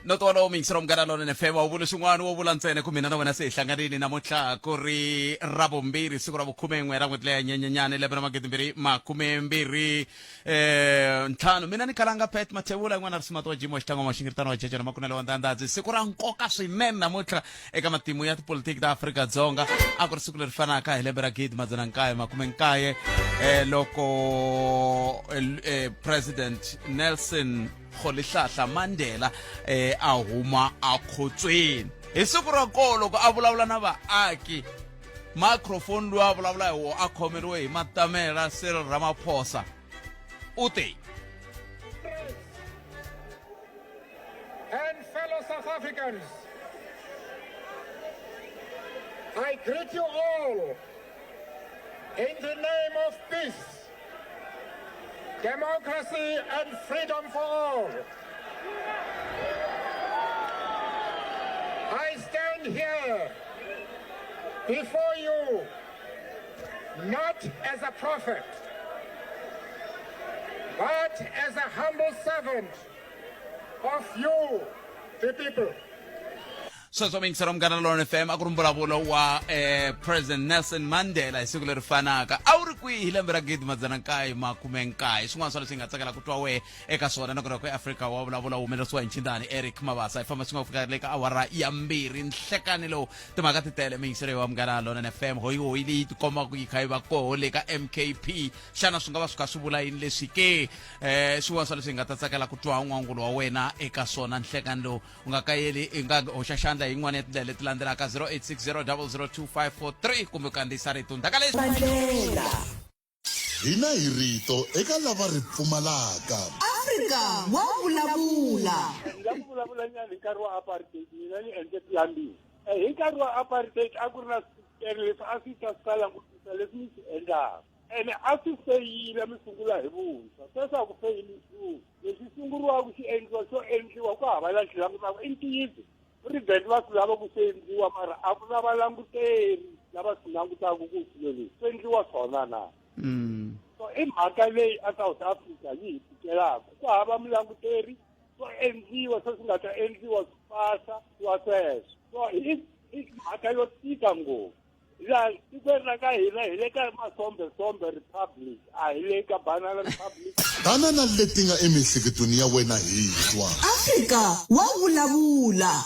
No tolo u miyingisela Munghana Lonene FM a wu vuli swin'wana wo vula ntsena ku mina na wena se hi hlanganile namuntlha ku ri Ravumbirhi siku ra vukhumen'we ra n'hweti leya Nyenyenyani lembe ra magidimbirhi makumembirhi ntlhanu. Mina ni Kalanga Pat Mathebula yin'wana risimato wa Jim wa Xitlangwa Maxingiritano wa Jeje na Makunele wa Ndandadzi. Siku ra nkoka swinene namuntlha eka matimu ya tipolitiki ta Afrika-Dzonga a ku ri siku leri fanaka hi lembe ra 1990 loko President Nelson Rholihlahla Mandela a huma akhotsweni. Hi siku ra kona loko a vulavula na vaaki, microphone loyi a vulavula hi wona a khomeriwe hi matamela Cyril Ramaphosa u te: And fellow South Africans, I greet you all in the name of peace, democracy and freedom for all. I stand here before you not as a prophet, but as a humble servant of you, the people. Sweswo miyingiselo Munghana Lona FM a ku ri mbulavulo wa President Nelson Mandela hi siku leri fanaka a wu ri kwihi hi lembe ra 1999. Swin'wana swa leswi hi nga tsakela ku twa wehe eka swona nakona ku Afrika wa vulavula wu humelerisiwa hi nchindani Eric Mabasa. Hi famba swin'we ku fika le ka awara ya 2 nhlekani lowu timhaka ti tele. Miyingiselo wa Munghana Lona FM hoyihoyi leyi tikombaka yi kha yi va koho le ka MKP. Xana swi nga va swi kha swi vula yini leswi ke? Swin'wana swa leswi hi nga ta tsakela ku twa n'wangulo wa wena eka swona nhlekani lowu u nga kayeli i nga hoxa xandla hi yin'wana ya tindlela leti landzelaka 0860002543 kumbe ku kandziyisa rito ndzhaka leswi. Mandela. Hina hi rito eka lava ri pfumalaka. Afrika wa vulavula. Ni la ku vulavula nyana hi nkarhi wa apartheid, mina ni endle plumbing. Hi nkarhi wa apartheid a ku ri na switikere leswi a swi ta swi ta langutisa leswi mi swi endlaka. Ene a swi feyila mi sungula hi vuntshwa. Sweswi a ku feyili nchumu. Lexi sunguriwaka xi endliwa xo endliwa ku hava la xi langutaka. I ntiyiso, president va swi lava ku swi endliwa mara a ku na valanguteri lava swi langutaka ku swilo leswi swi endliwa swona na. So i mhaka leyi a South Africa yi hi tikelaka. Ku hava mulanguteri, swo endliwa sweswi nga ta endliwa swi pasa swa sweswo. So i mhaka yo tika ngopfu. Laha tikweni ra ka hina hi le ka Masombesombe Republic, a hi le ka Banana Republic. Tana na leti nga emiehleketweni ya wena hi twa. Afrika wa vulavula.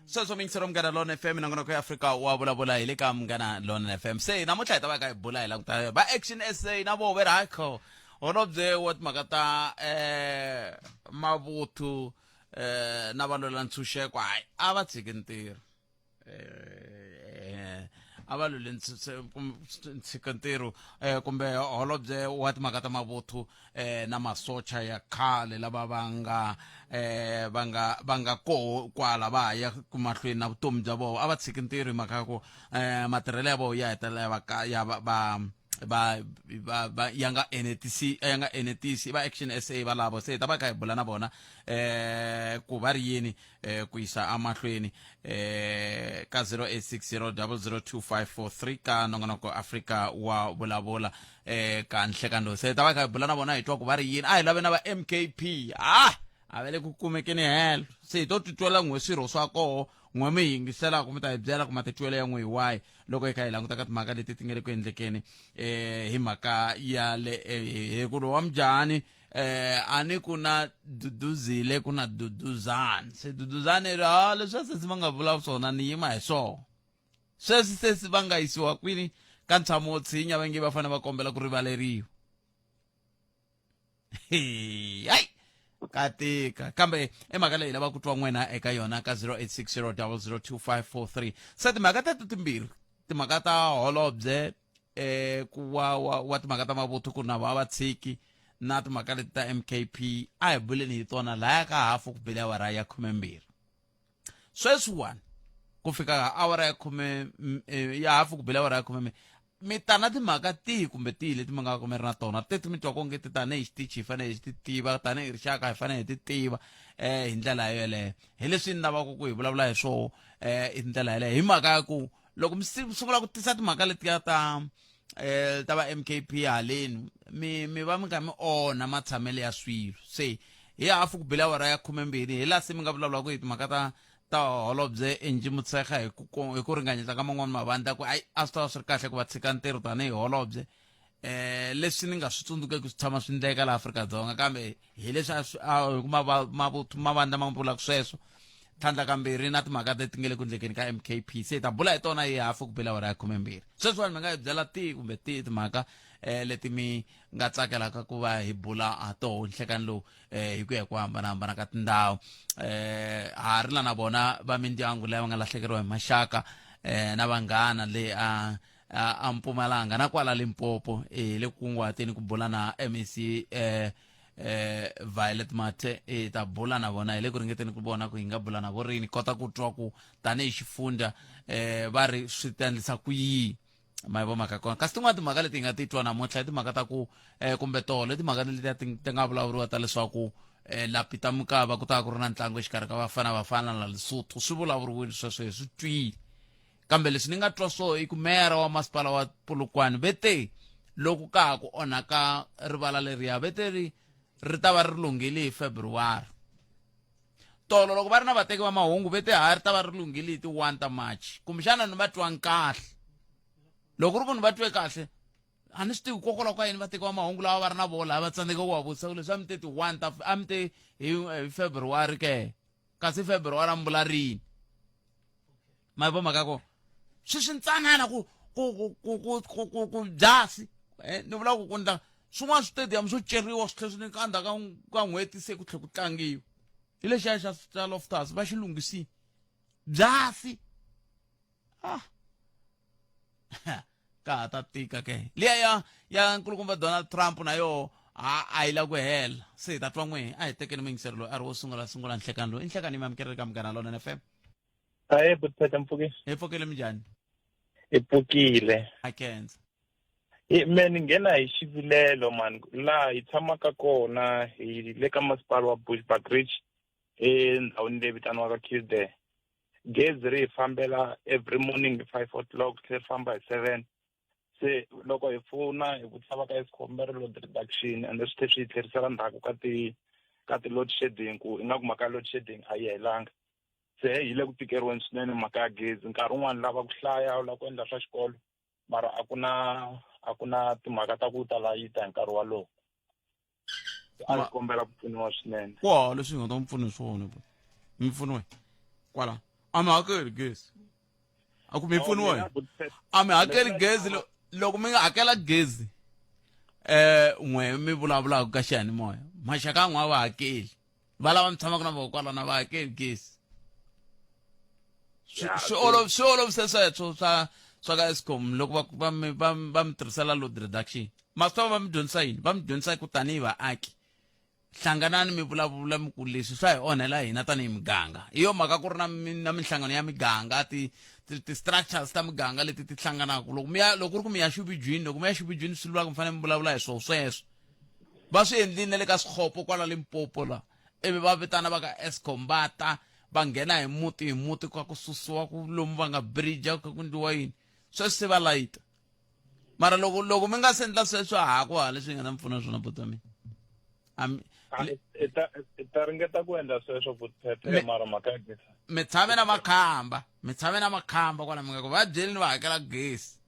Sweswo miyingiselo Munghana Lona FM nongonoko ya Afrika wa vulavula hi le ka Munghana Lona FM. Se namuntlha hi ta va ka hi bula hi languta va Action SA na voho ve ri hayi kho holobye wa timhaka ta mavuthu na valwela ntshunxeko hayi a va tshiki ntirho. A va lwele ntshika ntirho kumbe holobye wa timhaka ta mavuthu na masocha ya khale lava va nga va nga va nga koho kwala va ha ya mahlweni na vutomi bya vona a va tshiki ntirho hi mhaka ya ku matirhelo ya vona ya hetelela ya va ka ya va va va va va ya nga enetisi ya nga enetisi va Action SA valavo. Se hi ta va kha hi bula na vona ku va ri yini ku yisa amahlweni ka 0860002543 ka nongonoko Afrika wa vulavula ka nhlekani lowu. Se ta va kha hi bula na vona hi twa ku va ri yini. A hi lave na va MKP a va le ku kumekeni helo. Se hi to titwela n'we swirho swa koho n'we mi yingiselaka mi ta hi byela ku matitwelo ya n'we hi wahi loko hi kha hi languta ka timhaka leti ti nga le ku endlekeni hi mhaka ya le hi ku lowa mujahani a ni ku na Duduzile ku na Duduzani. Se Duduzani ri ha leswi a sesi va nga vula swona ni yima hi swona. Sweswi sesi va nga yisiwa kwini ka ntshamo wo tshinya va nge va fanele va kombela ku rivaleriwa. Hayi ka tika kambe i mhaka leyi lava ku twa n'wina eka yona ka 0860002543. Se timhaka teto timbirhi, timhaka ta holobye ku wa wa wa timhaka ta mavuthu ku na va va tshiki na timhaka leti ta MKP a hi buleni hi tona laya ka hafu ku bile awara ya 12. Sweswiwani ku fika awara ya khume ya hafu ku bile awara ya khume mi ta na timhaka tihi kumbe tihi leti mi nga ku mi ri na tona teti mi twa onge ti tanihi xitichi hi fanele hi ti tiva tanihi rixaka hi fanele hi ti tiva hi ndlela yoleyo. Hi leswi ni lavaka ku hi vulavula hi swoho hi ndlela yeleyo hi mhaka ya ku loko mi sungula ku tisa timhaka letiya ta ta va MKP haleni mi mi va mi kha mi onha matshamelo ya swilo. Se Hi hafu ku bile awara ya 12 hi laha se mi nga vulavulaka hi timhaka ta ta holobye Angie Motshekga hi ku hi ku ringanyeta ka man'wani mavandla ku ayi a swi ta va swi ri kahle ku va tshika ntirho tanihi holobye. Leswi ni nga swi tsundzukeki swi tshama swi ndleka laha Afrika-Dzonga, kambe hi leswi a swi a hi ku mavuthu mavandla ma vulaka sweswo. Tlhandla kambirhi na timhaka leti nga le ku endlekeni ka MKP, se hi ta bula hi tona hi hafu ku bile awara ya 12. Sweswiwani mi nga hi byela tihi kumbe tihi timhaka leti mi nga tsakelaka ku va hi bula ha toho nhlekani lowu hi ku ya hi ku hambanahambana ka tindhawu. Ha ri la na vona va mindyangu leyi va nga lahlekeriwa hi maxaka na vanghana le a a Mpumalanga na kwala Limpopo, hi le ku kunguhateni ku bula na MEC Violet Mathe. Hi ta bula na vona, hi le ku ringeteni ku vona ku hi nga bula na vo rini, kota ku twa ku tanihi xifundza va ri swi ta endlisa ku yini ma yi vo mhaka kona. Kasi tin'wana timhaka leti hi nga ti twa namuntlha i timhaka ta ku kumbe tolo i timhaka letiya ti nga vulavuriwa ta leswaku la Peter Mokaba ku ta va ku ri na ntlangu exikarhi ka Bafana Bafana na Lesotho. Swi vulavuriwile sweswo, hi swi twile, kambe leswi ni nga twa swo i ku meyara wa masipala wa Polokwane ve te loko ka ha ku onhaka rivala leriya ve te ri ri ta va ri lunghile hi February. Tolo loko va ri na vateki va mahungu ve te ha ri ta va ri lunghile hi ti 1 ta March. Kumbexana ni va twangi kahle, loko ri ku ni va twe kahle a ni swi tivi kokwalaho ka yini vateki va mahungu lava va ri na vona lava va tsandzeka ku va vutisa ku leswi a mi te ti 1 ta a mi te hi February ke, kasi February a mi vula rini? Ma yi vo mhaka ko swi ntsanana ku ku ku ku ku ku ku ku byasi ni vula ku ku ndla swin'wana switediyamu swo ceriwa swi tlhela swi nyika endzhaku ka n'hweti se ku tlhela ku tlangiwa. Hi lexiya xa xa Loftus va xi lunghisile byasi. Ka ha ta tika ke liya ya ya nkulukumba Donald Trump na yoho a a yi la ku hela. Se hi ta twa n'wehe. A hi tekeni muyingiseri loyi a ri wo sungula sungula nhlekani loyi. I nhlekani yi mi amukeleli ka Munghana Lonene FM. Ahee, Butpheta, mpfukile. Hi pfukile, minjhani? Hi pfukile. A khensa. Hi me ni nghena hi xivilelo man, laha hi tshamaka kona hi le ka masipala wa Bushbuckridge endhawini leyi vitaniwaka Kildare. Gezi ri hi fambela every morning hi 5 o'clock, tlhe ri famba hi 7. Se loko hi fona hi vutisa va ka Eskom va ri load reduction, ende swi tlhe swi hi tlherisela ndzhaku ka ti ka ti load shedding, ku ingaku mhaka ya load shedding a yi helanga. Se hi le ku tikeriweni swinene mhaka ya gezi. Nkarhi wun'wani lava ku hlaya, u lava ku endla swa xikolo, mara a ku na a ku na timhaka ta ku ta layita hi nkarhi walowo. A hi kombela ku pfuniwa swinene. Kwala leswi hi nga ta mi pfuna hi swona, mi pfuniwe kwala a mi hakeli gezi, a ku mi pfuniwa a mi hakeli gezi. Loko mi nga hakela gezi n'we mi vulavulaka ka xiyanimoya, maxaka n'we a va hakeli, va lava mi tshamaka na vona kwalano va hakeli gezi. Swi swi olovise sweswo swa swa ka Eskom loko va va mi va va mi tirhisela load reduction. Ma swi tiva va mi dyondzisa yini? Va mi dyondzisa ku tanihi vaaki hlanganani mi vulavula mi ku leswi swa hi onhela hina tanihi miganga. Hi yo mhaka ku ri na na minhlangano ya miganga, ti ti structures ta miganga leti ti hlanganaka. Loko mi ya loko ku ri ku mi ya xivijwini, loko mi ya xivijwini swi vula ku mi fanele mi vulavula hi swona sweswo. Va swi endlile na le ka swikhopo kwala Limpopo la, ivi va vitana va ka Eskom va ta va nghena hi muti hi muti ka ku susiwa ku lomu va nga bridge ku ku ndliwa yini, sweswi se va layita. Mara loko loko mi nga se endla sweswo ha ku ha leswi nga ta mi pfuna swona buti wa mina. Hi ta hi ta ringeta ku endla sweswo Butphete, mara mhaka ya gezi. Mi tshame na makhamba, mi tshame na makhamba kwala mi nga ku va byeli ni va hakela gezi.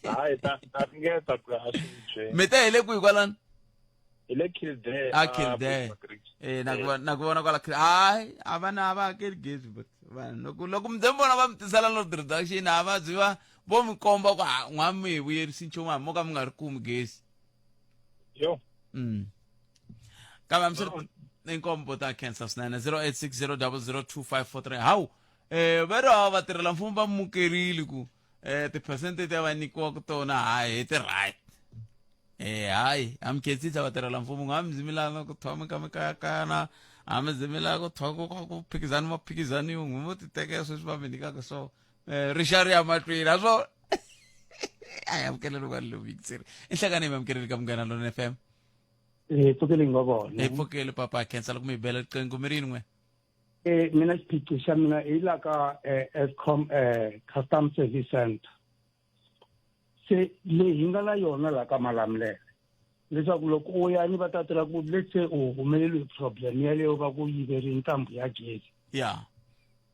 Hayi, ta ta ringeta ku ya swi Mi te hi le kwihi kwalano? Hi le Kildare. A Kildare. Na ku na ku vona kwala hayi a va na a va hakeli gezi, but vanhu loko loko mi ze mi vona va mi tisela load reduction a va byi va vo mi komba ku ha n'wa mi hi vuyerisi nchumu hambi mo ka mi nga ri kumi gezi. Yo. Kambe hambi swi ri inkombo ta khensa swinene. 0860002543. Hawu, va ri hawa vatirhela mfumo va mukerile ku tiphesente leti a va nyikiwaka tona hayi hi ti right. Hayi a mi khensisa vatirhela mfumo nga mi zimilana ku thoma ka mi kayakayana, a mi zimilana ku thoma ku ku phikizani ma phikizaniwe n'wi mo ti tekela sweswi va mi nyikaka so rixa ri ya mahlweni a swo a hi amukeleli ka lowu yingiseri i nhlangano yi mi amukeleli ka Munghana Lonene FM. Hi pfukile ngo vona. Hi pfukile papa, khensa loko mi hi bela riqingho. Mi rini n'we? Mina xiphiqo xa mina hi la ka Eskom Custom Service Center. Se leyi hi nga na yona la ka Malamulele. Leswaku loko u ya ni va ta tirha ku let's say u humeleliwe hi problem yaleyo va ku yiveri ntambu ya gezi. Ya.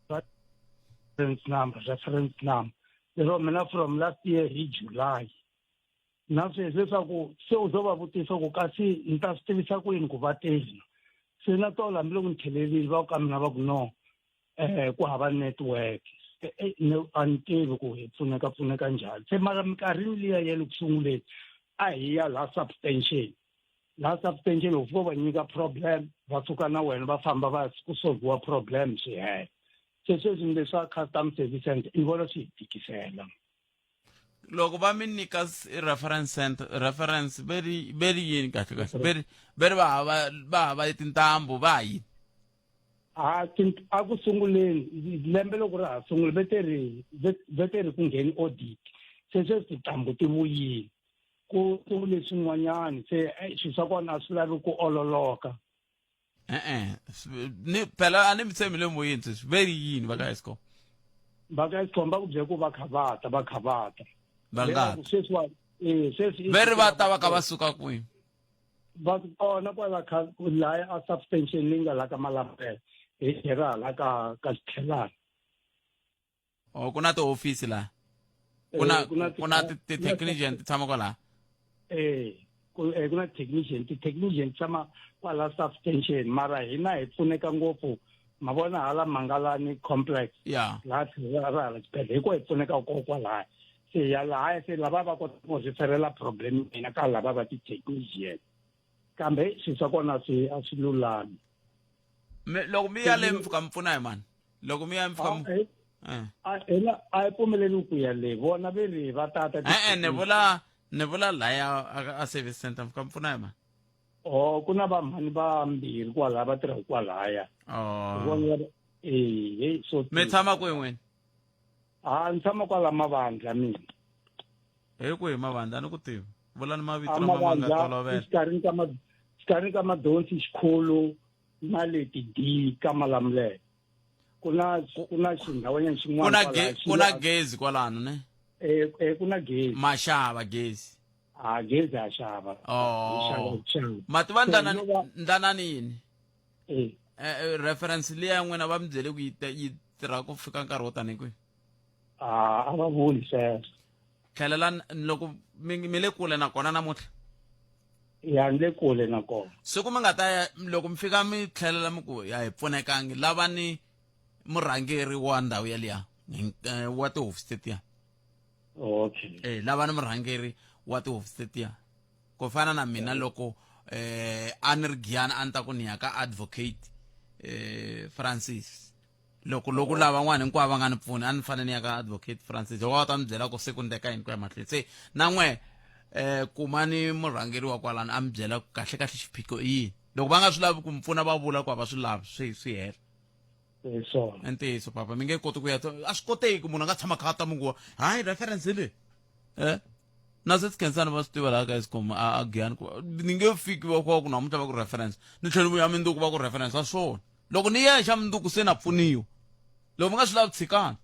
Reference number, reference number. Lero mina from last year hi July. Na sweswi leswaku se u zo va vutisa ku kasi ni ta swi tivisa ku yini ku va tele. Se na tolo hambiloko ni tlhelerile va ku ka mina va ku no ku hava network. A ni tivi ku hi pfuneka pfuneka njhani. Se mara minkarhini liya ya le ku sunguleni a hi ya laha substantial. Laha substantial u fika u va nyika problem va suka na wena va famba va ku solviwa problem swi hela. Se sweswi ni leswa custom service center ni vona swi hi tikisela. Loko va mi nyika reference center reference veri veri yini kahle kahle veri veri va hava va hava tintambu va yini? A a ku sunguleni lembe loko ra ha sungula ve te ri ve te ri ku ngheni audit se sweswi tintambu ti vuyile ku sungule swin'wanyani se swilo swa kona a swi lavi ku ololoka. E-e ni phela a ni mi tshembi le moyeni sweswi ve ri yini va ka Eskom? Va ka Eskom va ku byela ku va kha va ta va kha va ta. Va nga ta. Sweswi sweswi ve ri va ta va kha va suka kwihi? Va kona kwala kha laya a substantial leyi nga la ka Malamulele hi tlhela hala ka ka Xithelani. Oh, ku na tihofisi laha ku na ku na ti-technician ti tshama kwalaha. Ku ku na technician ti-technician tshama kwala substantial mara hina hi pfuneka ngopfu ma vona hala Mangalani complex. Ya. Laha tlhelo ra hala xibedhlele hi ko hi pfuneka ko kwalaya. Se ya lahaya se lava va kota ku referela problem hina ka lava va ti-technician kambe swilo swa kona swi a swi lulami. Loko mi ya le mi fika mi pfuna hi mani? Loko mi ya mi fika mi hina a hi pfumeleli ku ya le vona ve ri va tata. E-e ni vula ni vula laya a service center mi fika mi pfuna hi mani? Oh, ku na vamhani vambirhi kwalaya va tirhaka kwalaya. Oh. Vona eh hey so mi tshama kwihi n'wina? A ni tshama kwala Mavandla mina. Hi kwihi Mavandla? A ni ku tivi. Vulani mavito lama ma nga tolovela. Xikarhini ka xikarhini ka Madonsi Xikhulu na leti D ka Malamulele. Ku na ku na xindhawanyana xin'wana Ku na ku na gezi kwalano ne? Eh ku na gezi. Ma xava gezi. A gezi a xava. Oh. Ma tiva ndlana ndlanani yini? Eh. Reference liya n'wina va mi byele ku yi tirha ku fika nkarhi wo tani kwihi? A va vuli sweswo. Tlhelela loko mi le kule nakona namuntlha? Ya ni le kule nakona. Siku mi nga ta ya loko mi fika mi tlhelela mi ku ya hi pfunekangi lava ni murhangeri wa ndhawu yaliya wa tihofisi tetiya. Okay. Eh lava ni murhangeri wa tihofisi tetiya. Ku fana na mina loko a ni ri Giyani a ni ta ku ni ya ka advocate Francis. Loko loko lavan'wana hinkwavo va nga ni pfuni a ni fanele ni ya ka advocate Francis loko va ta mi byela ku se ku ndleka yini ku ya mahlweni. Se na n'we kumani murhangeri wa kwalano a mi byela ku kahle kahle xiphiqo i yini. Loko va nga swi lavi ku mi pfuna va vula ku a va swi lavi swi swi hela. Hi swona. I ntiyiso papa mi nge koti ku ya a swi koteki munhu a nga tshama kha a ta mi ku hayi reference hi leyi. Na se Khensani va swi tiva laha ka Eskom a Giyani ku ni nge fiki va ku namuntlha va ku reference ni tlhela ni vuya mundzuku va ku reference a swona. Loko ni ya xa mundzuku se na pfuniwa. Loko mi nga swi lavi tshikani.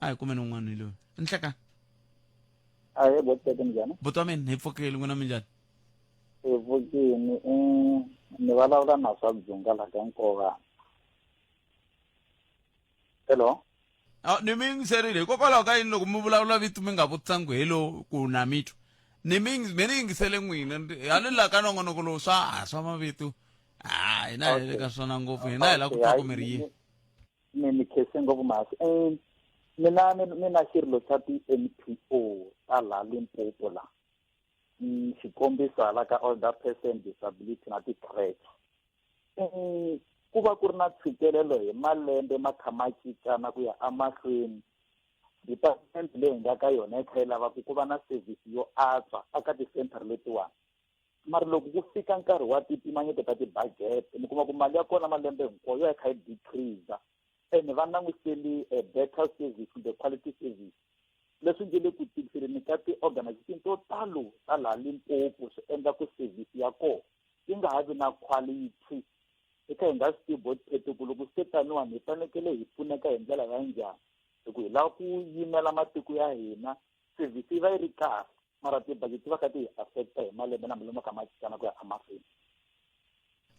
A hi kumeni un'wana hi loyi. Nhlekani. Ahee botete minjhani? Buti wa mina hi pfukile n'wina minjhani? Hi pfukile ni vulavula na swa Dzunga la ka Nkovana. Hello. Ni mi yingiserile hikokwalaho ka yini loko mi vulavula vito mi nga vutisangi ku hello ku na mi twa. Ni mi me ni yingisele n'wina a ni la ka nongonoko lowu swa a swa mavito a hina hi le ka swona ngopfu hina hi la ku twa ku mi ri yini. Ni mi khense ngopfu mhasi. Mina ni na xirilo xa ti-N_P_O ta laha Limpopo la. Xikombiso hala ka older person disability na ti-creche. Ku va ku ri na ntshikelelo hi malembe ma kha ma cincana ku ya emahlweni. Department leyi hi nga ka yona yi kha yi lava ku ku va na service yo antswa eka ti-center letiwani. Mara loko ku fika nkarhi wa timpimanyeto ta ti-budget mi kuma ku mali ya kona malembe hinkwawo yi va yi kha yi decrease and va langutiseli a better service kumbe quality service. Leswi nge le ku tikiseleni ka ti-organization to talo ta laha Limpopo swi endla ku service ya kona yi nga ha vi na quality. Hi kha hi nga swi tivi botiphethe ku loko swi te taniwani hi fanekele hi pfuneka hi ndlela ya njhani hi ku hi lava ku yimela matiko ya hina service yi va yi ri kahle. Mara ti-budget ti va kha ti hi affect-a hi malembe na malembe ma kha ma cincana ku ya emahlweni.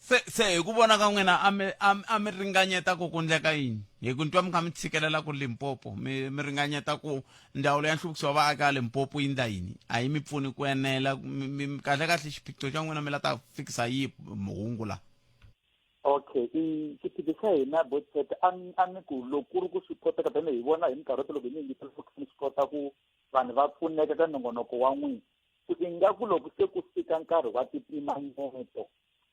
Se se hi ku vona ka n'wina a mi a a mi ringanyeta ku ku ndleka yini? Hi ku ni twa mi kha mi tshikelela ku Limpopo mi mi ringanyeta ku ndzawulo ya nhluvukiso wa vaaki a Limpopo yi ndla yini? A yi mi pfuni ku enela mi mi kahle kahle xiphiqo xa n'wina mi la ta fikisa yihi hungu la? Okay i xiphiqo xa hina Botset a ni a ni ku loko ku ri ku swi koteka tanihi hi vona hi minkarhi yote loko hi mi yingisela mi swi kota ku vanhu va pfuneka ka nongonoko wa n'wina ku ingaku loko se ku fika nkarhi wa timpimanyeto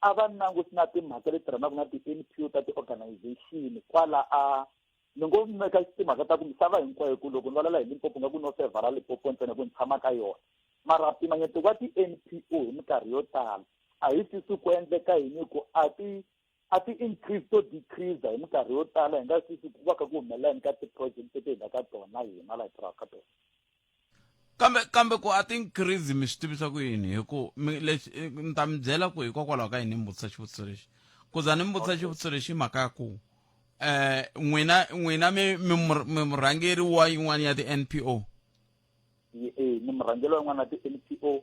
a va languti na timhaka leti tirhanaka na ti-N_P_O ta ti-organization kwala a ni ngo veka timhaka ta ku misava hinkwayo ku loko ni vulavula hi Limpopo nga ku no fevhara Limpopo ntsena ku ni tshama ka yona mara mpimanyeto wa ti-N_P_O hi minkarhi yo tala a hi twisisi ku endleka yini ku a ti a ti increase to decrease hi minkarhi yo tala hi nga twisisi ku va kha ku humelela yini ka ti-project leti hi nga ka tona hina laha hi tirhaka ka tona. Kambe kambe ku a ti increase mi swi tivisa ku yini hi ku mi lexi ni ta mi byela ku hikokwalaho ka yini ni mi vutisa xivutiso lexi ku za ni mi vutisa xivutiso lexi hi mhaka ya ku eh n'wina n'wina mi mi mi murhangeri wa yin'wana ya ti-N_P_O. Eh ni murhangeri wa yin'wana ya ti-N_P_O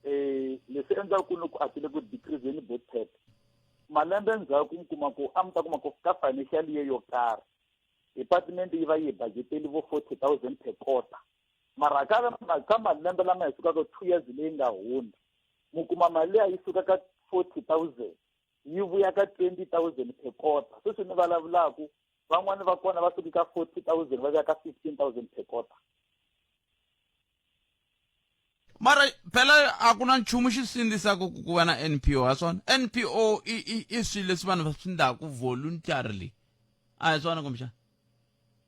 eh leswi endlaka ku loko a ti le ku decrease-ni botep malembe ndzhaku mi kuma ku a mi ta kuma ku ka financial year yo karhi department yi va yi budgeteli vo 40000 per quarter mara ka ka malembe lama hi sukaka 2 years leyi nga hundza mi kuma mali leyi yi suka ka 40000 yi vuya ka 20000 per quarter sweswi ni vulavulaku van'wani va kona va suke ka 40000 va vuya ka 15000 per quarter. Mara phela a ku na nchumu xi sindzisaka ku ku va na N_P_O ha swona N_P_O i i i swilo leswi vanhu va swi endlaku voluntarily a hi swona kumbexana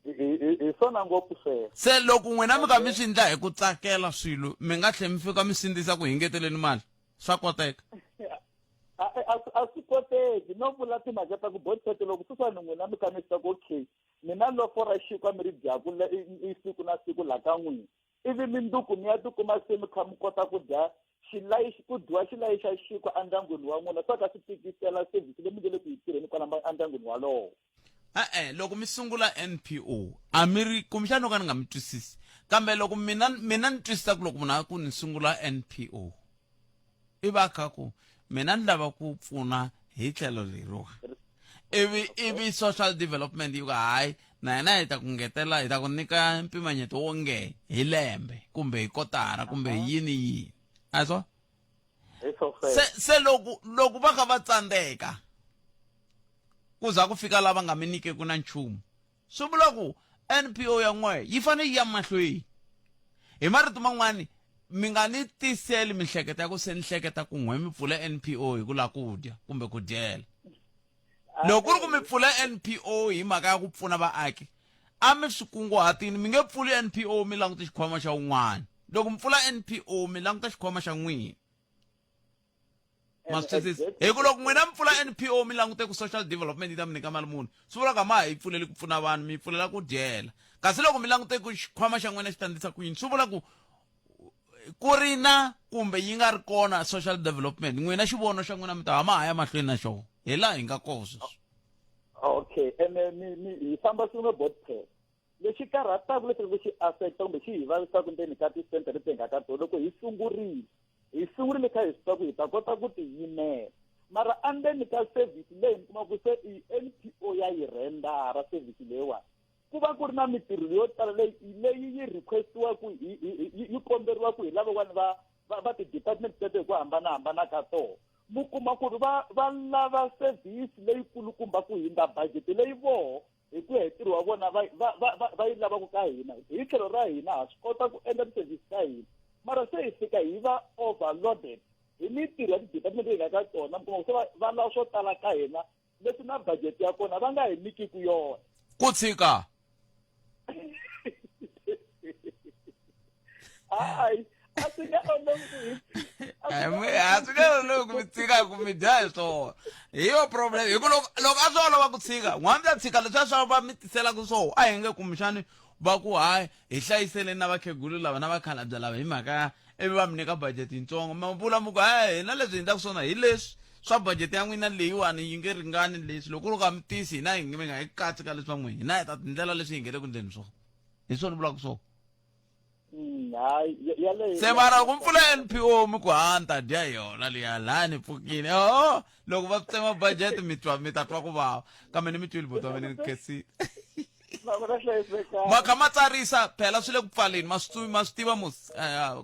hi swona ngopfu sweswo se loko n'wina mi ka mi swi endla hi ku tsakela swilo mi nga tlhela mi fika mi sindzisa ku hi ngeteleni mali swa koteka a swi koteki no vula timhaka ta ku botete loko sweswiwani n'wina mi kha mi swi ku okay mina lofo ra xinkwa mi ri dyaku siku na siku laha ka n'wina ivi minduku mi ya tikuma se mi kha mi kota ku dya xilayi ku dyiwa xilayi xa xinkwa endyangwini wa n'wina swa ka swi tikisela service leyi mi nge le ku yi tirheni kwala endyangwini walowo. E-e, loko mi sungula N_P_O a mi ri kumbexana no ka ni nga mi twisisi kambe loko mina mina ni twisisa ku loko munhu a ku ni sungula N_P_O i va a kha ku mina ni lava ku pfuna hi tlhelo leriwa ivi ivi social development yi ku hayi na hina hi ta ku ngetela hi ta ku nyika mpimanyeto wo nge hi lembe kumbe hi kotara kumbe hi yini yini a hi swona se se loko loko va kha va tsandzeka ku za ku fika lava nga mi nyikeku na nchumu swi vula ku N_P_O ya n'we yi fanele yi ya mahlweni hi marito man'wani mi nga ni tiseli mihleketo ya ku se ni hleketa ku n'we mi pfula N_P_O hi ku lava ku dya kumbe ku dyela loko ku ri ku mi pfula N_P_O hi mhaka ya ku pfuna vaaki a mi swi kunguhatini mi nge pfuli N_P_O mi languta xikhwama xa wun'wana loko mi pfula N_P_O mi languta xikhwama xa n'wina ma swi twisisa hi ku loko n'wina mi pfula N_P_O mi langute ku social development yi ta mi nyika mali muni swi vula ku a ma ha yi pfuleli ku pfuna vanhu mi yi pfulela ku dyela kasi loko mi langute ku xikhwama xa n'wina xi ta ndlisa ku yini swi vula ku ku ri na kumbe yi nga ri kona social development n'wina xivono xa n'wina mi ta va ma ha ya mahlweni na xona hi laha hi nga kona sweswi. Okay ene mi mi hi famba swin'we bot phela lexi karhataka leswaku xi affecta kumbe xi hi vavisaka ndzeni ka ti-center leti hi nga ka tona loko hi sungurile hi sungurile kha hi swi tiva ku hi ta kota ku tiyimela mara endzeni ka service leyi mi kuma ku se i N_P_O ya yi rendara service leyiwani ku va ku ri na mitirho yo tala leyi leyi yi requestiwaku yi komberiwaku hi lavawani va va va ti-department teto hi ku hambanahambana ka tona mi kuma ku ri va va lava service leyikulukumba ku hundza budget leyi voho hi ku ya hi ntirho wa vona va va va va va yi lavaka ka hina hi tlhelo ra hina ha swi kota ku endla ti-service ta hina mara se hi fika hi va overloaded hi mitirho ya ti-department leyi nga ka tona mi kuma ku se va va lava swo tala ka hina leswi na budget ya kona va nga hi nyikiku yona. Ku tshika. Hayi a swi nge olovi ku hi a swi nge olovi ku mi tshika ku mi dya hi swona hi yo problem hi ku loko loko a swi olova ku tshika n'wana mi ta tshika leswiya swa va mi tiselaka swona a hi nge kumbexani va ku hayi hi hlayiseleni na vakhegulu lava na vakhalabya lava hi mhaka ivi va mi nyika budget yitsongo mi vula mi ku hayi hina leswi hi endlaka swona hi leswi swa budget ya n'wina leyiwani yi nge ringani leswi loko ku ri ku a mi tisi hina hi mi nga hi katsi ka leswi va n'wina hina hi ta tindlela leswi hi nge le ku ndleni swona hi swona vulaka swona. Hayi, yaleyo. Se mara ku mpfula NPO mi ku ha ni ta dya yona liya laha ni pfukile. Oh, loko va tsema budget mi twa mi ta twa ku vava. Kambe ni mi twile buti wa mina ni khensile. Ma kha ma tsarisa phela swi le ku pfaleni ma swi ma swi tiva mos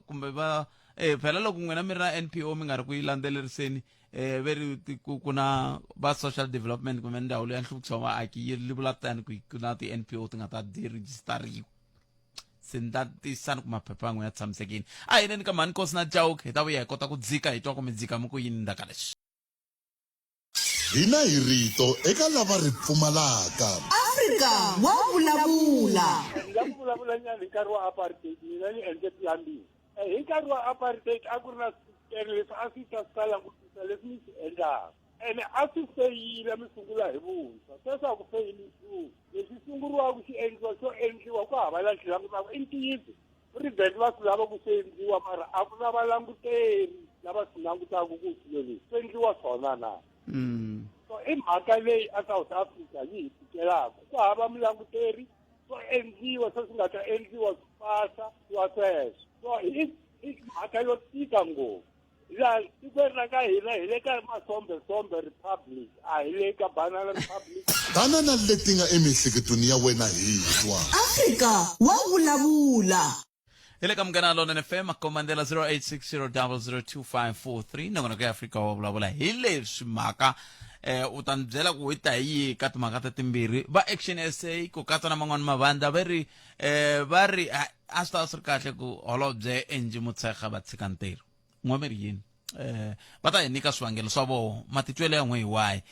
kumbe va phela loko n'wina mi ri na NPO mi nga ri ku yi landzeleriseni ve ri ku na va social development kumbe ndzawulo ya nhluvukiso wa vaaki yi vula tani ku ku na ti-NPO ti nga ta direjistariwa. Se ni ta tiyisisa ni ku maphepha ya n'wina ya tshamisekile. A hi yeleni ka mhani Nkosi na Chauke hi ta vuya hi kota ku dzika hi twa ku mi dzika mi ku yini ndzhaku ka leswi. Hina hi rito eka lava ri pfumalaka. Afrika wa vulavula. Ni la ku vulavula nyana hi nkarhi wa apartheid mina ni endle plumbing. Hi nkarhi wa apartheid a ku ri na switere leswi a swi ta swi ta langutisa leswi mi swi endlaka. Ene a swi feyila mi sungula hi vuntshwa. Sweswi a ku feyili nchumu. Lexi sunguriwaka xi endliwa xo endliwa ku hava la xi langutaka i ntiyiso. President va swi lava ku swi endliwa mara a ku na valanguteri lava swi langutaka ku swilo leswi swi endliwa swona na. So i mhaka leyi a South Africa yi hi tikelaka. Ku hava mulanguteri swo endliwa sweswi nga ta endliwa swi pasa swa sweswo. So i mhaka yo tika ngopfu. Laha tikweni ra ka hina hi le ka masombesombe republic a hi le ka banana republic. Tana na leti nga emiehleketweni ya wena hi twa. Afrika wa vulavula. Hi le ka Munghana Lonene FM makomandela 0860002543 nongonoko ya Afrika wa vulavula hi leswi mhaka u ta ni byela ku hi ta hi yihi ka timhaka ta timbirhi va Action SA ku katsa na man'wani mavandla va ri va ri a swi ta va swi ri kahle ku holobye Angie Motshekga va tshika ntirho n'we mi ri yini va ta hi nyika swivangelo swa voho matitwelo ya n'we hi wahi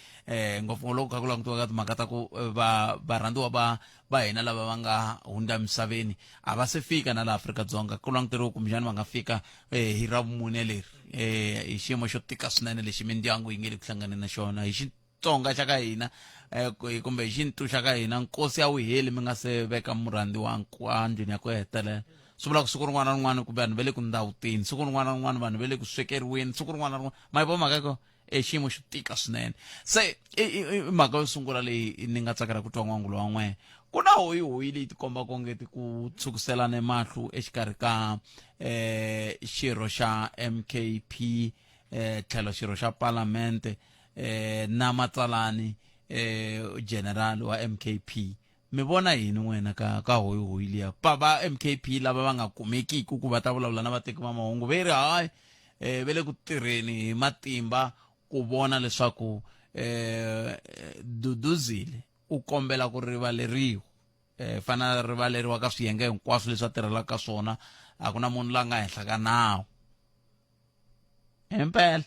ngopfu loko kha ku langutiwa ka timhaka ta ku va varhandziwa va va hina lava va nga hundza misaveni a va se fika na laha Afrika-Dzonga ku languteriwe kumbexana va nga fika hi ravumune leri hi xiyimo xo tika swinene lexi mindyangu yi nge le ku hlanganeni na xona hi Xitsonga xa ka hina kumbe hi xintu xa ka hina nkosi a wu heli mi nga se veka murhandziwa ndlwini ya ku hetelela swi vula ku siku rin'wana na rin'wana kumbe vanhu va le ku ndawutini siku rin'wana na rin'wana vanhu va le ku swekeriweni siku rin'wana na rin'wana ma yi vona mhaka ko e xiyimo xo tika swinene se i mhaka yo sungula leyi ni nga tsakela ku twa n'wangulo wa n'wehe ku na hoyihoyi leyi tikombaka ongeti ku tshukiselana mahlo exikarhi ka xirho xa MKP tlhelo xirho xa palamente na matsalani general wa MKP mi vona yini n'wena ka ka hoyihoyi liya pa va MKP lava va nga kumekiki ku va ta vulavula na vateki va mahungu ve ri hayi ve le ku tirheni hi matimba ku vona leswaku Duduzile u kombela ku rivaleriwa fana rivaleriwa ka swiyenge hinkwaswo leswi a tirhelaka ka swona a ku na munhu la nga henhla ka nawu himpela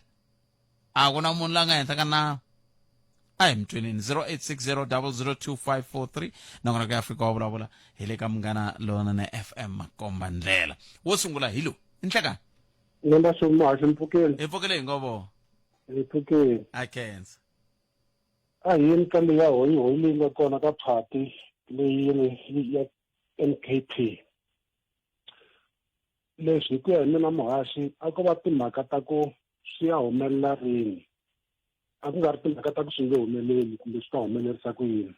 a ku na munhu la nga henhla ka nawu a hi mutweneni 0860002543 nakona ka Afrika wa vulavula hi le ka Munghana Lonene FM makomba ndlela wo sungula hi lowu i nhlekani Nenda Somahle mpfukeni. Hi pfukile hi ngovo. Hi pfukile. A khensa. A hi yini ka leya hoyihoyi leyi nga kona ka phati leyi ya MKP. Leswi hi ku ya hi mina muhaxi a ko va timhaka ta ku swi ya humelela rini. A ku nga ri timhaka ta ku swi nge humeleli kumbe swi ta humelerisa ku yini.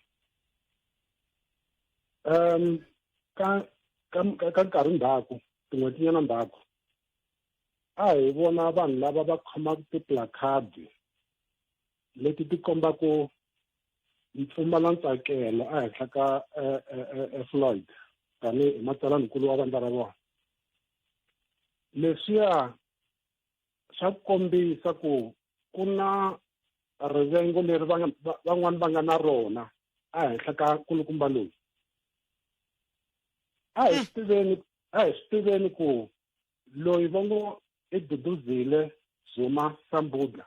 Ka ka ka nkarhi ndzhaku tin'hwetinyana ndzhaku a hi vona vanhu lava va khomaka ti-placard leti ti kombaka mpfumalantsakelo ehenhla ka Floyd tanihi matsalaninkulu wa vandla ra vona. Leswiya swa kombisa ku ku na rivengo leri van'wani va nga na rona ehenhla ka nkulukumba loyi. A hi swi tiveni a hi swi tiveni ku loyi va ngo i Duduzile Zuma Sambudla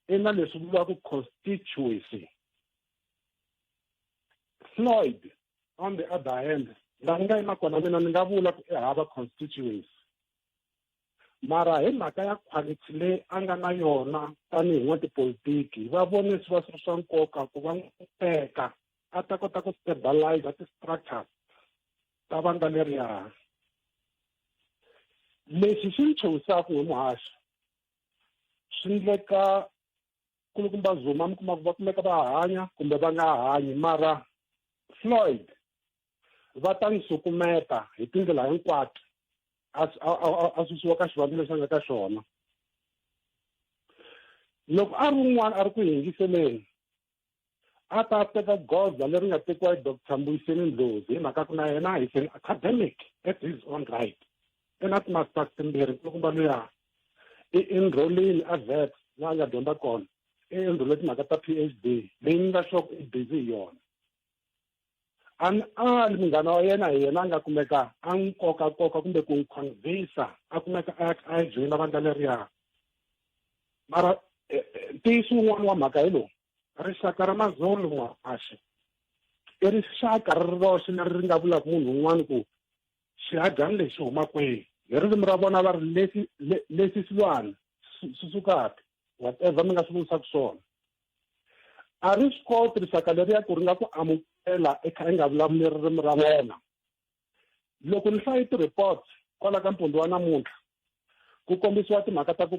i na leswi vuriwaka constituency. Floyd on the other hand la ni nga yima kona mina ni nga vula ku i hava constituency mara hi mhaka ya quality leyi a nga na yona tanihi n'watipolitiki va vone swi va swi ri swa nkoka ku va n'wi teka a ta kota ku stabilize ti-structures ta vandla leriya. Lexi xi ni chuhisaka hi muhaxi swi endleka kulukumba Zuma mi kuma ku va kumeka va hanya kumbe va nga hanyi mara Floyd Va ta n'wi sukumeta hi tindlela hinkwato a susiwa ka xivandla lexi a nga ka xona. Loko a ri un'wana a ri ku yingiseleni, a ta teka goza leri nga tekiwa hi Doctor Mbuyiseni Ndlozi hi mhaka ku na yena is an academic at his own right. I na ti-masters timbirhi nkulukumba luya. I enrollini a vet laha a nga dyondza kona. I enrolle timhaka ta PhD leyi ni nga sure ku i busy hi yona. A ni ali munghana wa yena hi yena a nga kumeka a n'wi kokakoka kumbe ku n'wi convince a kumeka a a ya joyina vandla leriya. Mara eh, eh, ntiyiso wun'wana wa mhaka hi lowu rixaka ra Mazulu n'waxi i rixaka ri ri roxe leri ri nga vulaka munhu un'wana ku xihadyana lexi huma kwihi hi ririmi ra vona va ri lesi lesi silwana swi sukaphi whatever mi nga swi vurisaka swona a ri swi koti rixaka leriya ku ri nga ku amukela i kha i nga vulavuli ririmi ra vona loko ni hlaye ti-report kwala ka mpundzu wa namuntlha ku kombisiwa timhaka ta ku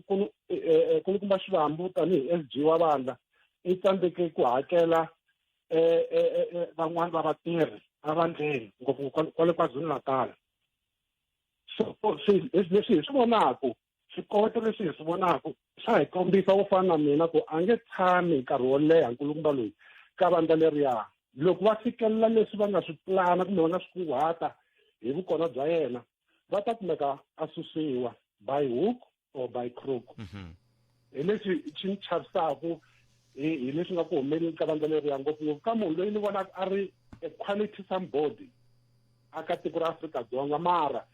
e, e, e, kulukumba xivambu tanihi s g wa vandla i tsandzeke ku hakela van'wani va vatirhi evandleni ngopfu kwale KwaZulu-Natal so leswi hi swi vonaku swikoweto leswi hi swi vonaku swa hi kombisa wo fana na mina ku a nge tshami nkarhi wo leha nkulukumba loyi ka vandla leriya loko va fikelela leswi va nga swi pulana kumbe va nga swi kunguhata hi vukona bya yena va ta kumeka a susiwa by hook or by crook mhm. hi leswi swi ni chavisaku hi leswi nga ku humeleli ka vandla leriya ngopfungopfu ka munhu loyi ni vonaka a ri a quality somebody aka tiko ra Afrika-Dzonga mara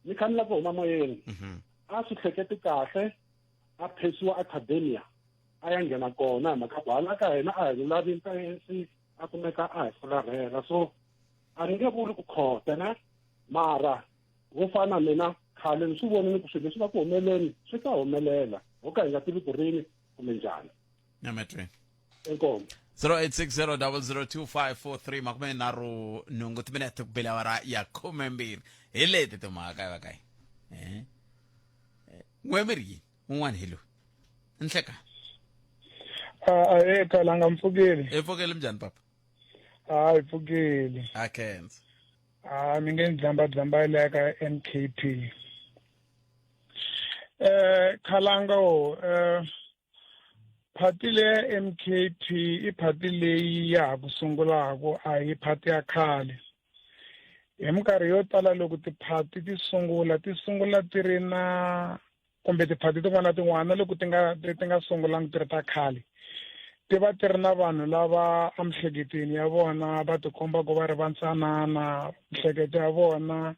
ni kha ni lava ku huma moyeni mhm. a swi hleketi kahle a phesiwa academia a ya nghena kona hi mhaka ku hala ka hina a hi lavi ANC a kumeka a hi fularhela so a ni nge vuli ku khota ne mara vo fana mina khale ni swi vonile ku swilo leswi nga ku humeleni swi ta humelela ho ka hi nga tivi ku rini kumbe njhani nyametweni inkomu 0860002543 makume nharhu nhungu timinete ku bela awara ya khume mbirhi hi leti timhaka ya vakai eh n'we mi ri yini un'wana hi loyi nhleka a e khalanga mpfukeli e pfukeli njhani papa hayi pfukeli a khensa a mi nge dlamba dlamba le ka MKP khalanga o phati leya MKP i phati leyi ya ha ku sungulaka a hi phati ya khale hi minkarhi yo tala loko tiphati ti sungula ti sungula ti ri na kumbe tiphati tin'wana na tin'wana na loko ti nga ti nga sungulangi ti ri ta khale ti va ti ri na vanhu lava emiehleketweni ya vona va tikombaka va ri vantsanana miehleketo ya vona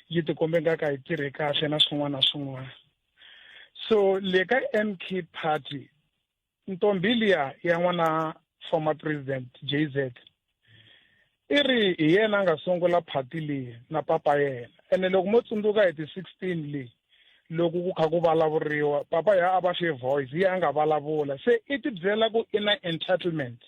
yi tikombe nga ka yi tirhi kahle na swin'wana na swin'wana so le ka MK party ntombi liya ya n'wana former president JZ i ri hi yena a nga sungula party leyi na papa yena ene loko mo tsundzuka hi ti-16 leyi loko ku kha ku vulavuriwa papa ya a va fe voice hi a nga vulavula se i ti byela ku i na entitlement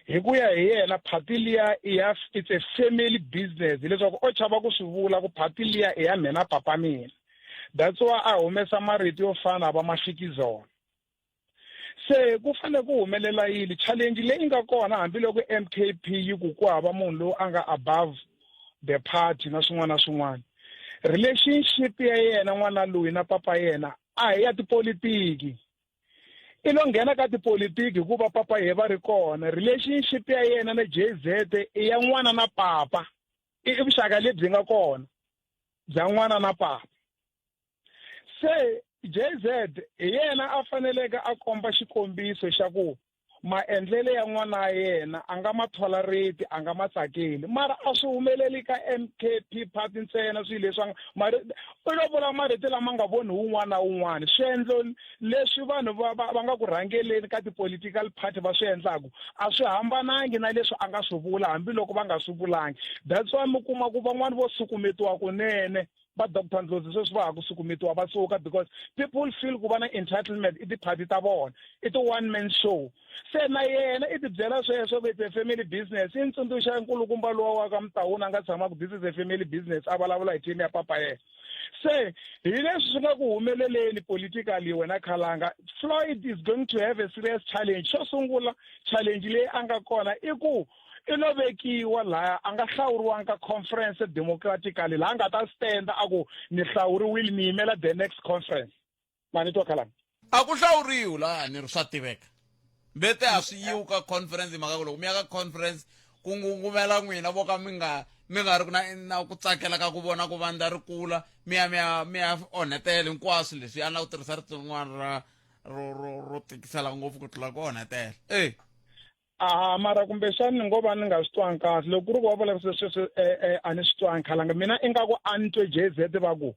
hi ku ya hi yena phati liya i ya it's a family business hileswaku o chava ku swi vula ku phati liya i ya mina papa mina that's why a humesa marito yo fana va mafikizolo se ku fanele ku humelela yini challenge leyi nga kona hambiloko MKP yi ku ku hava munhu lowu a nga above the party na swin'wana na swin'wana relationship ya yena n'wana loyi na papa yena a hi ya tipolitiki i lo nghena ka tipolitiki hikuva papa ye va ri kona relationship ya yena na JZ i ya n'wana na papa i vuxaka lebyi nga kona bya n'wana na papa se JZ hi yena a faneleke a komba xikombiso xa ku maendlele ya n'wana wa yena a nga ma tolerate a nga ma tsakeli mara a swi humeleli ka MKP party ntsena swilo leswi mari u lo vula marito lama nga voni wun'wana na wun'wana swiendlo leswi vanhu va va va nga ku rhangeleni ka ti-political party va swi endlaku a swi hambanangi na leswi a nga swi vula hambiloko va nga swi vulangi that's why mi kuma ku van'wani vo sukumetiwa kunene va Doctor Ndlozi sweswi va ha ku sukumetiwa va suka because people feel ku va na entitlement i ti-party ta vona i ti-one man show se na yena i tibyela sweswo ku it's a family business i ntsundzuxa nkulukumba luwa wa ka Mutawuni a nga tshama ku this is a family business a vulavula hi team ya papa yena se hi leswi swi nga ku humeleleni politically wena khalanga Floyd is going to have a serious challenge xo sungula challenge leyi a nga kona i ku i lo vekiwa laya a nga hlawuriwanga ka conference democratically laha a nga ta stenda a ku ni hlawuriwile ni yimela the next conference. Ma ni twa khalanga? A ku hlawuriwi laha ni ri swa tiveka vete a swi yiwi ka conference hi mhaka ku loko mi ya ka conference ku ngungumela n'wina vo ka mi nga mi nga ri na na ku tsakela ka ku vona ku vandla ri kula mi ya mi ya mi ya onhetela hinkwaswo leswi a na ku tirhisa rito rin'wana ra ro ro ro tikisela ngopfu ku tlula ku onhetela e Aha, mara kumbexani ni ngo va ni nga swi twangi kahle loko ku ri ku va vulavurisa sweswo a ni swi twangi khalanga mina ingaku a ni twe J_Z va ku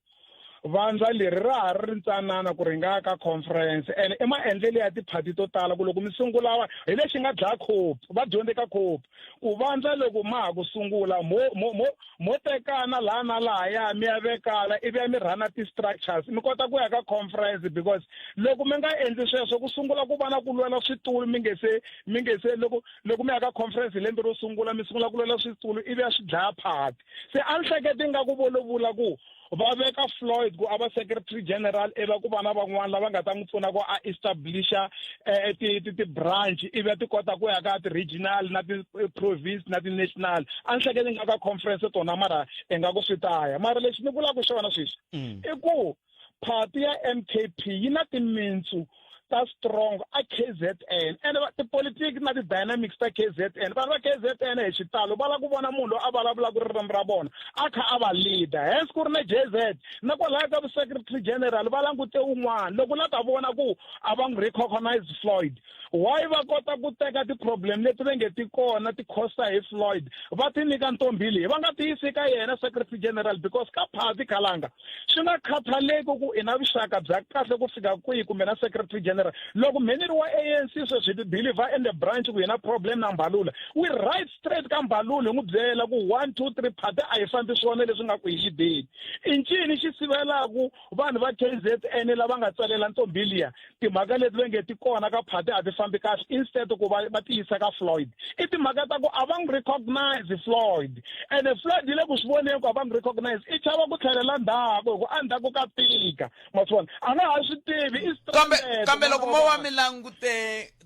vandla leri ra ha ri ntsanana ku ri nga ka conference and i maendlelo ya tiphati to tala ku loko mi sungula hi lexi nga dlaya khopi va dyondze ka khopi ku vandla loko ma ha ku sungula mo mo mo mo tekana laha na lahaya mi ya vekana ivi ya mi rhana ti-structures mi kota ku ya ka conference because loko mi nga endli sweswo ku sungula ku va na ku lwela switulu mi nge se mi nge se loko loko mi ya ka conference hi lembe ro sungula mi sungula ku lwela switulu ivi ya swi dlaya phati se a ni hleketi ingaku vo lo vula ku va veka Floyd ku a va secretary general ivi ku va na van'wana lava nga ta n'wi pfuna ku a establisha eh, ti ti ti-branch ivi a ti kota ku ya ka ti-regional na ti-province na ti-national a ni hleketi nga ka conference tona mara ingaku swi ta ya mara lexi ni vulaka xona sweswi i ku party ya M_K_P yi na timintsu ta strong a KZN ene tipolitiki na ti-dynamics ta KZN vanhu va KZN hi xitalo va lava ku vona munhu loyi a vulavulaka ririmi ra vona a kha a va leader hence ku ri na J_Z na kwalaya ka vu-secretary general va langute wun'wana loko la ta vona ku a va n'wi recognize Floyd why va kota ku teka ti-problem leti va nge ti kona ti costa hi Floyd va ti nyika ntombhi leyi va nga tiyisi ka yena secretary general because ka party khalanga swi nga khathaleki ku i na vuxaka bya kahle ku fika kwihi kumbe na secretary general loko mhe ni ri wa ANC sweswi hi believer in the branch ku hi na problem na Mbalula we write straight ka Mbalula hi n'wi byela ku 1 2 3 party a yi fambi swona leswi nga ku hi xideni i ncini xi sivelaku vanhu va KZN lava nga tsalela ntombhi liya timhaka leti va nge ti kona ka party a ti fambi kahle instead ku va va ti yisa ka Floyd i timhaka ta ku a va n'wi recognize Floyd ene Floyd yi le ku swi voneni ku a va n'wi recognize i chava ku tlhelela ndzhaku hi ku endzhaku ka tika ma swi vona a nga ha swi tivi i kambe kambe loko mo va mi langute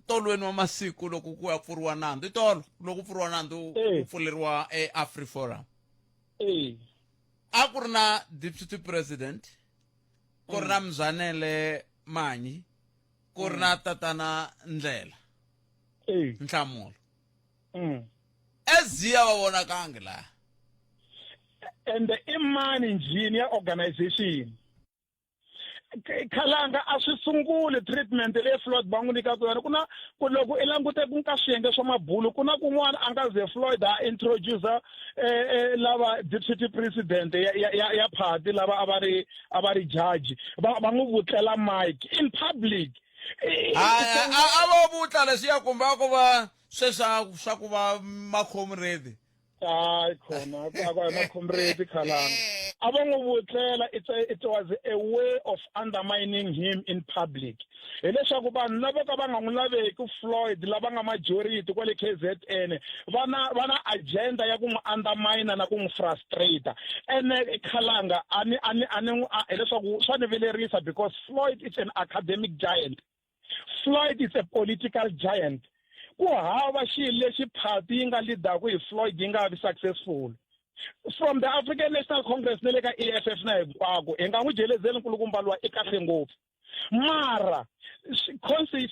tolweni wa masiku loko ku ya pfuriwa nandzu i tolo loko ku pfuriwa nandzu ku pfuleriwa eAfriForum a ku ri na deputy president ku ri na Mzwanele Manyi ku ri na tatana Ndlela Nhlamulo eziya va vonakangi laha ende i mani njhini ya organization khalanga a swi sunguli treatment leyi Floyd va n'wi nyikaka yona ku na ku loko i langute ku ka swiyenge swa mabulu ku na kun'wana a nga ze Floyd a introduce eh, eh, lava deputy president ya, ya, ya, ya party lava a va ri a va ri judge va va n'wi vutlela mic in public a vo vutla leswiya kumbe a ku va sweswa swa ku va makhomredi hayi khona a ku hi makhomredi khalanga a va n'wi vutlela it was a way of undermining him in public hileswaku vanhu lava ka va nga n'wi laveki Floyd lava nga majority kwale K_Z_N va na va na agenda ya ku n'wi undermine na ku n'wi frustrate ene khalanga a ni a ni a ni hileswaku swa ni vilerisa because Floyd is an academic giant Floyd is a political giant ku hava xilo lexi party yi nga leadaku hi Floyd yi nga vi successful from the African National Congress na le ka E_F_F na hinkwako hi nga n'wi jelezeli nkulukumba luwa i kahle ngopfu mara sweswi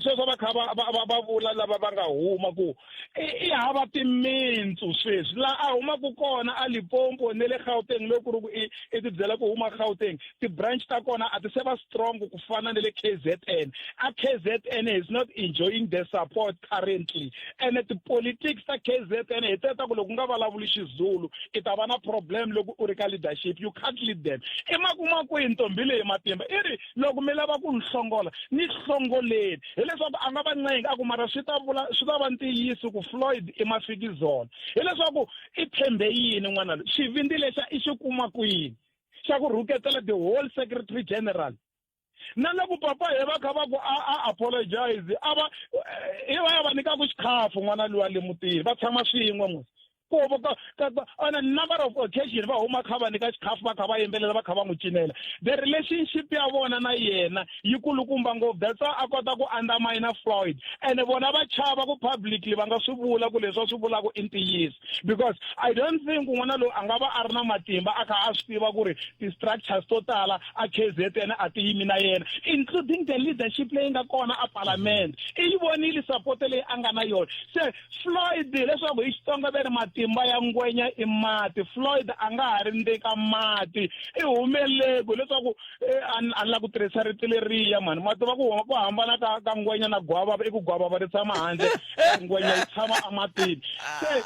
sweswo va kha va va va vula lava va nga huma ku i hava timintsu sweswi laha a humaka kona a Limpopo ne le Gauteng loko ku ri ku i i tibyela ku huma Gauteng ti-branch ta kona a ti se va strong ku fana na le K_Z_N a K_Z_N is not enjoying the support currently ene ti-politics ta K_Z_N hi teta ku loko u nga vulavuli Xizulu i ta va na problem loko u ri ka leadership you can't lead them i ma kuma kwihi ntombi leyi matimba i ri loko mi lava ku ni hlongola ni hlongoleni hileswaku a nga va ncengi a ku mara swi ta vula swi ta va ntiyiso ku Floyd i mafikizolo hileswaku i tshembe yini n'wana loyi xivindzi lexa i xi kuma kwini xa ku rhuketela the whole secretary general na loko papa he va kha va ku a a apologize a va i va ya va nyikaku xikhafu n'wana luwa le mutini va tshama swin'we musi. Ku va ka ka on a number of occasion va huma kha va nyika xikhafu va kha va yimbelela va kha va n'wi cinela. The relationship ya vona na yena yi kulukumba ngopfu that's why a kota ku undermine Floyd ene vona va chava ku publicly va nga swi vula ku leswi va swi vulaka i ntiyiso because I don't think n'wana loyi a nga va a ri na matimba a kha a swi tiva ku ri ti-structures to tala a KZN a ti yimi na yena including the leadership leyi nga kona a parliament i yi vonile support leyi a nga na yona se Floyd leswaku hi Xitsonga ve ri matimba ya ngwenya i mati Floyd a nga ha ri ndzeka mati i humeleko leswaku eh, a ni la ku tirhisa rito leriya mhani ma tiva ku ku hambana ka ka ngwenya na gwavava i ku gwavava ri tshama handle ngwenya yi tshama ematini se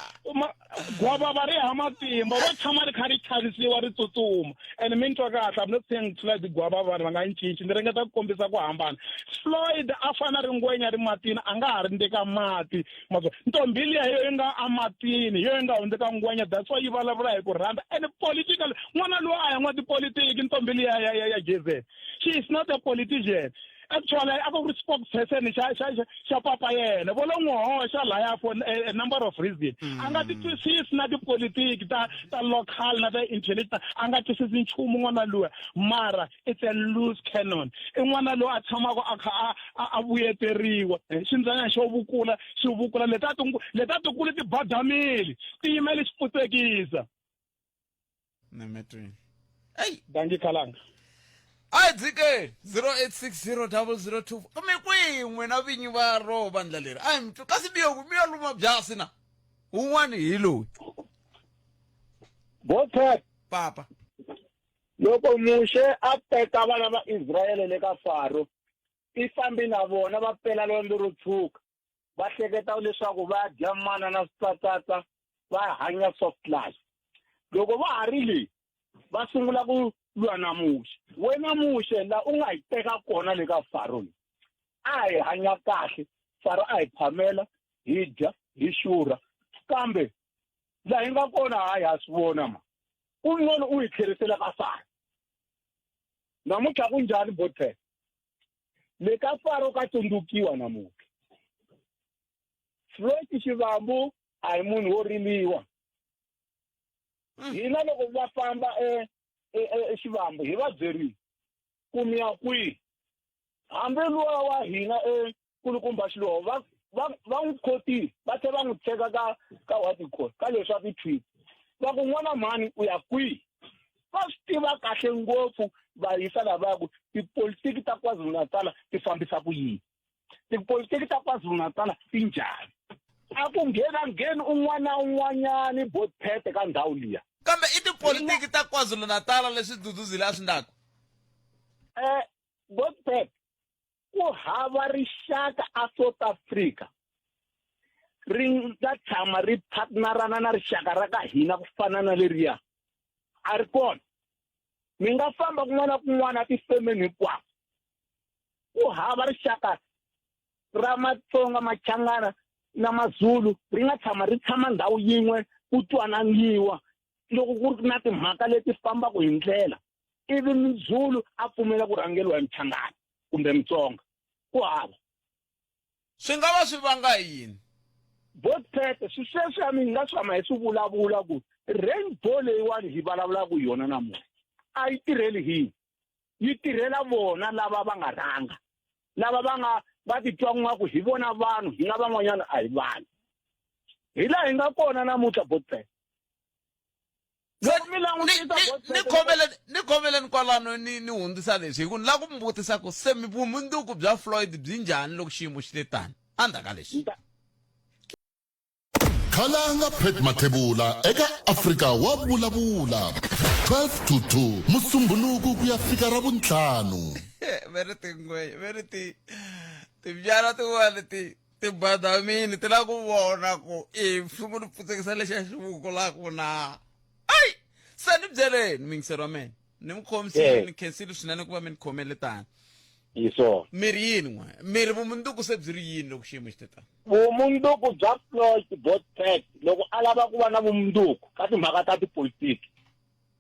gwavava ri ha matimba ro tshama ri kha ri chavisiwa ri tsutsuma and mi ni twa kahle I'm not saying Floyd gwavava vanhu va nga yi cinci ni ringeta ku kombisa ku hambana Floyd a fana ri ngwenya ri matini a nga ha ri ndeka mati mazwa ntombi liya yo yi nga amatini yo yi nga hundzeka ngwenya that's why yi vulavula hi ku rhandza and political n'wana loyi a ya n'wa tipolitiki ntombi liya ya ya ya Jezel she is not a politician actually a ku ri spokesperson xa xa xa papa yena vo lo n'wi hoxa laya for a, a number of reasons a nga ti twisisi na tipolitiki ta ta local na ta international a nga twisisi nchumu n'wana luya mara it's a loose cannon i n'wana loyi a tshamaka a kha a a vuyeteriwa eh, ximbyana xo vukula xi vukula leta ti leta tikulu ti badamile ti yimele xi putsekisa nemetweni eyi dangi khalanga a hi dzikeni 08600024 mi kwihi n'wina vinyi va ro vandla leri a hi mi kasi miyo mi yo luma byasi na wun'wani hi loyi Bothat papa Loko Muxe a teka vana va Israyele le ka Faro, i fambe na vona va pela Lwandle ro Tshwuka, va hleketa leswaku va dya mana na switsatsatsa, va hanya soft life. Loko va ha ri le, va sungula ku lwa na Muxe. Wena Muxe, la u nga hi teka kona le ka Faro le, a hi hanya kahle, Faro a hi phamela, hi dya, hi xurha, kambe laha hi nga kona hayi ha swi vona ma. Kun'wana u hi tlherisela ka Faro. Namuntlha ku njhani Botfel? Le ka Faro ka tsundzukiwa namuntlha. Floyd Shivambu a hi munhu wo riliwa. Hina loko va famba e eXivambu hi va byerile ku mi ya kwihi. Hambi luwa wa hina e kulukumba Xiluva va va va n'wi khotile va tlhela va n'wi tsheka ka ka what you call ka leswa ti-tweet va ku n'wana mhani u ya kwihi va swi tiva kahle ngopfu va yisa lavaya ku tipolitiki ta KwaZulu-Natal ti fambisa ku yini tipolitiki ta KwaZulu-Natal ti njhani a ku nghena ngheni un'wana na un'wanyani botphete ka ndhawu liya kambe i tipolitiki ta KwaZulu-Natal leswi Duduzile a swi ndlaku eh botphete ku hava rixaka a South Africa ri nga tshama ri partnerana na rixaka ra ka hina ku fana na leriya a ri kona mi nga famba kun'wana na kun'wana tifemeni hinkwako ku hava rixaka ra Matsonga Machangana na Mazulu ri nga tshama ri tshama ndhawu yin'we ku twananiwa loko ku ri na timhaka leti fambaka hi ndlela ivi Mzulu a pfumela ku rhangeriwa hi Mchangana kumbe Mutsonga ku hava swi nga va swi vanga hi yini Botpete swi sweswi a mi nga tshama hi swi vulavula ku rainbow leyiwani hi vulavulaka hi yona namuntlha a yi tirheli hina yi tirhela vona lava va nga rhanga lava va nga va titwa ngaku hi vona vanhu hina van'wanyana a hi vanhu hi laha hi nga kona namuntlha Botpete loko mi langutisa ni khomeleni ni khomeleni kwalano ni ni hundzisa leswi hi ku ni lava ku mi vutisa ku se vumundzuku bya Floyd byi njhani loko xiyimo xi te tani endzhaku ka leswi Khalanga Pat Mathebula eka Afrika wa vulavula 12 to 2 Musumbhunuku ku ya fika Ravuntlhanu. Ve ri tingwe ve ri ti timbyana tin'wana ti tibadamini ti lava ku vona ku i mfumo ni pfutsekisa lexi a xi vukulaku na ayi se ni byeleni muyingiseri wa mina ni mi khomisile ni khensile swinene ku va mi ni khomele tani hi swona mi ri yini n'we mi ri vumundzuku se byi ri yini loko xiyimo xi te tani vumundzuku bya Floyd Botpet loko a lava ku va na vumundzuku ka timhaka ta tipolitiki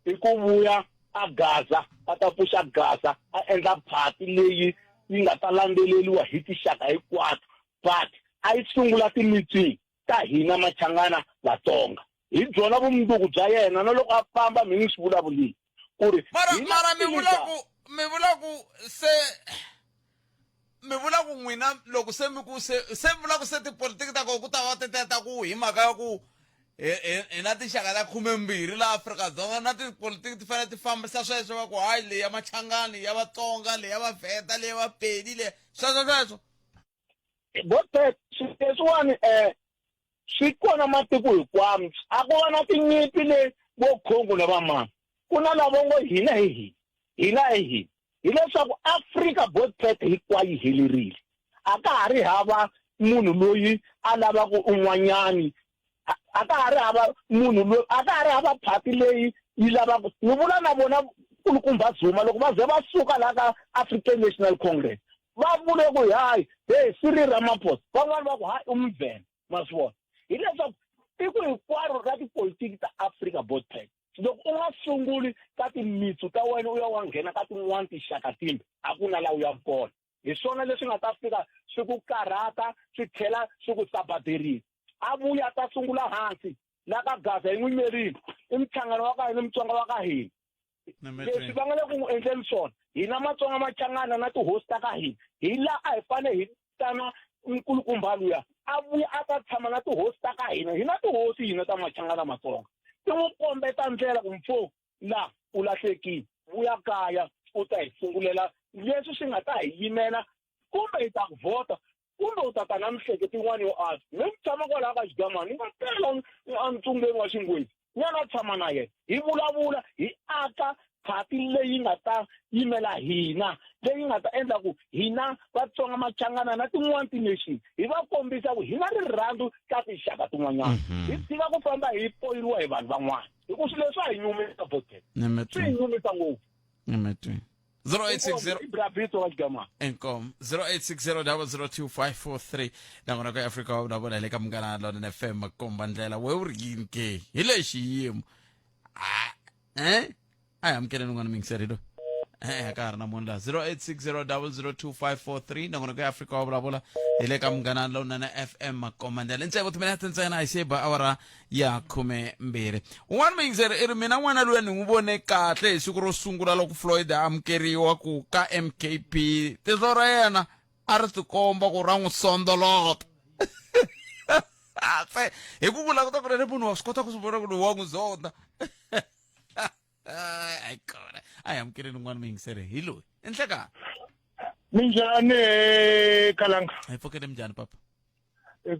i ku vuya a gaza a ta pfuxa gaza a endla phati leyi yi nga ta landzeleriwa hi tixaka hinkwato but a yi sungula ti-meeting ta hina Machangana Vatsonga. Hi byona vumundzuku bya yena na loko a famba mi n'wi swi vulavulile ku ri mara hi na mara mi vula leader. ku mi vula ku se mi vula ku n'wina loko se mi ku se se mi vula ku se tipolitiki ta kona ku ta va tete ta ku hi mhaka ya ku hi- hi hi na tinxaka ta khumembirhi laha Afrika-Dzonga na tipolitiki ti fanele ti fambisa sweswo va ku hayi leyi ya Machangani ya Vatsonga leyi ya Vavhenda leyi ya Vapedi leyi sweswo sweswo Godfrey leswiwani um swi kona matiko hinkwawo a ko va na tinyimpi le vo Congo na vamani ku na lavo ngo hina hi hina hina hi hina hileswaku Afrika Botpet hinkwayo yi helerile a ka ha ri hava munhu loyi a lavaka un'wanyani a ka ha ri hava munhu loyi a ka ha ri hava phati leyi yi lavaka ni vula na vona kulukumba Zuma loko va ze va suka laha ka African National Congress va vule ku hayi hey Cyril Ramaphosa van'wani va ku hayi u muvhena ma swi vona hileswaku tiko hinkwaro ra tipolitiki ta Afrika Botpet loko u nga sunguli ka timitsu ta wena u ya wa nghena ka tin'wana tinxaka timbe a ku na laha u yaka kona hi swona leswi nga ta fika swi ku karhata swi tlhela swi ku sabaderisa a vuya a ta sungula hansi la ka Gaza hi n'wi yimerile i muhlangano wa ka hina Mutsonga wa ka hina leswi va nga le ku n'wi endleni swona hina Matsonga Machangana na tihosi ta ka hina hi la a hi fanele hi tana nkulukumba luya a vuya a ta tshama na tihosi ta ka hina hina tihosi hina ta Machangana Matsonga ti n'wi kombeta ndlela ku mfo la u lahlekile vuya kaya u ta hi sungulela leswi swi nga ta hi yimela kumbe hi ta ku vhota kumbe u ta ta na mihleketo yin'wana yo antswa mi ni tshama kwalaho ka xigamani ni nga tela entsungeni wa xingwezi ni ya na tshama na yena hi vulavula hi aka phati leyi nga ta yimela hina leyi nga ta endla ku hina Vatsonga Machangana na tin'wana ti-nation hi va kombisa ku hi na rirhandzu ka tinxaka tin'wanyana hi tshika ku famba hi poyiriwa hi vanhu van'wana hi ku swilo leswi a hi nyumisa boteni swi hi nyumisa ngopfu 0860 Ibrabito wa Xigamana. Inkomu 0860002543 nakona ka Afrika wa vulavula hi le ka Munghana Lonene FM makomba ndlela we u ri yini ke hi le xiyimo Ah, eh a hi amukeleni un'wana muyingiseri loyi eh ka ha ri na munhu laha 0860002543 nakona ka Afrika wa vulavula hi le ka Munghana Lonene FM makomba ndlela ntsevu timinete ntsena hi se ba awara ya 12 un'wana muyingiseri i ri mina n'wana luya ni n'wi vone kahle hi siku ro sungula loko Floyd a amukeriwa ku ka MKP tihlo ra yena a ri tikomba ku ra n'wi sondolota se hi ku vula ku ta ku ri munhu wa swi kota ku swi vona ku lowu wa n'wi zonda ayi kona a hi amukeleni un'wana muyingiseri hi loyi i nhlekani Minjhani Kalanga? Hi pfukile minjhani papa?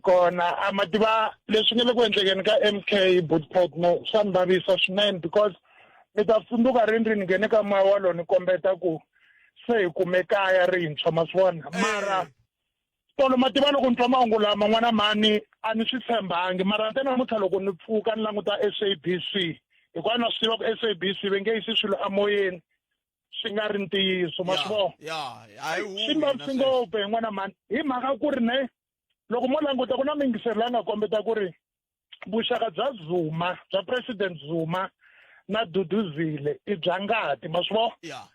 Kona a ma tiva leswi nga le ku endlekeni ka MK Bootpad no swa ni vavisa swinene because mi ta tsundzuka rini ri ni nghene ka moya walowo ni kombeta ku se hi kume kaya rintshwa ma swi vona mara tolo ma tiva loko ni twa mahungu lama n'wana mhani a ni swi tshembangi mara ntsena namuntlha loko ni pfuka ni languta SABC hikuva na swi tiva ku SABC va nge yisi swilo emoyeni swi nga ri ntiyiso ma swi vona swi vavisi ngopfu hi n'wana mhani hi mhaka ku ri ne loko mo languta ku na miyingiselo leyi nga kombeta ku ri vuxaka bya Zuma bya president Zuma na Duduzile i bya ngati ma swi vona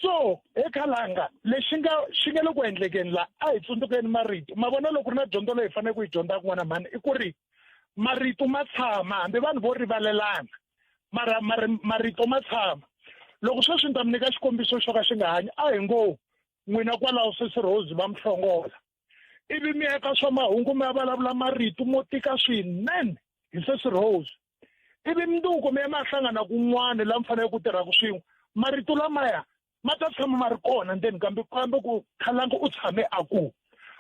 so he khalanga lexi nga xi nga le ku endlekeni la a hi tsundzukeni marito ma vona loko ri na dyondzo leyi hi faneleke ku yi dyondzaka n'wana mhani i ku ri marito ma tshama hambi vanhu vo rivalelana mara marito ma tshama loko sweswi ni ta mi nyika xikombiso xo ka xi nga hanyi a hi ngo n'wina kwalaho sesi Rose va mi hlongola ivi mi ya ka swa mahungu mi ya vulavula marito mo tika swinene hi sesi Rose ivi mundzuku mi ya mi ya hlangana kun'wana la mi faneleke ku tirhaka swin'we marito lamaya ma ta tshama ma ri kona ndzeni kambe kambe ku khalanga u tshame a ku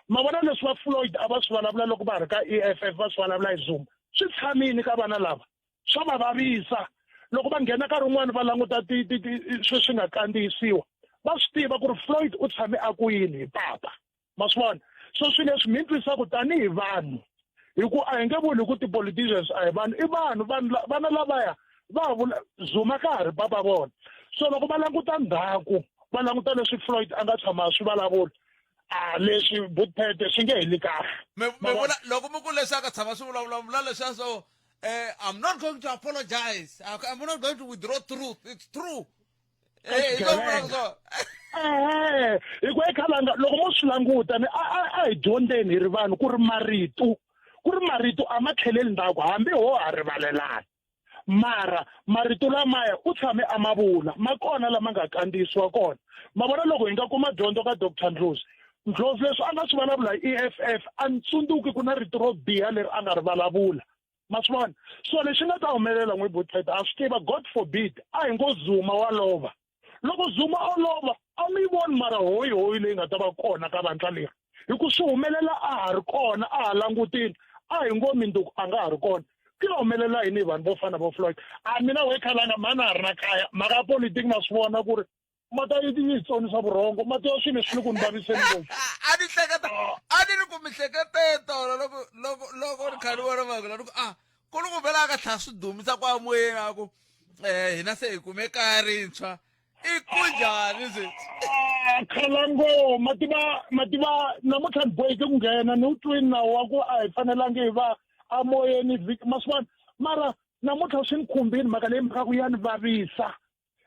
ma vona leswi va Floyd a va swi vulavula loko va ri ka E_F_F va swi vulavula hi Zuma swi tshamile ka vana lava swa va vavisa loko va nghena nkarhi wun'wani va languta ti ti ti sweswi swi nga kandziyisiwa va swi tiva ku ri Floyd u tshame a ku yini hi papa ma swi vona so swilo leswi mi twisaka tanihi vanhu hi ku a hi nge vuli ku ti-politicians a hi vanhu i vanhu vanhu vana lavaya va vula Zuma ka ha ri papa vona so loko va languta ndzhaku va languta leswi Floyd a nga tshama swi vulavula a leswi Bootpete swi nge heli kahle mi vula loko mi ku leswi a ka tshama swi vulavula vula leswiya swo eh, I'm not going to apologize I'm not going to withdraw truth it's true Eh, hi swo ehe hi ku ekhalanga loko mo swi languta ni a hi dyondzeni hi ri vanhu ku ri marito Ku ri marito a ma tlheleli ndzhaku hambi ho ha rivalelana. Mara marito lamaya u tshame a ma vula, ma kona lama nga kandziyisiwa kona. Ma vona loko hi nga kuma dyondzo ka Doctor Ndlozi, Ndlozi leswi a nga swi vulavula hi EFF a ni tsundzuki ku na rito ro biha leri a nga ri vulavula. Ma swi vona? So lexi nga ta humelela n'wi Butete a swi tiva, God forbid, a hi ngo Zuma wa lova. Loko Zuma o lova a mi yi voni mara hoyi hoyi leyi nga ta va kona ka vandla leri. Hi ku swi humelela a ha ri kona, a ha langutile, a hi ngo minduku a nga ha ri kona. Ku ya humelela yini hi vanhu vo fana vo Floyd? A mina we khalanga mhani a ha ri na kaya, mhaka ya politiki ma swi vona ku ri ma ta yi yi tsonisa vurhongo, ma tiva swilo leswi ni ku ni vaviseni ngopfu. A ni hleketa a ni ri ku mi hlekete tolo loko loko loko ni kha ni vona vanhu la ni ku a ku ni ku vela a ka tlhela swi dumisa kwa moyeni a ku eh hina se hi kume kaya rintshwa i ku njhani sweswi Ah, khalango mativa mativa namuntlha ni boheke ku nghena ni wu twini nawu wa ku a hi fanelangi hi va amoyeni vhiki ma swi vona mara namuntlha swi ni khumbini mhaka leyi mhaka ku ya ni vavisa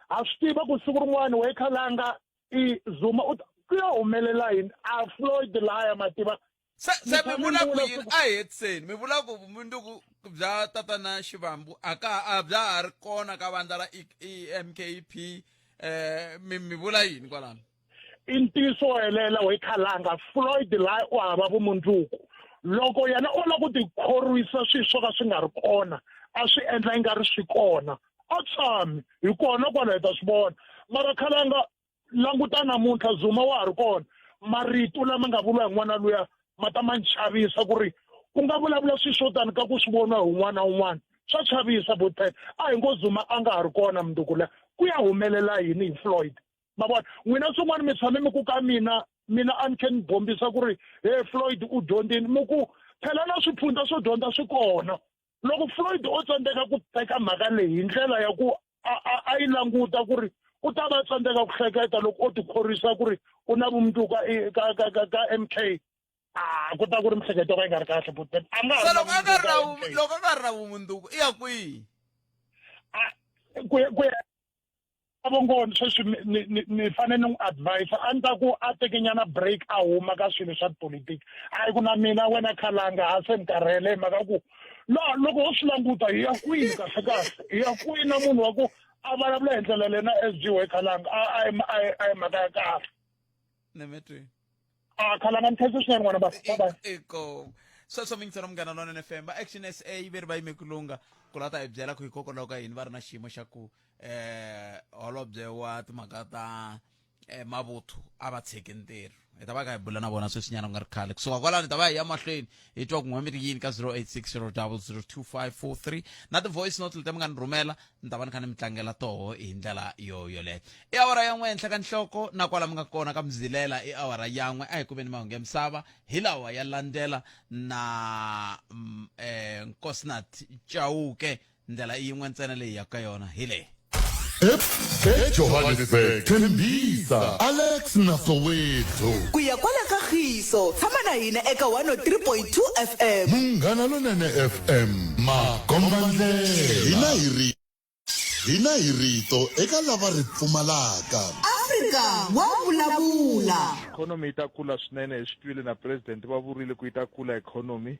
ha swi tiva ku siku rin'wana we khalanga i zuma u ku ya humelela yini a floyd laya mativa se se mi vula ku yini a hi hetiseni mi vula ku vumundzuku bya tatana xivambu a ka a bya ha ri kona ka vandla ra emkp eh mi mi vula yini kwalano i ntiyiso wo helela we khalanga floyd laya u hava vumundzuku loko yena o lava ku tikhorwisa swilo swo ka swi nga ri kona a swi endla i nga ri swi kona a tshami hi kona kwala hi ta swi vona mara khalanga languta namuntlha zuma wa ha ri kona marito lama nga vuriwa hi n'wana luya ma ta ma ni chavisa ku ri u nga vulavula swilo swo tani ka ku swi voniwa hi un'wana na un'wana swa chavisa botpet a hi ngo zuma a nga ha ri kona mundzuku la ku ya humelela yini hi floyd ma vona n'wina swin'wana mi tshame mi ku ka mina mina a ni khe ni bombisa ku ri he floyd u dyondzini mi ku phela na swiphundza swo dyondza swi kona loko floyd o tsandzeka ku teka mhaka leyi hi ndlela ya ku a yi languta ku ri u ta va tsandzeka ku hleketa loko o tikhorwisa ku ri u na vumundzuku ka ka ka ka M K a ku ta ku ri mihleketo ka yi nga ri kahle but a nga se loko a nga ri na loko a nga ri na vumundzuku i ya kwihi ku ku ya vongoni sweswi ni ni ni fanele ni n'wi advise a ni ta ku a teke nyana break a huma ka swilo swa tipolitiki a yi ku na mina wena khalanga ha se ni karhele hi mhaka ku no loko ho swi languta hi ya kwini kahle kahle hi ya kwini na munhu wa ku a vulavula hi ndlela leyi na S G we khalanga a a hi a hi mhaka ya kahle nemetweni a khalanga ni khensa swinene n'wana ba bye bye eko sweswo mingiselo munghana lonene fm va action sa ve ri va yime ku lungha ku lava ta hi byela ku hikokwalaho ka yini va ri na xiyimo xa ku eh holobye wa timhaka ta eh, mavuthu a va tshiki ntirho hi ta va kha hi bula na vona sweswinyana ku nga ri khale kusuka kwalano hi ta va hi ya mahlweni hi twa ku n'we mi ri yini ka 0860 002543 na ti-voice note leti mi nga ni rhumela ni ta va ni kha ni mi tlangela toho hi ndlela yo yoleyo i awara ya n'we henhla ka nhloko na kwala mi nga kona ka mzilela i awara ya n'we a hi kumeni mahungu ya misava hi lawa ya landzela na mm, eh, nkosinat chauke ndlela i yin'we ntsena leyi yaka ka yona hi leyi ejohannesburg tembisa alex na soweto ku ya kwala ka khiso tshama na hina eka 103.2 fm munghana lonene fm makombandlela hina hi ri hina hi rito eka lava ri pfumalaka Afrika wa vulavula Economy yi ta kula swinene hi swi twile na president va vurile ku yi ta kula economy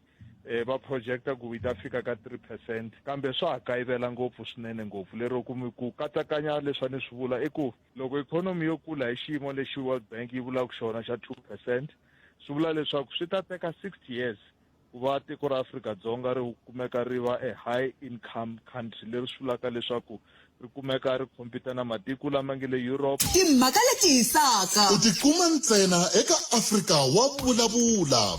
eh, va projecta ku yi ta fika ka 3 percent kambe swa ha kayivela ngopfu swinene ngopfu lero ku ku katsakanya leswi a ni swi vula i ku loko ikhonomi yo kula hi xiyimo lexi World Bank yi vulaka xona xa 2 percent swi vula leswaku swi ta teka 60 years ku va tiko ra Afrika-Dzonga ri kumeka ri va a high income country leri swi vulaka leswaku ri kumeka ri khompita na matiko lama nge le Europe. Timhaka leti hisaka. U tikuma ntsena eka Afrika wa Vulavula.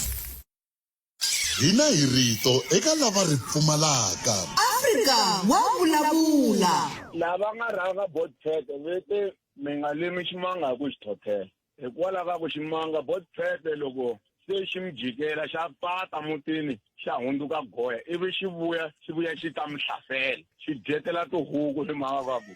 Hina hi rito eka lava ri pfumalaka. Afrika wa vulavula. Lava nga rhanga Botpete ve te mi nga limi ximanga hi ku xi thothela. Hikwalaho ka ku ximanga Botpete loko se xi mi jikela xa pata mutini xa hundzuka goya ivi xi vuya xi vuya xi ta mi hlasela xi dyetela tihuku hi mhaka ka ku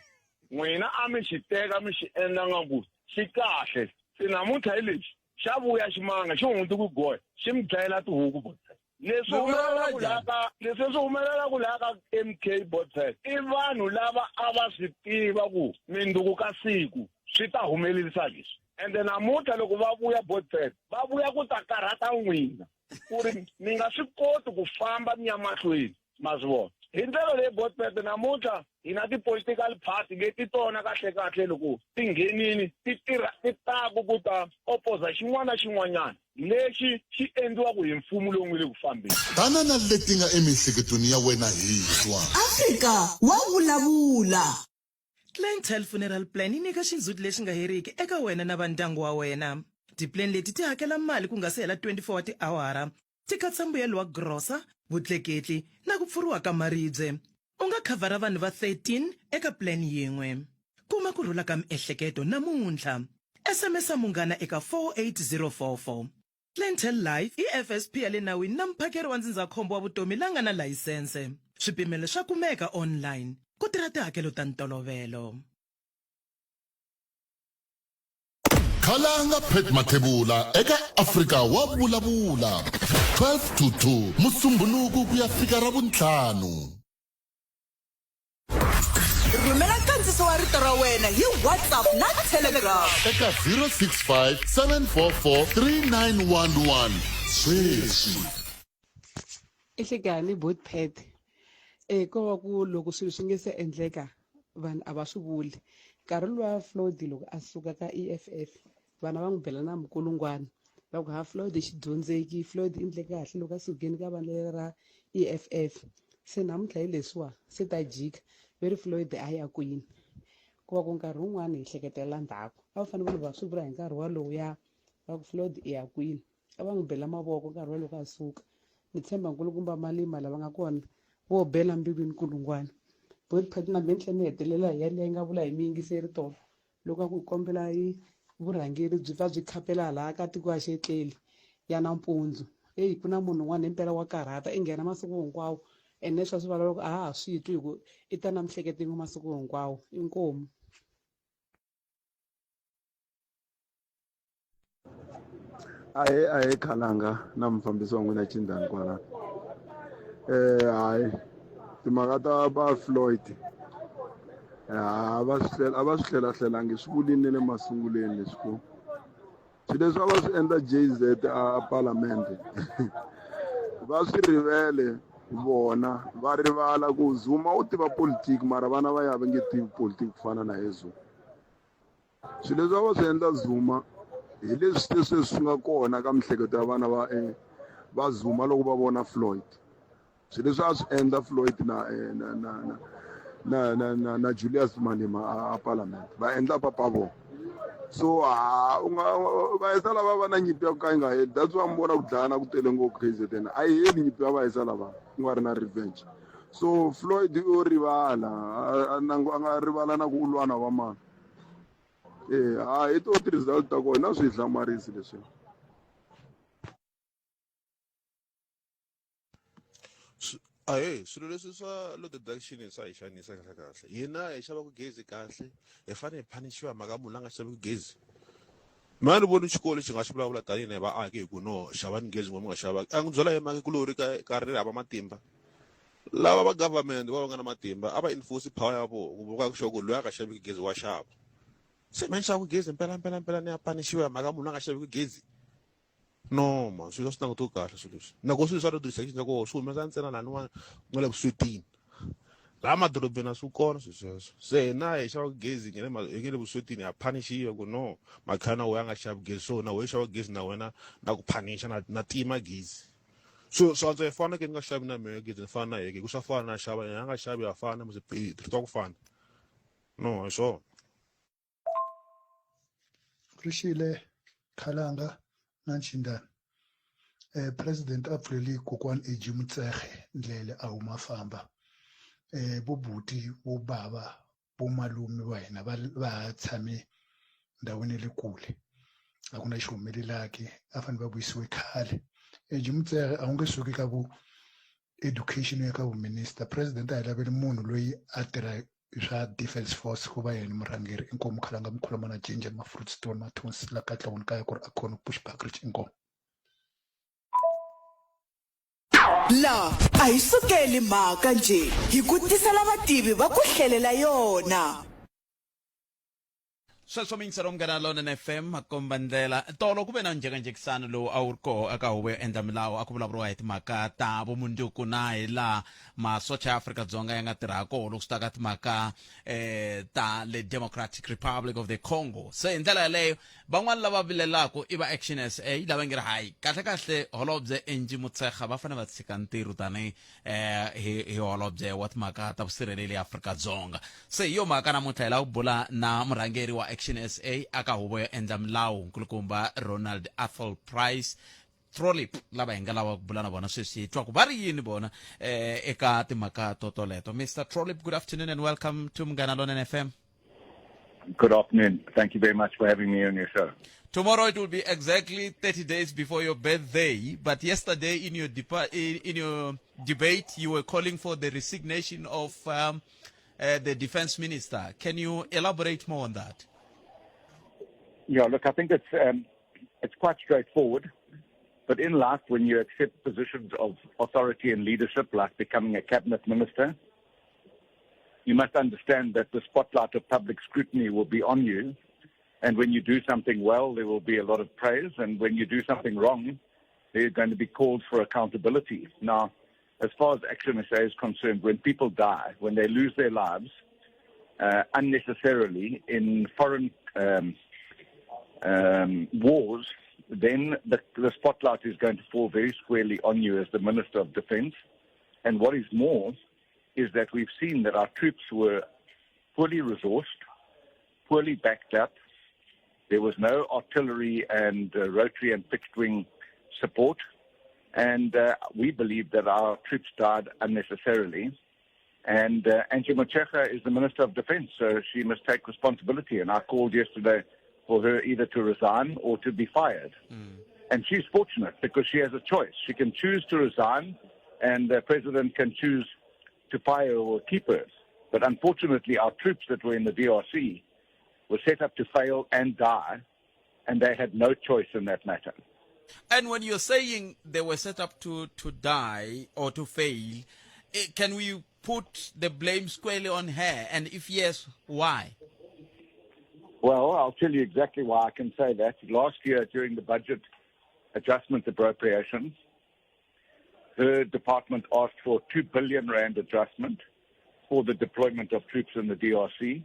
n'wina a mi xi teka mi xi endla nga ku xi kahle se namuntlha hi lexi xa vuya ximanga xi hundzuki goya xi mi dlayela tihuku Botset leswi humelelaka laha ka leswi swi humelelaka laha ka MK Botset i vanhu lava a va swi tiva ku minduku ka siku swi ta humelerisa leswi ende namuntlha loko va vuya Botset va vuya ku ta karhata n'wina. ku ri mi nga swi koti ku famba mi ya mahlweni ma swi vona hi ndlela leyi botpet namuntlha hi na ti-political party leti tona kahlekahle loko ti nghenini ti tirha ti taku ku ta opoza xin'wana na xin'wanyana lexi xi endliwaka hi mfumo lowu nga le ku fambeni. Tana na leti nga emiehleketweni ya wena hi twa. Afrika wa vulavula. Clientele Funeral Plan yi nyika xindzhuti lexi nga heriki eka wena na va ndyangu wa wena. Tipuleni leti ti hakela mali ku nga si hela 24 wa tiawara, ti katsa mbuyelo wa grosa, vutleketli na ku pfuriwa ka maribye. U nga khavhara vanhu va 13 eka plan yin'we. Kuma ku rhula ka miehleketo namuntlha. SMS-a Munghana eka 48044. Clientele Life i FSP ya le nawini na muphakeri wa ndzindzakhombo wa vutomi la nga na layisense. Swipimelo swa kumeka online. Ku tirha tihakelo ta ntolovelo. Khalanga Pat Mathebula eka Afrika wa vulavula 12 to 2 Musumbhunuku ku ya fika Ravuntlhanu. Rhumela nkandziso wa rito ra wena hi WhatsApp na Telegram. Eka 065 744 3911 sweswi. Ehlekani bot pet eh ko va ku loko swilo swi nge se endleka vanhu a va swi vuli nkarhi luwa Floyd loko a suka ka EFF vanhu a va n'wi bela na mikulungwana va ku ha Floyd i xidyondzeki Floyd i ndle kahle loko a sukeni ka vandla leri ra EFF se namuntlha hi leswiwa se ta jika ve ri Floyd a ya kwini ku va ku nkarhi wun'wani hi hleketelela ndzhaku a va fanele vanhu va swi vula hi nkarhi walowu va ku Floyd i ya kwini a va n'wi bela mavoko nkarhi wa loko a suka ni tshemba nkulukumba Malima lava nga kona vo bela mbilwini nkulungwana bot partner me ni tlhela ni hetelela hi yaliya yi nga vula hi muyingiseri tolo loko a ku hi kombela yi vurhangeri byi pfa byi khapela laha ka tiko a xi etleli ya nampundzu eyi ku na munhu un'wana himpela wa karhata i nghena masiku hinkwawo ene leswi a swi vulavulaka a ha ha swi twi hi ku i ta na miehleketo yin'we masiku hinkwawo inkomu. Ahee ahee khalanga na mufambisi wa n'wina Chindani kwala eh hayi timhaka ta va Floyd a va swi hlela a va swi hlela hlelangi swi vulini le masunguleni leswi ku swilo leswi a va swi endla Jay-Z a palamende va swi rivele vona va rivala ku Zuma u tiva politiki mara vana va ya va nge tivi politiki ku fana na ye Zuma Swilo leswi a va swi endla Zuma hi leswi se sweswi swi nga kona ka miehleketo ya vana va eh, va Zuma loko va vona Floyd swilo leswi a swi endla Floyd na eh, na na na na na na, na Julius Malema a, a parliament va endla papa vona so ha u nga vahisa lava va na nyimpi ya ku ka yi nga heli that's why mi vona ku dlayana ku tele ngopfu KZN a yi heli nyimpi ya vahisa lava ku nga ri na revenge so Floyd o rivala a nga rivala na ku u lwa na va mani e ha hi to ti-result ta kona swi hi hlamarisi leswi Ahee swilo leswi swa load deduction swa hi xanisa kahle kahle hina hi xavaku gezi kahle hi fanele hi phanishiwa hi mhaka munhu la nga xaviki gezi mina ni voni xikolo xi nga xi vulavula tanihi na hi vaaki hi ku no xavani gezi n'we mi nga xavaki a n'wi byela hi mhaka kulori ka ka ri hava matimba lava va government va va nga na matimba a va enforce power ya vona ku voka sure ku loyi a nga xaviki gezi wa xava se mina ni xavaku gezi mpela mpela mpela ni ya panishiwa hi mhaka munhu a nga xaviki gezi no man swilo swi langutiwi kahle swilo leswi na ko swilo swa road resection swa koho swi humesa ntsena laniwani ku nga le vuswetini laha madorobeni a swi kona swilo sweswo se hina hi xava gezi hi nge hi nge le vuswetini ha phanishiwa ku no makhaya na wena a nga xavi gezi so na wena xava gezi na wena na ku phanisha na na tima gezi so swi antswa hi fana ke ni nga xavi na mehe gezi ni fana na yeke hi ku swa fana na xava yena a nga xavi ha fana mos hi tirhisiwa ku fana no hi swona Rixile Khalanga na Nchindani eh president a pfuleli kokwani AG Motsepe ndlela a huma famba eh vo buti vo bava vo malume va hina va va ha tshame ndhawini ya le kule a ku na xi humelelaki a fanele va vuyisiwe khale AG Motsepe a wu nge suki ka vu education ya ka vu-minister president a hi laveli munhu loyi a tirha swa defense force ku va yena murhangeri inkomu khalanga mkhuluma na ginger ma fruit stone ma thonsi la katlehong kaya ku ri akhona ku Bushbuckridge inkomu La a hi sukeli mhaka njhe hi ku tisela vativi va ku hlelela yona. Sweswo miyingiselo Munghana Lonene FM makomba ndlela. Tolo ku ve na njhekanjhekisano lowu a wu ri koho eka huvo yo endla milawu a ku vulavuriwa hi timhaka ta vumundzuku na hi laha masocha ya Afrika-Dzonga ya nga tirhaka koho loko swi ta ka timhaka eh, ta le Democratic Republic of the Congo. Se hi ndlela yaleyo van'wana lava vilelaka i va Action SA lava nge ri hayi kahle-kahle holobye Angie Motshekga va fanele va tshika ntirho tanihi eh hi hi holobye wa timhaka ta vusirheleli Afrika-Dzonga. Se hi yo mhaka namuntlha hi lava ku bula na murhangeri wa Action SA aka huvo yo endla milawu nkulukumba Ronald Athol Price Trollip lava hi nga lava ku bula na vona sweswi hi twa ku va ri yini vona eh eka timhaka to toleto. Mr Trollip, good afternoon and welcome to Munghana Lonene FM. Good afternoon. Thank you very much for having me on your show. Tomorrow it will be exactly 30 days before your birthday. But yesterday in your in your debate, you were calling for the resignation of the defense minister. Can you elaborate more on that? Yeah, look, I think it's quite straightforward. But in life, when you accept positions of authority and leadership, like becoming a cabinet minister, you must understand that the spotlight of public scrutiny will be on you. And when you do something well, there will be a lot of praise. And when you do something wrong, there are going to be calls for accountability. Now, as far as Action SA is concerned, when people die, when they lose their lives unnecessarily in foreign wars, then the spotlight is going to fall very squarely on you as the Minister of Defense. And what is more is that we've seen that our troops were poorly resourced, poorly backed up. There was no artillery and rotary and fixed wing support. And we believe that our troops died unnecessarily. And Angie Motshekga is the Minister of Defense, so she must take responsibility. And I called yesterday for her either to resign or to be fired. And she's fortunate because she has a choice. She can choose to resign, and the president can choose to fire or keep her. But unfortunately, our troops that were in the DRC were set up to fail and die, and they had no choice in that matter. And when you're saying they were set up to die or to fail, can we put the blame squarely on her? And if yes, why? Well, I'll tell you exactly why I can say that. Last year, during the budget adjustment appropriations, her department asked for 2 billion rand adjustment for the deployment of troops in the DRC.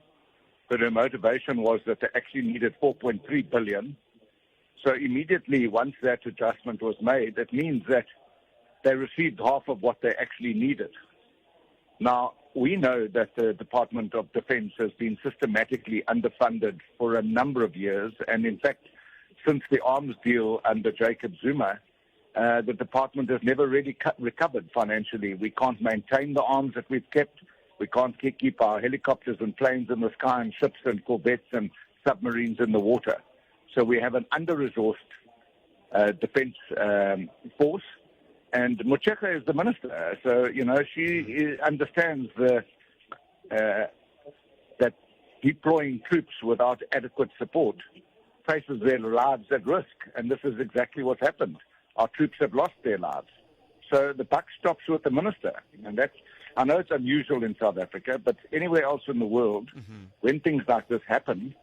But her motivation was that they actually needed 4.3 billion. So immediately, once that adjustment was made, it means that they received half of what they actually needed. Now, we know that the Department of Defense has been systematically underfunded for a number of years. And in fact, since the arms deal under Jacob Zuma, the department has never really recovered financially. We can't maintain the arms that we've kept. We can't keep our helicopters and planes in the sky and ships and corvettes and submarines in the water. So we have an under-resourced defense force. And Motshekga is the minister. So, you know, she understands that deploying troops without adequate support places their lives at risk. And this is exactly what's happened. Our troops have lost their lives. So the buck stops with the minister. And that's, I know it's unusual in South Africa, but anywhere else in the world, when things like this happen,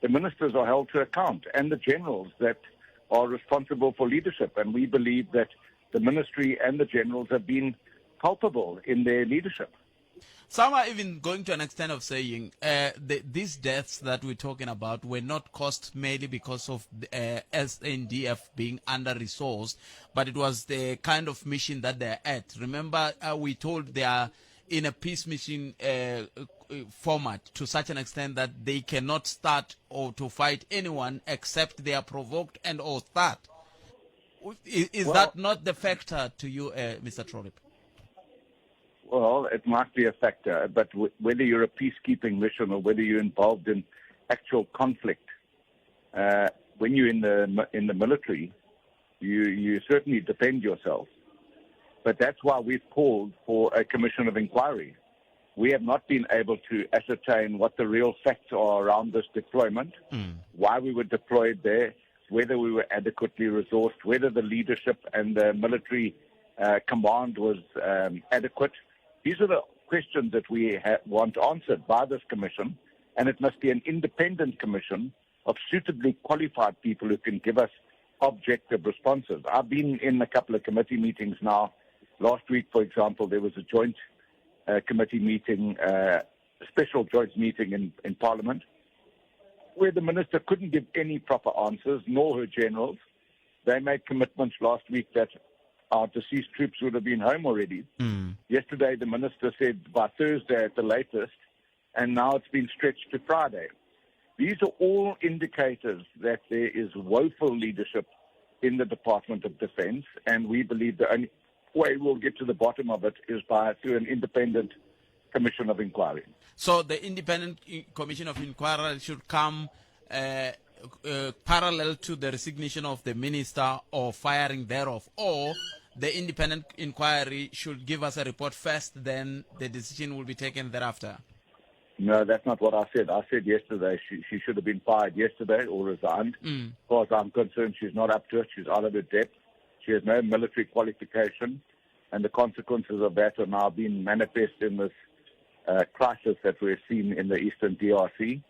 the ministers are held to account and the generals that are responsible for leadership. And we believe that the ministry and the generals have been culpable in their leadership. Some are even going to an extent of saying these deaths that we're talking about were not caused merely because of the SANDF being under-resourced, but it was the kind of mission that they're at. Remember, we told they are in a peace mission format to such an extent that they cannot start or to fight anyone except they are provoked and or start. Is that not the factor to you, Mr. Trollip? Well, it might be a factor, but whether you're a peacekeeping mission or whether you're involved in actual conflict, when you're in the military, you certainly defend yourself. But that's why we've called for a commission of inquiry. We have not been able to ascertain what the real facts are around this deployment, why we were deployed there, whether we were adequately resourced, whether the leadership and the military command was adequate. These are the questions that we want answered by this commission, And it must be an independent commission of suitably qualified people who can give us objective responses. I've been in a couple of committee meetings now. Last week, for example, there was a joint committee meeting, special joint meeting in, in Parliament, where the minister couldn't give any proper answers, nor her generals. They made commitments last week that our deceased troops would have been home already. Yesterday, the minister said by Thursday at the latest, and now it's been stretched to Friday. These are all indicators that there is woeful leadership in the Department of Defense, and we believe the only way we'll get to the bottom of it is by through an independent commission of inquiry. So the independent commission of inquiry should come parallel to the resignation of the minister or firing thereof, or the independent inquiry should give us a report first, then the decision will be taken thereafter. No, that's not what I said. I said yesterday she, she should have been fired yesterday or resigned. As far as I'm concerned, she's not up to it. She's out of her depth. She has no military qualification. And the consequences of that are now being manifest in this crisis that we're seeing in the Eastern DRC.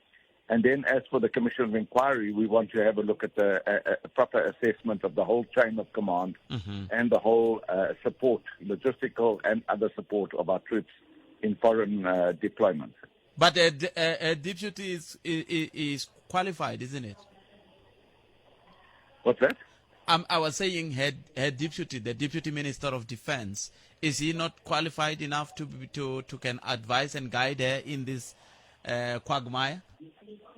And then as for the Commission of Inquiry, we want to have a look at the a proper assessment of the whole chain of command and the whole support, logistical and other support of our troops in foreign deployment. But a, a, a deputy is, is, is qualified, isn't it? What's that? I was saying her, her deputy, the deputy minister of defense, is he not qualified enough to to can advise and guide her in this quagmire?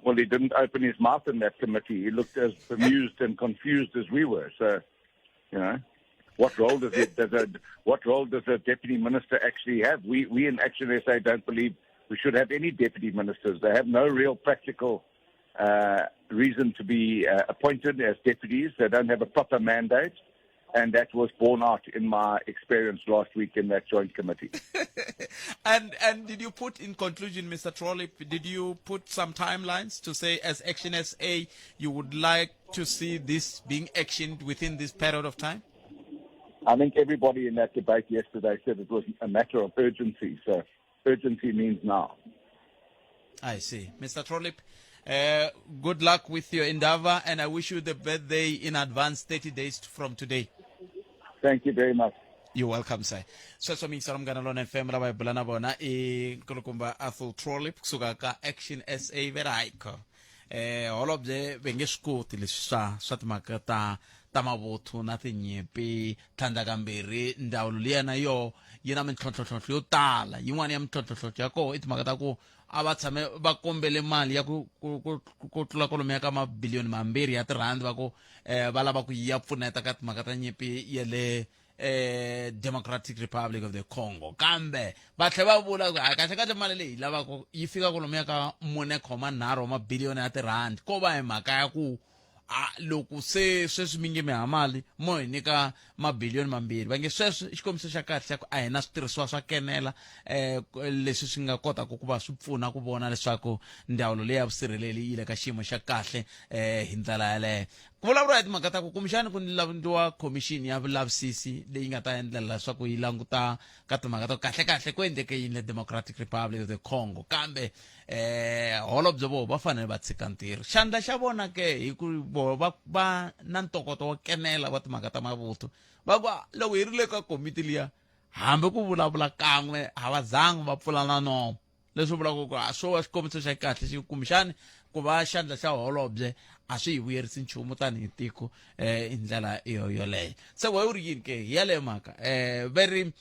Well, he didn't open his mouth in that committee. He looked as bemused and confused as we were. So, you know, what role does it does a what role does a deputy minister actually have? We we in Action SA don't believe we should have any deputy ministers. They have no real practical reason to be appointed as deputies. They don't have a proper mandate. And that was borne out in my experience last week in that joint committee. And and did you put in conclusion, Mr. Trollip, did you put some timelines to say as Action SA you would like to see this being actioned within this period of time? I think everybody in that debate yesterday said it was a matter of urgency. So urgency means now. I see. Mr. Trollip, good luck with your endeavor, and I wish you the birthday in advance 30 days from today. Thank you very much. You're welcome, sir. Sweswo mi yingisela Munghana Lona FM lava hi bula na vona i nkulukumba Athol Trollip kusuka ka Action SA ve ri hayikho eh holobye ve nge swi koti leswi swa swa timhaka ta ta mavuthu na tinyimpi tlhandlakambirhi ndzawulo liya na yo yi na mintlhontlhontlhontlho yo tala yin'wana ya mintlhontlhontlhontlho ya koho i timhaka ta ku a va tshame va kombele mali ya ku ku ku ku tlula kwalomuya ka mabiliyoni mambirhi ya tirhandi va ku eh va lava ku yi ya pfuneta ka timhaka ta nyimpi ya le eh Democratic Republic of the Congo kambe va tlhela va vula ku kahle kahle mali leyi lavaka yi fika kwalomuya ka 4.3 wa mabiliyoni ya tirhandi ko va hi mhaka ya ku a loko se sweswi mi nge mi ha mali mo hi nyika mabiliyoni mambirhi va nge sweswo i xikombiso xa kahle xa ku a hi na switirhisiwa swa kenela um leswi swi nga kotaka ku va swi pfuna ku vona leswaku ndzawulo leyi ya vusirheleli yi le ka xiyimo xa kahle um hi ndlela yaleyo ku vulavuriwa hi timhaka ta ku kumbexani ku endliwa khomixini ya vulavisisi leyi nga ta endlela leswaku yi languta ka timhaka ta ku kahle-kahle ku endleke yini le Democratic Republic of the Congo kambe eh holobye vo va fanele va tshika ntirho xandla xa vona ke hi ku vo va va na ntokoto wo kenela wa timhaka ta mavuthu va ku ah, loko hi ri le ka komiti liya hambi ku vulavula kan'we a va zangi va pfula na nomo leswi vulaka ku a swo va xikombiso xa kahle xi kumbexani ku va xandla xa holobye a swi hi vuyerisi nchumu tanihi tiko um hi ndlela yo yoleyo se we u ri yini ke hi yaleyo mhaka um ve ri um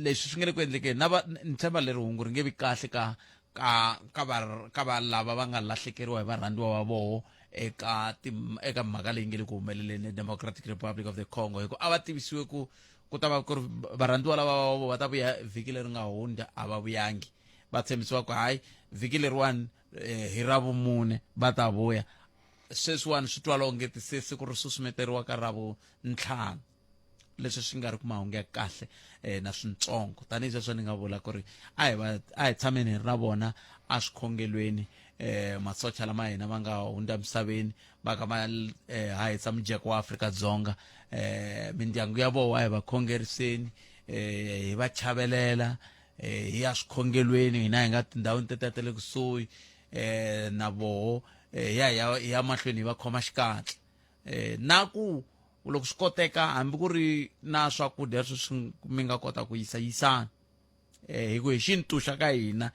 leswi swi nga le ku endlekeni na va ni tshemba leri hungu ri nge vi kahle ka ka ka va ka va lava va nga lahlekeriwa hi varhandziwa va voho eka eka mhaka leyi nge le ku humeleleni eDemocratic Republic of the Congo hi ku a va tivisiwe ku ku ta va ku ri varhandziwa lava va vo va ta vuya vhiki leri nga hundza a va vuyangi va tshembisiwa ku hayi vhiki leriwani eh, hi ra vumune va ta vuya sweswiwani swi twala ongeti se siku ri susumeteriwa ka ra vuntlhanu leswi swi nga ri ku mahungu ya kahle eh, na swintsongo tanihi sweswo ni nga vula ku ri a hi va a hi tshameni hi ri na vona a swikhongelweni eh masocha lama hina va nga hundza misaveni va ka va eh, hahisa mujeko wa Afrika-Dzonga eh mindyangu ya vona a hi va khongeriseni eh hi va chavelela eh hi ya swikhongelweni hina hi nga tindhawini tetiya ta le kusuhi eh na voho eh, ya ya ya mahlweni hi va khoma xikatla eh na ku loko swi koteka hambi ku ri na swakudya sweswi mi nga kota ku yisa yisana eh hi ku hi xintu xa ka hina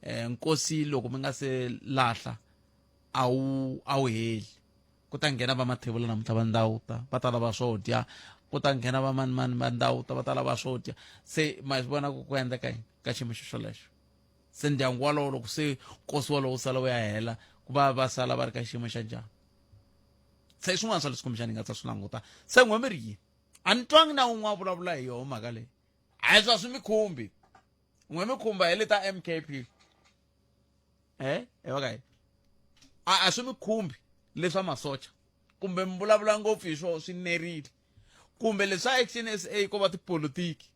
eh nkosi loko mi nga se lahla a wu a wu heli ku ta nghena va mathevula namuntlha va ndawuta va ta lava swo dya ku ta nghena va mani mani va ndawuta va ta lava swo dya se ma swi vona ku ku endleka yini ka xiyimo xo xolexo se ndyangu walowo loko se nkosi walowo wu sala wu ya hela ku va va sala va ri ka xiyimo xa njhani se i swin'wana swa leswi kumbexana hi nga ta swi languta se n'we mi ri yini a ni twangi na wun'we a vulavula hi yoho mhaka leyi a hi swa swi mi khumbi n'we mi khumba hi le ta mkp eh e va ka yini a a swi mi khumbi leswa masocha kumbe mi vulavula ngopfu hi swona swi nerile kumbe leswa action sa ko va tipolitiki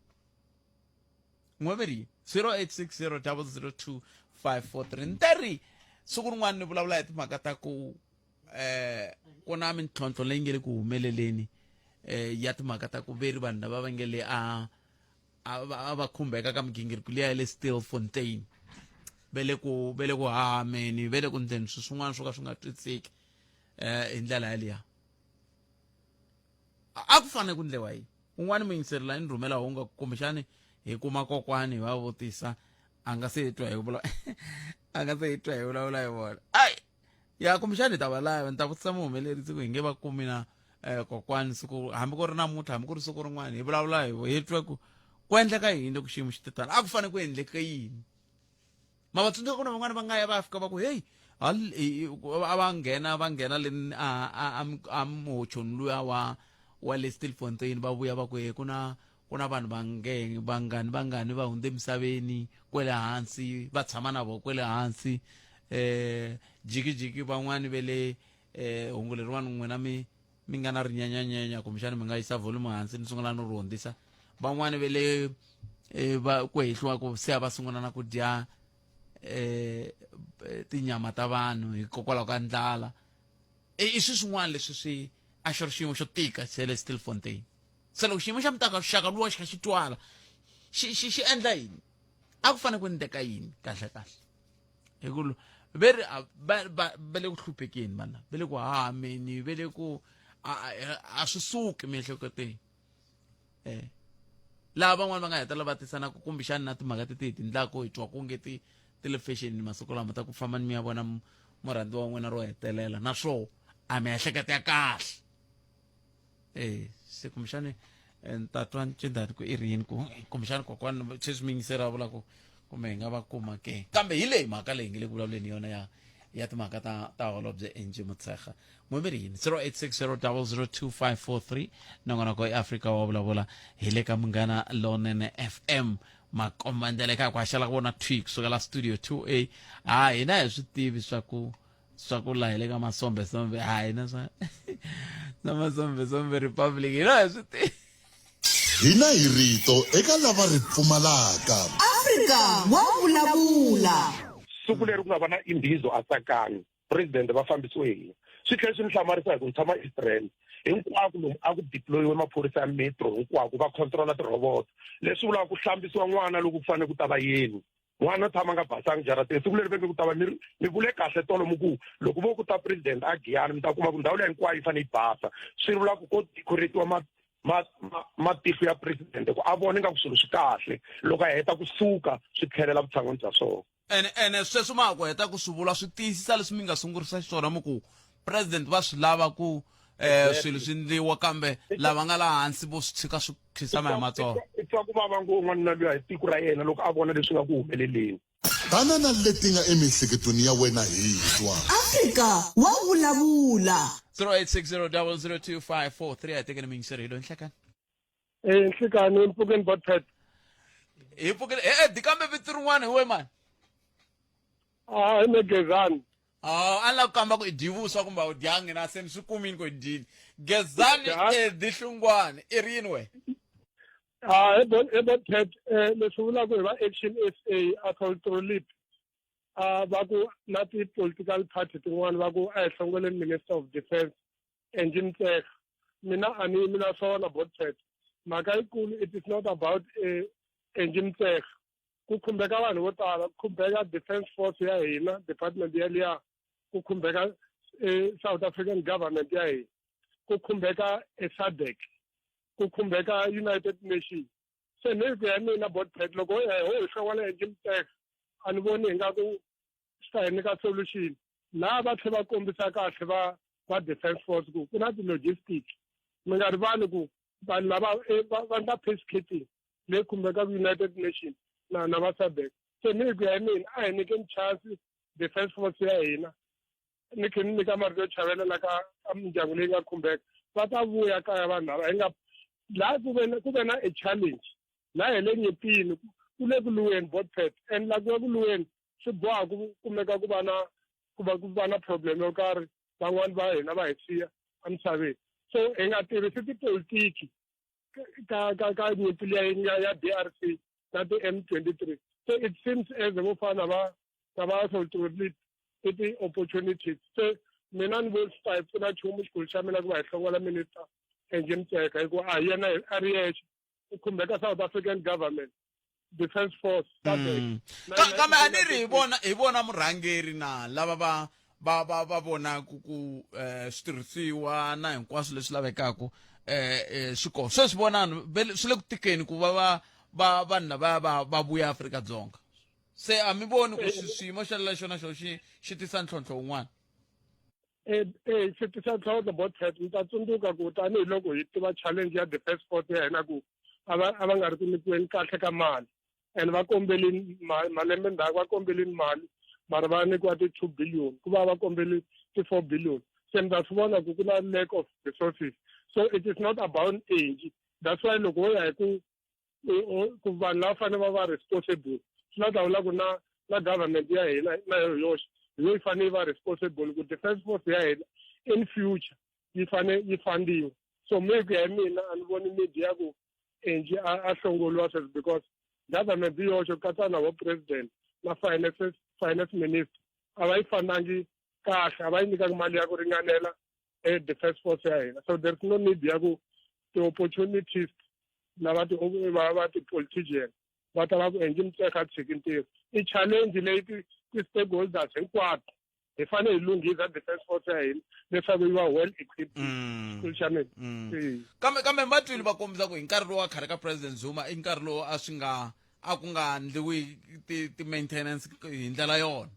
n'we mi ri yini 0860 002 543 ni ta ri siku rin'wana ni vulavula hi timhaka ta ku eh ku na mintlhontlho leyi nge le ku humeleleni eh ya timhaka ta ku veri vanhu lava va nge le a a va khumbeka ka migingiriko liya ya le Stilfontein ve le ku ve le ku hahameni ve le ku ndleni swilo swin'wana swo ka swi nga twisiseki eh hi ndlela yaliya a ku fanele ku ndliwa yini un'wana muyingiseri la ni rhumela hunga kumbexani hi kuma kokwani hi va vutisa a nga se twa hi vula a nga se twa hi vulavula hi vona ai ya kumbexani hi ta va lava ni ta vutisa muhumelerisi ku hi nge va kumi na um kokwani siku hambi ku ri namuntlha hambi ku ri siku rin'wana hi vulavula hi hi twe ku ku endleka yini loko xiyimo xi titana a ku fanele ku endleke yini ma va tsundzuka ku na van'wana va nga ya va fika va ku heyi a va nghena va nghena le a muhochoni luya wa wa le Stilfontein va vuya va ku he ku na ku na vanhu vange vangani vangani va hundze emisaveni kwele hansi va tshama na vo kwele hansi eh jikijiki van'wani ve le eh hungu leriwani n'wina mi mi nga na rinyanyanyenya kumbexana mi nga yisa volume hansi ni sungula no ri hundzisa van'wani ve le eh, va ku hehliwa ku se a va sungula na ku dya eh tinyama ta vanhu hikokwalaho ka ndlala i swi swin'wana leswi swi a xi ri xiyimo xo tika xa le Stilfontein se loko xiyimo xa mutaka xaka luwa xi kha xi twala xi xi xi endla yini a ku fanele ku endleka yini kahle kahle hi ku ve ri va va le ku hluphekeni vana va le ku hahameni va le ku a swi suki miehleketweni eh laha van'wani va nga hetelela va tisa na ku kumbexani na timhaka teti hi ti ndlaku hi twa ku nge ti ti le fashion masiku lama ta ku famba ni mi ya vona murhandziwa wa n'wina ro hetelela na swoho a miehleketo ya kahle eh se kumbexani eh, ni ta twa ncindani ku i ri yini ku kumbexani kokwani sweswi mi yingisela vula ku kumbe hi nga va kuma ke kambe hi leyi mhaka leyi nge le ku vulavuleni yona ya ya timhaka ta ta holobye Angie Motshekga n'wemeri yini 0860002543 nongonoko eAfrika wa vulavula hi le ka Munghana Lonene FM makombandlela eka ku haxela ku vona thwi kusuka la studio 2A ha hina hi swi tivi swa ku swa ku la hi le ka masombesombe ha hina swa na masombesombe republic hina hi swi tivi Hina hi rito eka lava ri pfumalaka. Afrika wa vulavula. Siku leri ku nga va na imbizo a Tsakani, president va fambisiwe hi hina. Swi tlhele swi ni hlamarisa hi ku ni tshama East Rand, hinkwako lomu a ku deploy-iwe maphorisa ya metro hinkwako va control tirhoboto. Leswi vulaka ku hlambisiwa n'wana loko ku fanele ku ta vayeni. N'wana tshama nga basanga jarateni siku leri ve nge ku ta va mi mi vule kahle tolo mi ku loko vo ku ta president a Giyani mi ta kuma ku ndhawu leyi hinkwayo yi fanele yi basa. Swi vula ku ko decorate-iwa ma ma matihlo ya president ku a vona ingaku swilo swi kahle loko a heta kusuka swi tlhelela vutshan'wini bya swona. Ene ene sweswo ma ha ku heta ku swi vula swi tiyisisa leswi mi nga sungurisa xiswona mi ku president va swi lava ku eh swilo swi ndliwa kambe lava nga laha hansi vo swi tshika swi khinsama hi matsoho. I twa ku vava ngopfu n'wanuna luya hi tiko ra yena loko a vona leswi nga ku humeleleni. Tana na leti nga emiehleketweni ya wena hi twa. Afrika wa vulavula. 0860002543 a hi tekeni miyingiseri hi loyi nhlekani. Eh nhlekani mpfukeni botpet. Hi pfukile eh eh dikambe vito rin'wana hi we mani. Ah hi me Gezani. Oh, a ni lava ku kamba ku i dyi vuswa kumbe a wu dyangi na se ni swi kumini ku i dyini. Gezani Edi Hlungwani i ri yini we? Ah, hi bot hi botpet eh leswi vulaka hi va Action SA a Trollip. Ah va ku na ti political party tin'wana va ku a hi hlongoleni Minister of Defense Angie Motshekga. Mina a ni yimi na swona botpet. Mhaka yikulu it is not about eh Angie Motshekga. Ku khumbeka vanhu vo tala, ku khumbeka defense force ya hina, department ya liya, ku khumbeka South African government ya hina, ku khumbeka SADC, ku khumbeka United Nations. Se ni ku ya mina Botpet, loko ho ya ho hi hlongola Angie Motshekga, a ni voni hi nga ku swi ta hi nyika solution. Laha va tlhe va kombisa kahle va defense force ku ku na ti-logistic. Mi nga rivali ku vanhu lava va endla peacekeeping leyi khumbekaka United Nations na va SADC. Se ni ku ya hi mina, a hi nyikeni chance defense force ya hina, ni khe ni nyika marito yo chavelela ka mindyangu leyi nga khumbeka. Va ta vuya kaya vanhu lava. Hi nga laha ku ve na a challenge laha hi le nyimpini, ku le ku lweni Botpet, and la ku ya ku lweni swi boha ku kumeka ku va na ku va ku va na problem yo karhi, van'wani va hina va hi siya emisaveni. So hi nga tirhisi tipolitiki ka nyimpi liya ya DRC na ti-M23. So it seems as vo fana va na va i ti-opportunities. Se mina ni voni swi ta hi pfuna nchumu xikulu xa mina ku va hi hlongola minister Angie Motshekga, hikuva a hi yena a ri yexe, u khumbeka South African government, defense force, SADC. Kambe a ni ri hi vona murhangeri na lava va vona ku switirhisiwa na hinkwaswo leswi lavekaka swi kona. Sweswi vonani swi le ku tikeni ku va vanhu lava va vuya Afrika-Dzonga. Se a mi voni ku xiyimo xa lexo na xo xi tisa ntlhontlho wun'wana? Xi tisa ntlhontlho, Botpet. Mi ta tsundzuka ku tanihiloko hi tiva challenge ya defense force ya hina ku a va nga ri ku nyikiweni kahle ka mali, and va kombelini malembe ndzhaku, va kombelini mali mara va nyikiwa ti-2 billion, ku va va kombeli ti-4 billion. Se mi ta swi vona ku ku na lack of resources. So it is not about age. That's why loko wo ya hi ku vanhu lava fanele va va responsible, swi la ta vula ku na government ya hina na yo yoxe hi yo yi fanele yi va responsible ku defense force ya hina in future yi fane yi fundiwa. So me ku ya hi mina, a ni voni need ya ku Angie a hlongoliwa sweswi, because government hi yoxe ku katsa na vo president na finance minister a va yi fandangi kahle, a va yi nyikangi mali ya ku ringanela e defense force ya hina. So there is no need ya ku ti-opportunities lava ti va va ti-politician va ta va ku Angie Motshekga a tshiki ntirho. I challenge leyi ti-stakeholders hinkwato hi fanele hi lunghisa defense force ya hina leswaku yi va well equipped. Xikulu xa mina. Kambe va twile va kombisa ku hi nkarhi lowu wa khale ka President Zuma, i nkarhi lowu a swi nga a ku nga endliwi ti-maintenance hi ndlela yona.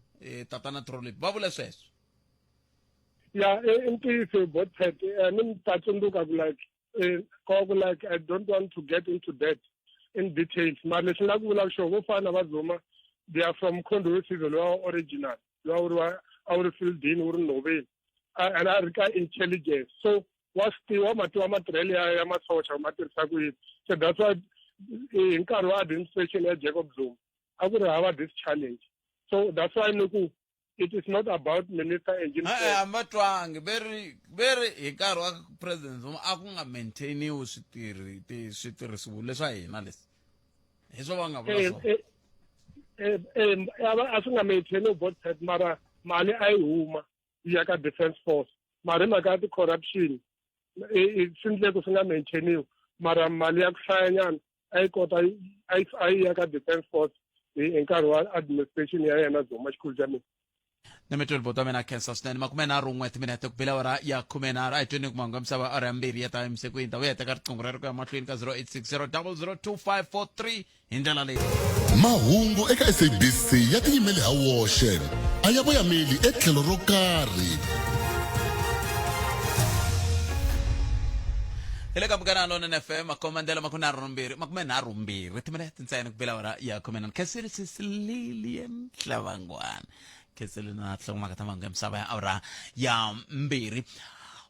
Tatana Trollip va vule sweswo. Ya, i ntiyiso, Botpet. Ni mi ta tsundzuka ku like ku like I don't want to get into that in details, mara lexi nga ku vulaka xona, vo fana va Zuma, they are from Mkhonto weSizwe lowa original, lowa wu ri wa a wu ri fieldini, wu ri nhoveni, and a ri ka intelligence, so wa swi tiva mati wa matirhelo ya masocha ma tirhisa ku yini. So that's why hi nkarhi wa administration ya Jacob Zuma a ku ri hava this challenge. So that's why ni ku it is not about Minister Angie Motshekga. A va twangi veri hi nkarhi wa President Zuma a ku nga maintainiwi switirhisiwa leswa hina leswi, hi swo va nga vula swona. A swi nga maintainiwi, Botpet, mara mali a yi huma yi ya ka defense force, mara hi mhaka ya ti-corruption swi endle ku swi nga maintainiwi, mara mali ya ku hlayanyana a yi kota a yi ya ka defense force hi nkarhi wa administration ya yena Zuma, xikulu xa mina. Ni bota mina khensa swinene. 31 timinete ku bela awara ya 13. A hi tweni ku mahungu ya misava awara ya 2 ya ta emisekwini. Ta vuya hi teka riqingho rero ku ya mahlweni ka 0860 002543 hi ndlela leyi. Mahungu eka SABC ya tiyimele ha woxe, a ya voyameli etlhelo ro karhi. Hi le ka Munghana Lonene FM, makhomandlela 32, 32 timinete ntsena ku bela awara ya 14. Khensile sisi Lilian Hlabangwana, khensile na hlokomhaka ta mahungu ya misava ya awara ya 2.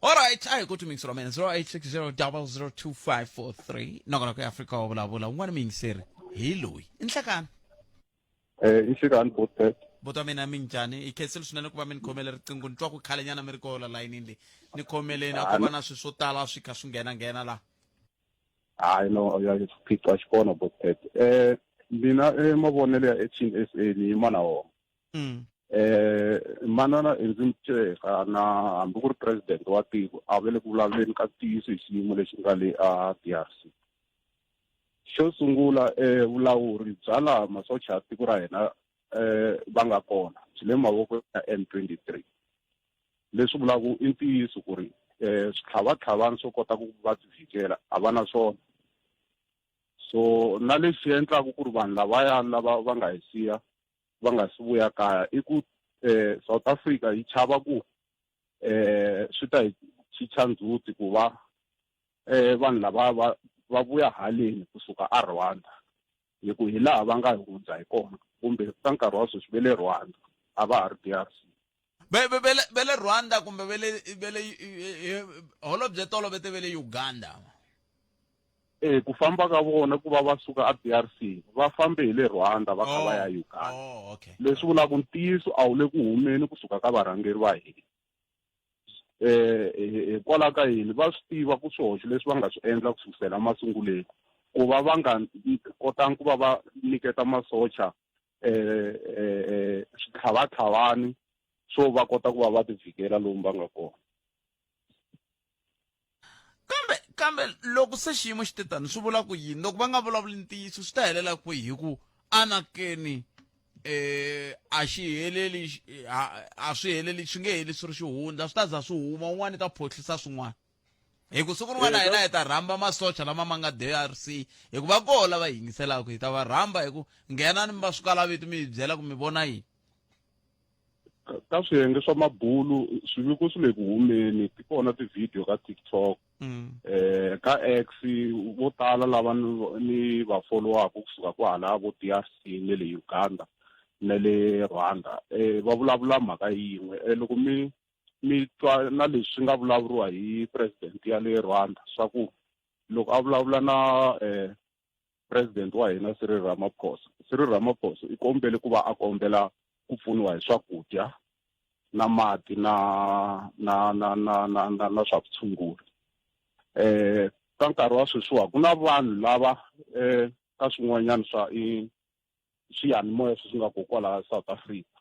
Alright, a hi ku miyingiseri wa mina 0860 002543, nongonoko ya Afrika wa vulavula. Un'wana miyingiseri hi loyi, i nhlekani. I nhlekani, Botpet. Buti wa mina, minjhani? Hi khensile swinene ku va mi ni khomele riqingho. Ni twa ku khalenyana mi ri kola layinini leyi ni khomeleni, a ku va na swilo swo tala swi kha swi nghena nghena laha. Hayi no, ya xiphiqo a xi kona, Botpet. Mina mavonelo ya Action SA ni yima na wona. Manana Angie Motshekga na hambi ku ri president wa tiko a va le ku vulavuleni ka ntiyiso hi xiyimo lexi nga le a DRC. Xo sungula vulawuri bya laha masocha ya tiko ra hina va nga kona byi le mavokweni ya M23. Leswi vulaka i ntiyiso ku ri switlhavatlhavani swo kota ku va tivhikela a va na swona. So na lexi endlaka ku ri vanhu lavaya lava va nga hi siya va nga si vuya kaya i ku South Africa yi chava ku swi ta hi chicha ndzhuti ku va vanhu lava va va vuya haleni kusuka a Rwanda hi ku hi laha va nga hundza hi kona kumbe ka nkarhi wa sweswi ve le Rwanda a va ha ri DRC. Ve le Rwanda kumbe ve le ve le holobye tolo ve te ve le Uganda. E ku famba ka vona ku va va suka a DRC va fambe hi le Rwanda va kha va ya Uganda. Oh, okay. Leswi vulaka ntiyiso a wu le ku humeni kusuka ka varhangeri va hina. Hikwalaho ka yini va swi tiva ku swihoxo leswi va nga swi endla ku sukisela masunguleni ku va va nga kotanga ku va va nyiketa masocha switlhavatlhavani swo va kota ku va va tivhikela lomu va nga kona. Kambe loko se xiyimo xi te tani swi vula ku yini? Loko va nga vulavuli ntiyiso swi ta helela kwihi? Hi ku anakeni a xi heleli, a swi heleli, swi nge heli swi ri xihundla, swi ta za swi huma, un'wana i ta phohlisa swin'wana. Hi ku siku rin'wana hina hi ta rhamba masocha lama ma nga DRC, hikuva koho lava yingiselaka, hi ta va rhamba hi ku nghenani mi va swikalavito mi hi byela ku mi vona yini. Ka swiyenge swa mabulu swiviko swi le ku humeni, ti kona ti-video ka TikTok, ka X, vo tala lava ni va folowaka kusuka kwahala vo DRC ne le Uganda ne le Rwanda, va vulavula mhaka yin'we. Loko mi twa na leswi nga vulavuriwa hi president ya le Rwanda swa ku loko a vulavula na president wa hina Cyril Ramaphosa, Cyril Ramaphosa i kombele ku va a kombela ku pfuniwa hi swakudya na mati na na na na na na na swa vutshunguri. Ka nkarhi wa sweswiwa ku na vanhu lava ka swin'wanyana swa i swiyanimoya sweswi nga ko kwala South Africa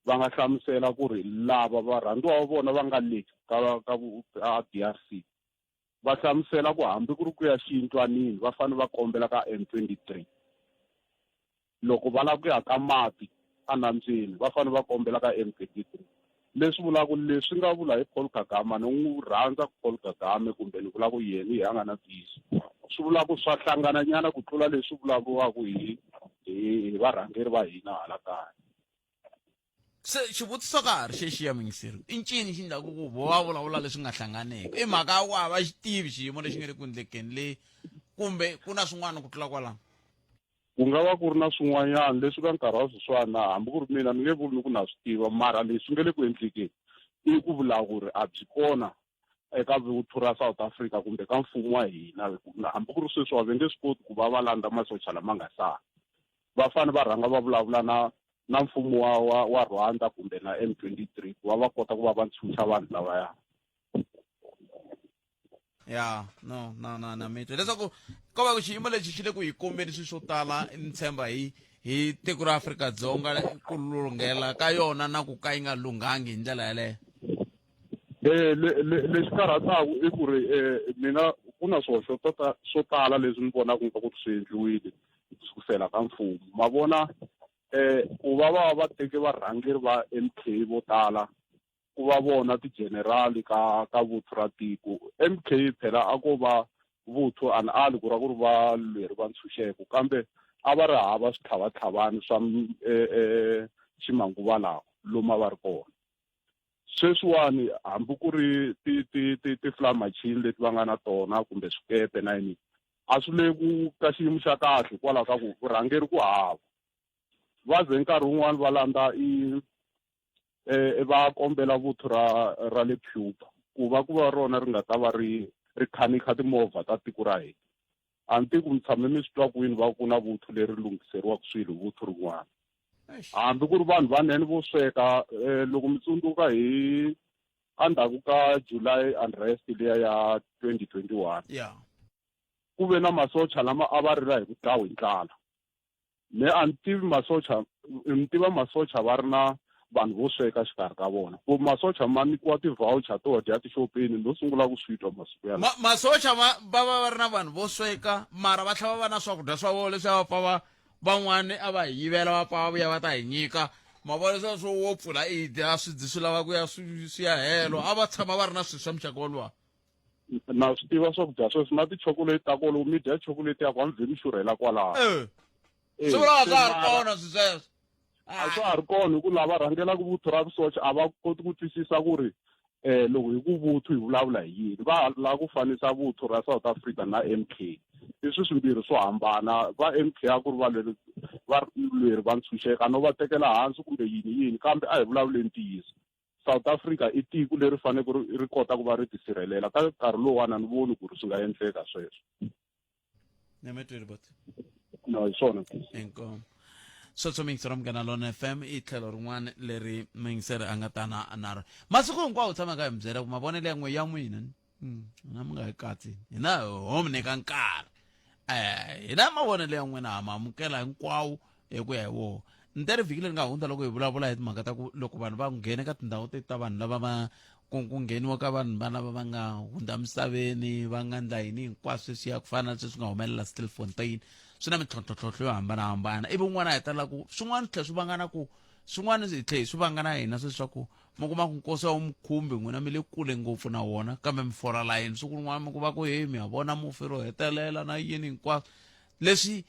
va nga hlamusela ku ri lava varhandziwa va vona va nga le ka ka a DRC va hlamusela ku hambi ku ri ku ya xiyindlwanini va fanele va kombela ka M23. Loko va lava ku ya ka mati enambyeni va fanele va kombela ka M23. Leswi vulaka leswi nga vula hi Paul Kagame, ni n'wi rhandza Paul Kagame kumbe ni vula ku yena hi a nga na ntiyiso, swi vula ku swa hlangananyana ku tlula leswi vulavuriwaka hi hi varhangeri va hina hala kaya. Se xivutiso ka ha ri xexiya mingiseri, i ncini xi endlaku ku vo va vulavula leswi nga hlanganeki? I mhaka ya ku a va xi tivi xiyimo lexi nga le ku endlekeni le, kumbe ku na swin'wana ku tlula kwalano? Ku nga va ku ri na swin'wanyana leswi ka nkarhi wa sweswiwani, hambi ku ri mina ni nge vuli ni ku na swi tiva, mara leswi nga le ku endlekeni i ku vulawuri a byi kona eka vuthu ra South Africa kumbe ka mfumo wa hina. Hambi ku ri sweswi va nge swi koti ku va va landza masocha lama nga sala, va fanele va rhanga va vulavula na mfumo wa Rwanda kumbe na M23 ku va va kota ku va va ntshunxa vanhu lavaya. Ya, no, na, na, na mitwa leswaku ko va ku xiyimo lexi xi le ku hi kombeni swilo swo tala. Ni tshemba hi tiko ra Afrika-Dzonga ku lunghela ka yona na ku ka yi nga lunghangi hi ndlela yaleyo. Lexi karhataka i ku ri mina ku na swihoxo swo tala leswi ni vonaka nga ku swi endliwile kusukela ka mfumo. Ma vona ku va va va teke varhangeri va MK vo tala ku va vona ti-general ka vuthu ra tiko. MK phela a ko va vuthu an ali ku ra ku ri valweri va ntshunxeko, kambe a va ri hava switlhavatlhavani swa ximanguva lawa lomu a va ri kona. Sweswiwani hambi ku ri ti-fly machine leti va nga na tona kumbe swikepe na yini, a swi le ku ka xiyimo xa kahle hikwalaho ka ku vurhangeri ku hava. Va ze nkarhi wun'wani va landza i va kombela vuthu ra le Cuba ku va ku va rona ri nga ta va ri khanikha timovha ta tiko ra hina. A ni tivi ku mi tshame mi swi twa kwini va ku na vuthu leri lunghiseriwaka swilo hi vuthu rin'wana. Hambi ku ri vanhu vanene vo sweka, loko mi tsundzuka hi endzhaku ka July unrest liya ya 2021, ku ve na masocha lama a va rila hi ku dlawa hi ndlala. Me a ni tivi masocha, ni tiva masocha va ri na vanhu vo sweka xikarhi ka vona ku masocha ma nyikiwa ti-voucher to dya tixopeni no sungula ku swi twa masiku ya Ma, masocha va va va va ri na vanhu vo sweka mara va tlhela va va na swakudya swa vona leswi a va pfa va van'wani a va hi yivela va pfa va vuya va ta hi nyika ma vona leswiya swo wo pfula i dya swi dyi swi lava ku ya swi swi ya helo a va tshama va ri na swilo swa muxaka woluwa na swi tiva swakudya sweswi na tichokoleti ta kona loko mi dya chokoleti ya ku a mi vhe mi xurhela kwalaho Eh. Swi vula swa ha ri kona swi sweswo a swa ha ri kona hi ku lava rhangelaka vuthu ra vusocha a va koti ku twisisa ku ri um loko hi ku vuthu hi vulavula hi yini va lava ku fanisa vuthu ra South Africa na M_K i swi swimbirhi swo hambana va M_K a ku ri valweri valweri va ntshunxeka no va tekela hansi kumbe yini yini kambe a hi vulavuleni ntiyiso South Africa i tiko leri faneleke ri ri kota ku va ri tisirhelela ka nkarhi lowuwani a ni voni ku ri swi nga endleka sweswo Nyametweli bot. No, hi swona. Inkomu. Sweswo miyingiseri wa Munghana Lona FM i tlhelo rin'wana leri muyingiseri a nga tana na rona. Masiku hinkwawo u tshama ka hi mi byela ku mavonelo ya n'we ya n'wina na mi nga hi katsi hina ho mi nyika nkarhi hina mavonelo ya n'wina ha ma amukela hinkwawo hi ku ya hi wona ni te ri vhiki leri nga hundza loko hi vulavula hi timhaka ta ku loko vanhu va nghene ka tindhawu te ta vanhu lava va ku ku ngheniwa ka vanhu va lava va nga hundza misaveni va nga ndla yini hinkwaswo sweswiya ku fana na sweswi nga humelela Stilfontein swi na mintlhontlhontlhontlho yo hambanahambana ivi un'wana a hetelela ku swin'wana swi tlhela swi vanga na ku swin'wana swi tlhela swi vanga na hina sweswi swa ku mi kuma ku nkosi wa mukhumbi n'wina mi le kule ngopfu na wona kambe mi fora layeni siku rin'wana mi ku va ku he mi ya vona mufi ro hetelela na yini hinkwaswo leswi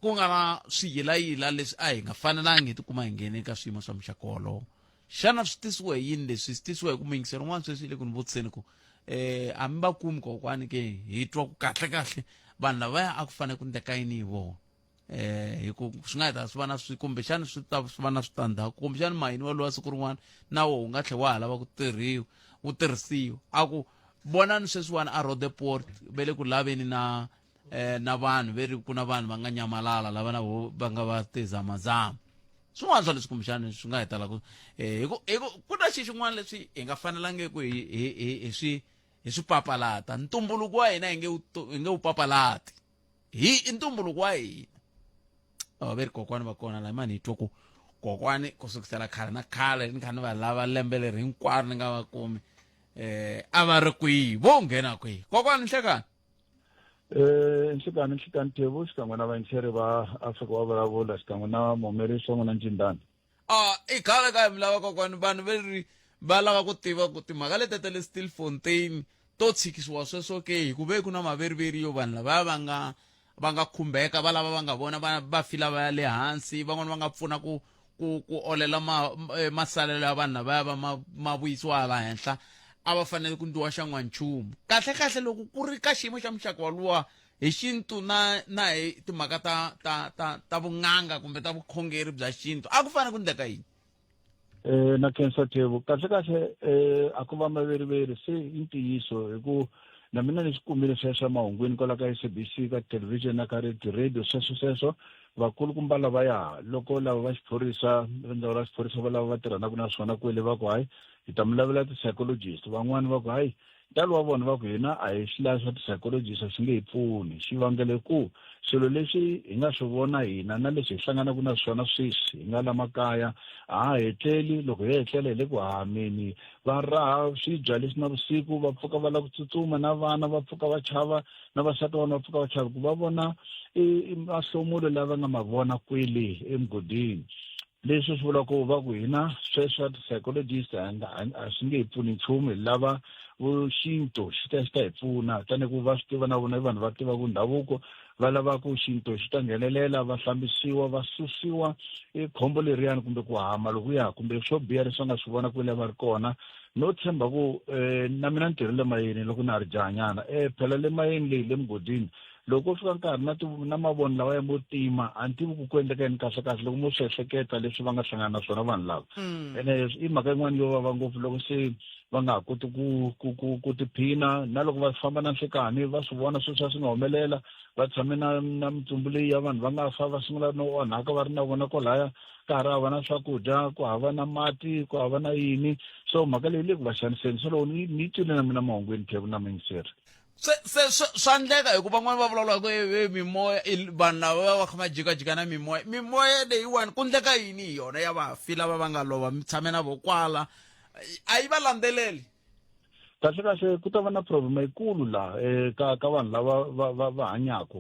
ku nga na swiyilayila leswi a hi nga fanelangi hi tikuma hi nghene eka swiyimo swa muxaka wolowo xana swi tisiwe hi yini leswi swi tisiwe hi ku muyingiseri un'wana sweswi le ku ni vutiseni ku eh a mi va kumi kokwani ke hi twa ku kahle kahle vanhu lavaya a ku fanele ku ndleka yini hi vona eh hi ku swi nga heta swi va na swi kumbexani swi ta swi va na switandzhaku kumbexani mayini walowa siku rin'wana na wo wu nga tlhela wa ha lava ku tirhiwa wu tirhisiwa a ku vonani sweswiwani a Roodepoort ve le ku laveni na eh na vanhu ve ri ku na vanhu va nga nyamalala lava na vo va nga va tizamazama swin'wana swa leswi kumbexani swi nga hetela ku eh hi ku hi ku ku na xi xin'wana leswi hi nga fanelangi ku hi hi hi hi swi hi swi papalata ntumbuluko wa hina hi nge wu hi nge wu papalati hi i ntumbuluko wa hina oh, ve ri kokwani va kona la mani hi twa ku kokwani ku sukisela khale na khale ni kha ni va lava lembe leri hinkwaro ni nga va kumi eh a va ri kwihi vo nghena kwihi kokwani nhlekani Eh nhlekani nhlekani Thevu xikan'we na vayingiseri va Afrika wa vulavula xikan'we na muhumelerisi wa n'wina Ncindani. A i khale ka hi mi lava kokwani vanhu ve ri va lava ku tiva ku timhaka leti ta le Stilfontein to tshikisiwa sweswo ke hi ku ve ku na maveriveri yo vanhu lavaya va nga va nga khumbeka va lava va nga vona va va fila va ya le hansi van'wana va nga pfuna ku ku ku olela ma eh, masalelo ya vanhu lavaya va ma ma vuyisiwa hala henhla a va fanele ku ndliwa xa n'wanchumu kahle kahle loko ku ri ka xiyimo xa muxaka waluwa hi xintu na na hi timhaka ta ta ta ta vun'anga kumbe ta vukhongeri bya xintu a ku fanele ku ndleka yini Eh na khensa Thevu kahle kahle eh a ku va maveriveri se i ntiyiso hi ku na mina ni swi kumile sweswo emahungwini kwala ka SABC ka television na ka radio sweswo sweswo vakulukumba lavaya loko lava va xiphorisa ndzawulo ya xiphorisa va lava va tirhanaka na swona kwele va ku hayi hi ta mi lavela ti-psychologist van'wani va ku hayi ntalo wa vona va ku hina a hi swi lavi swa ti-psychologist swi nge hi pfuni xivangelo ku swilo leswi hi nga swi vona hina na leswi hi hlanganaka na swona sweswi hi nga la makaya a ha hetleli loko hi etlela hi le ku hahameni va raha swibya leswi na vusiku va pfuka va lava ku tsutsuma na vana va pfuka va chava na vasati va vona va pfuka va chava ku va vona i mahlomulo lava nga ma vona kwele emugodini leswi swi vula ku va ku hina sweswo ti-psychologist a swi nge hi pfuni nchumu hi lava xinto xi ta xi ta hi pfuna tanihi ku va swi tiva na vona i vanhu va tivaka ndhavuko va lava ku xinto xi ta nghenelela va hlambisiwa va susiwa i khombo leriyani kumbe ku hama lokuya kumbe swo biha leswi va nga swi vona kwele va ri kona no tshemba ku um na mina ni tirhile mayini loko na ha ri jahanyana um phela le mayini leyi le mugodini loko ko fika nkarhi na na mavoni lawa ya mo tima a ni tivi ku ku endleka yini kahle kahle loko mo swi ehleketa leswi va nga hlangana na swona vanhu lava mm. ene i mhaka yin'wana yo vava ngopfu loko se va nga ha koti ku ku ku ku tiphina na loko va famba na nhlekanhi va swi vona sweswi a swi nga humelela va tshame na na mitsumbu leyi ya vanhu va nga fa va sungula no onhaka va ri na vona kwalaya ka ha ri hava na swakudya ku hava na mati ku hava na yini so mhaka leyi le ku va xaniseni so loko ni ni twile na mina mahungwini Thevu na muyingiseri. Se se swa endleka hikuva van'wani va vulavula ku e mimoya vanhu lava va va kha va jikajika na mimoya mimoya leyiwani ku ndleka yini hi yona ya vafi lava va nga lova mi tshame na vo kwala a yi va landzeleli Kahle kahle ku ta va na problem yikulu laha ka ka vanhu lava va va va hanyaka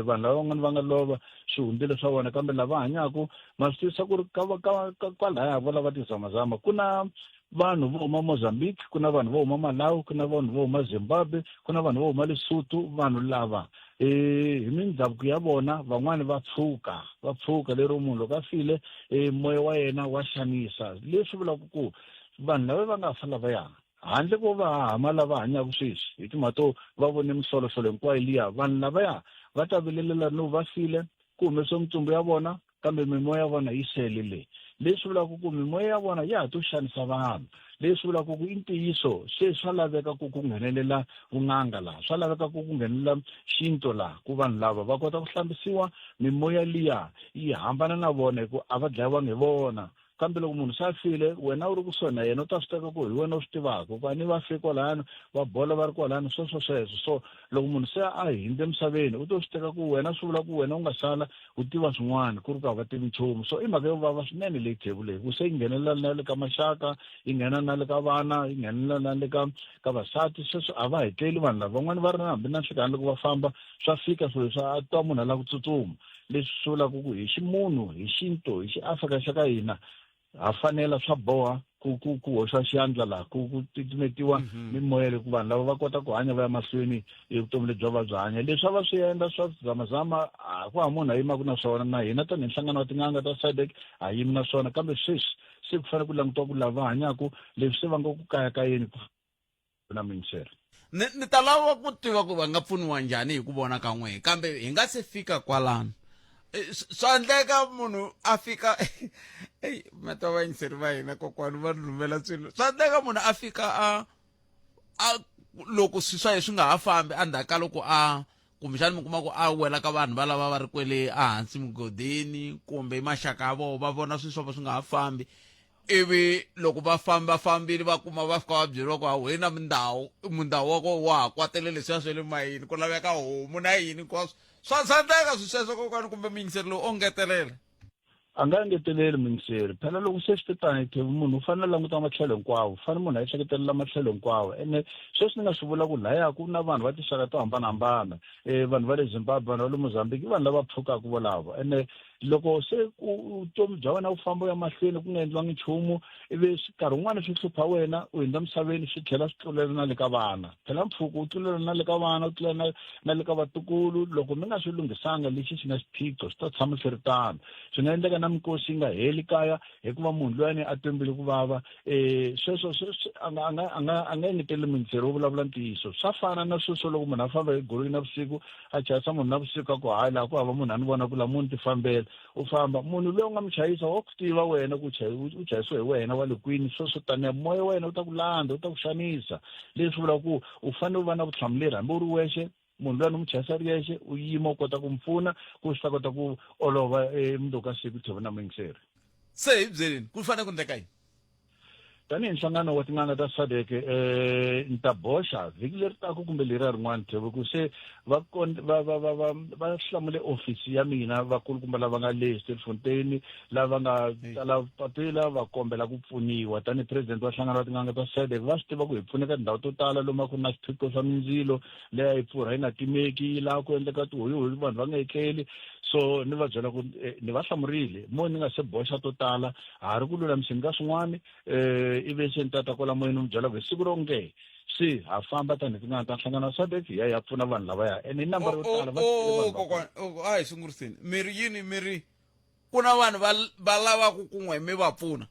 vanhu lava van'wana va nga lova swi hundzile swa vona kambe lava hanyaka ma swi tivisa ku ri ka ka ka kwalaya vo lava tizamazama ku na vanhu vo huma Mozambique ku na vanhu vo huma Malawi ku na vanhu vo huma Zimbabwe ku na vanhu vo huma Lesotho vanhu lava hi mindhavuko ya vona van'wani va tshuka va tshuka lero munhu loko a file moya wa yena wa xanisa leswi vulaka ku vanhu lava va nga fa lavaya handle ko va hama lava hanyaka sweswi hi timhaka to va vone mihlolohlola hinkwayo liya vanhu lavaya va ta vilelela no va file ku humesiwe mitsumbu ya vona kambe mimoya ya vona yi sele le leswi vulaka ku mimoya ya vona ya ha to xanisa vanhu leswi vulaka ku i ntiyiso se swa laveka ku ku nghenelela vun'anga laha swa laveka ku ku nghenelela xinto laha ku vanhu lava va kota ku hlambisiwa mimoya liya yi hambana na vona hi ku a va dlayiwanga hi vona Kambe loko munhu se a file, wena u ri kusuhi na yena, u ta swi teka ku hi wena u swi tivaka, ku a ni va fe kwalano, va bola va ri kwalano, sweswo sweswo. So loko munhu se a hindze emisaveni, u to swi teka ku wena swi vula ku wena u nga sala u tiva swin'wana, ku ri ku a va tivi nchumu. So i mhaka yo vava swinene leyi Thebu leyi, ku se yi nghenelela na le ka maxaka, yi nghena na le ka vana, yi nghenelela na le ka ka vasati. Sweswo a va hetleli vanhu lava, van'wani va ri na hambi na nhlikani loko va famba, swa fika swilo leswi a twa munhu a lava ku tsutsuma. Leswi swi vulaka ku hi ximunhu, hi xintu, hi xiAfrika xa ka hina, ha fanela swa boha ku ku ku hoxa xandla laha ku ku titimetiwa mimoya leyi ku vanhu lava va kota ku hanya va ya mahlweni hi vutomi lebyi va byi hanya. Leswi a va swi endla swa zamazama a ku hava munhu a yimaka na swona, na hina tanihi nhlangano wa tin'anga ta SADC ha yimi na swona, kambe sweswi se ku fanele ku langutiwa ku lava va hanyaka leswi se va nga ku kayakayeni ku na muyingiseri. Ni ni ta lava ku tiva ku va nga pfuniwa njhani hi ku vona ka n'wehe kambe hi nga se fika kwalano swa endleka munhu a fika eyi ma twa vayingiseri va hina kokwani va rhumela swilo swa endleka munhu a fika a a loko swi swa yena swi nga ha fambi endzhaku ka loko a kumbexana mi kuma ku a wela ka vanhu valava va ri kwele ehansi mugodini kumbe maxaka ya vona va vona swilo swa vona swi nga ha fambi ivi loko va famba fambile va kuma va fika va byeriwa ku hawu na mindhawu mundhawu wa ko wa ha kwatele leswiya swa le mayini ku laveka homu na yini hinkwaswo swa tsandzeka swi sweswo kokwani kumbe muyingiseri lowu o ngetelela A nga engeteleli muyingiseri phela loko se swi te tani the munhu u fanele a languta matlhelo hinkwawo fanele munhu a ehleketelela matlhelo hinkwawo ene sweswi ni nga swi vula ku laya ku na vanhu va tinxaka to hambanahambana um vanhu va le Zimbabwe vanhu va le Mozambique i vanhu lava pfukaka volavo ene loko se ku vutomi bya wena wu famba u ya mahlweni ku nga endliwangi nchumu ivi nkarhi wun'wani swi hlupha wena u hundza misaveni swi tlhela swi tlulela na le ka vana phela mpfhuka wu tlulela na le ka vana wu tlulela na na le ka vatukulu loko mi nga swi lunghisanga lexi xi nga xiphiqo swi ta tshama swi ri tano swi nga endleka na minkosi yi nga heli kaya hikuva munhu luyani a twembile ku vava um sweswo a nga a nga a nga a nga engeteli mindzheri wo vulavula ntiyiso swa fana na sweswo loko munhu a famba hi goloi navusiku a chayisa munhu navusiku a ku hayi laha ku hava munhu a ni vona ku la munhu ti fambela u famba munhu loyi u nga mi chayisa wa ku tiva wena ku u chayisiwe hi wena wa le kwini sweswo taniya moya wa wena wu ta ku landza wu ta ku xanisa leswi vulaka ku u fanele u va na vutihlamuleri hambi u ri wexe munhu loyi a ni n'wi chayisa ri yexe u yima u kota ku n'wi pfuna ku swi ta kota ku olova mundzuku ka siku tlhelo na muyingiseri Se hi byeleni ku fanele ku endleka yini? Tanihi nhlangano wa tin'anga ta SADC ni ta boxa vhiki leri taka kumbe leriya rin'wana Thebe ku se va va va va va va hlamule ofisi ya mina vakulukumba lava nga le Stilfontein lava nga tsala papila va kombela ku pfuniwa tanihi president wa nhlangano wa tin'anga ta SADC va swi tiva ku hi pfuneka tindhawu to tala lomu a ku ri na swiphiqo swa mindzilo leyi a yi pfurha yi nga timeki laha ku endleka tihoyihoyi vanhu va nga etleli so ni va byela ku ni va hlamurile mo ni nga se boxa to tala ha ri ku lulamiseni ka swin'wana um ivi se ni tata kwala moyeni ni byela ku hi siku ro nge se ha famba tanihi tin'anga ta nhlangano wa SADC hi ya hi ya pfuna vanhu lavaya ene i nambara yo tala va tele vanhu va kokwana a hi sunguriseni mi ri yini mi ri ku na vanhu va va lavaka ku n'we mi va pfuna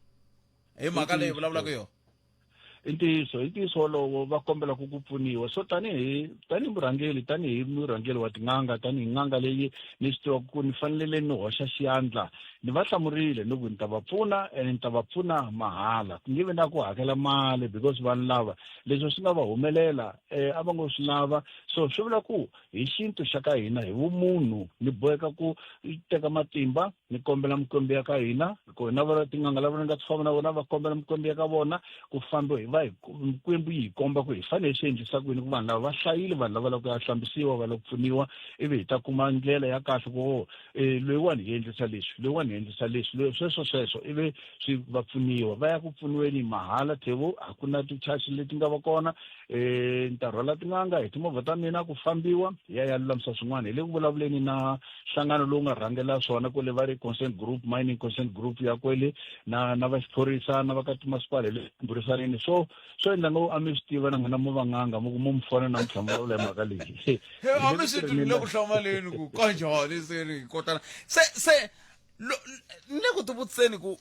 hi mhaka leyi vulavulaka yona I ntiyiso, i ntiyiso wolowo va kombela ku ku pfuniwa. So tanihi tanihi murhangeri tanihi murhangeri wa tin'anga tanihi n'anga leyi ni swi tivaka ku ni fanele ni hoxa xandla Ni va hlamurile ni ku ni ta va pfuna ene ni ta va pfuna mahala ku nge vi na ku hakela mali because vanhu lava leswi swi nga va humelela um a va ngo swi lava so swi vula ku hi xintu xa ka hina hi vumunhu ni boheka ku teka matimba ni kombela mikwembu ya ka hina ku na vona tin'anga lava ni nga famba na vona va kombela mikwembu ya ka vona ku fambiwa hi va hi mikwembu yi hi komba ku hi fanele hi swi endlisa ku yini ku vanhu lava va hlayile vanhu lava lava ku ya hlambisiwa va lava ku pfuniwa ivi hi ta kuma ndlela ya kahle ku oh, eh, loyiwani hi endlisa leswi loyiwani hi endlisa leswi loyi sweswo sweswo ivi swi va pfuniwa va ya ku pfuniweni mahala thevo a ku na ti-charge leti nga va kona um ni ta rhwala tin'anga hi timovha ta mina ku fambiwa hi ya ya lulamisa swin'wana hi le ku vulavuleni na nhlangano lowu nga rhangela swona kwele va ri consent group mining consent group ya kwele na na va xiphorisa na va ka timasipala hi le burisaneni so swo endla ngo a mi swi tiva na n'wina mo va n'anga mo ku mo mi fona namuntlha mi vulavula hi mhaka leyi a mi swi tivi le ku hlamaleni ku kanjhani se ri kotana se se ni le ku tivutiseni ku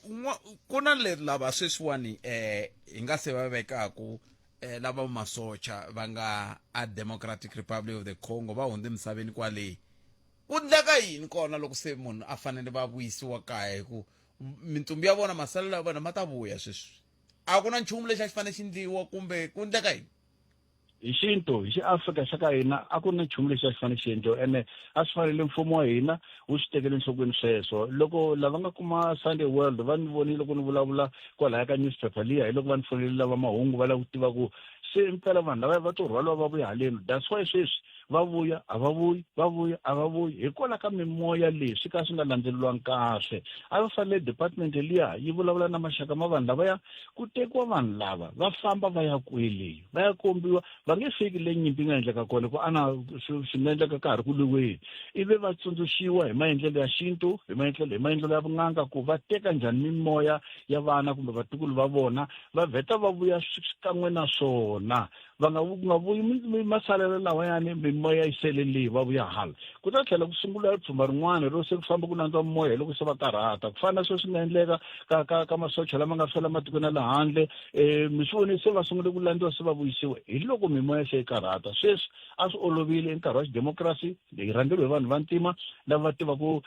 ku na leri lava sweswiwani um hi nga se va vekaku eh, lava masocha va nga a Democratic Republic of the Congo va hundze misaveni kwale ku ndleka yini kona loko se munhu a fanele va vuyisiwa kaya hi ku mintsumbu ya vona masalela ya vona ma ta vuya sweswi a ku na nchumu lexi a xi fanele xi ndliwa kumbe ku ndleka yini hi xintu hi xiafrika xa ka hina a ku ri na nchumu lexi a xi fanele xi endliwa ene a swi fanele mfumo wa hina wu swi tekele enhlokweni sweswo loko lava nga kuma sunday world va ni vonile loko ni vulavula kwalaya ka newspaper liya hi loko va ni fonelile lava mahungu va lava ku tiva ku se mpela vanhu lava va to rhwaliwa va vuya haleni that's why sweswi va vuya a va vuyi va vuya a va vuyi hikwalaho ka mimoya leyi swi ka swi nga landzeleriwangi kahle a va fanele department liya yi vulavula na maxaka ma vanhu lavaya ku tekiwa vanhu lava va famba va ya kwele va ya kombiwa va nge fiki le nyimpi yi nga endleka kona ku ana swi nga endleka ka ha ri ku lwiweni ivi va tsundzuxiwa hi maendlelo ya xintu hi maendlelo hi maendlelo ya vun'anga ku va teka njhani mimoya ya vana kumbe vatukulu va vona va vheta va vuya xikan'we na swona va nga ku nga vuyi masalela lawayani mimoya yi sele leyi va vuya hala ku ta tlhela ku sungula pfhumba rin'wana ro se ku famba ku landziwa mimoya hi loko se va karhata ku fana na sweswi nga endleka ka ka ka masocha lama nga fela matikweni ya le handle um mi swi vone se va sungule ku landziwa se va vuyisiwa hi loko mimoya se yi karhata sweswi a swi olovile i nkarhi wa xidemokirasi hi rhangeriwe hi vanhu vantima lava va tivaka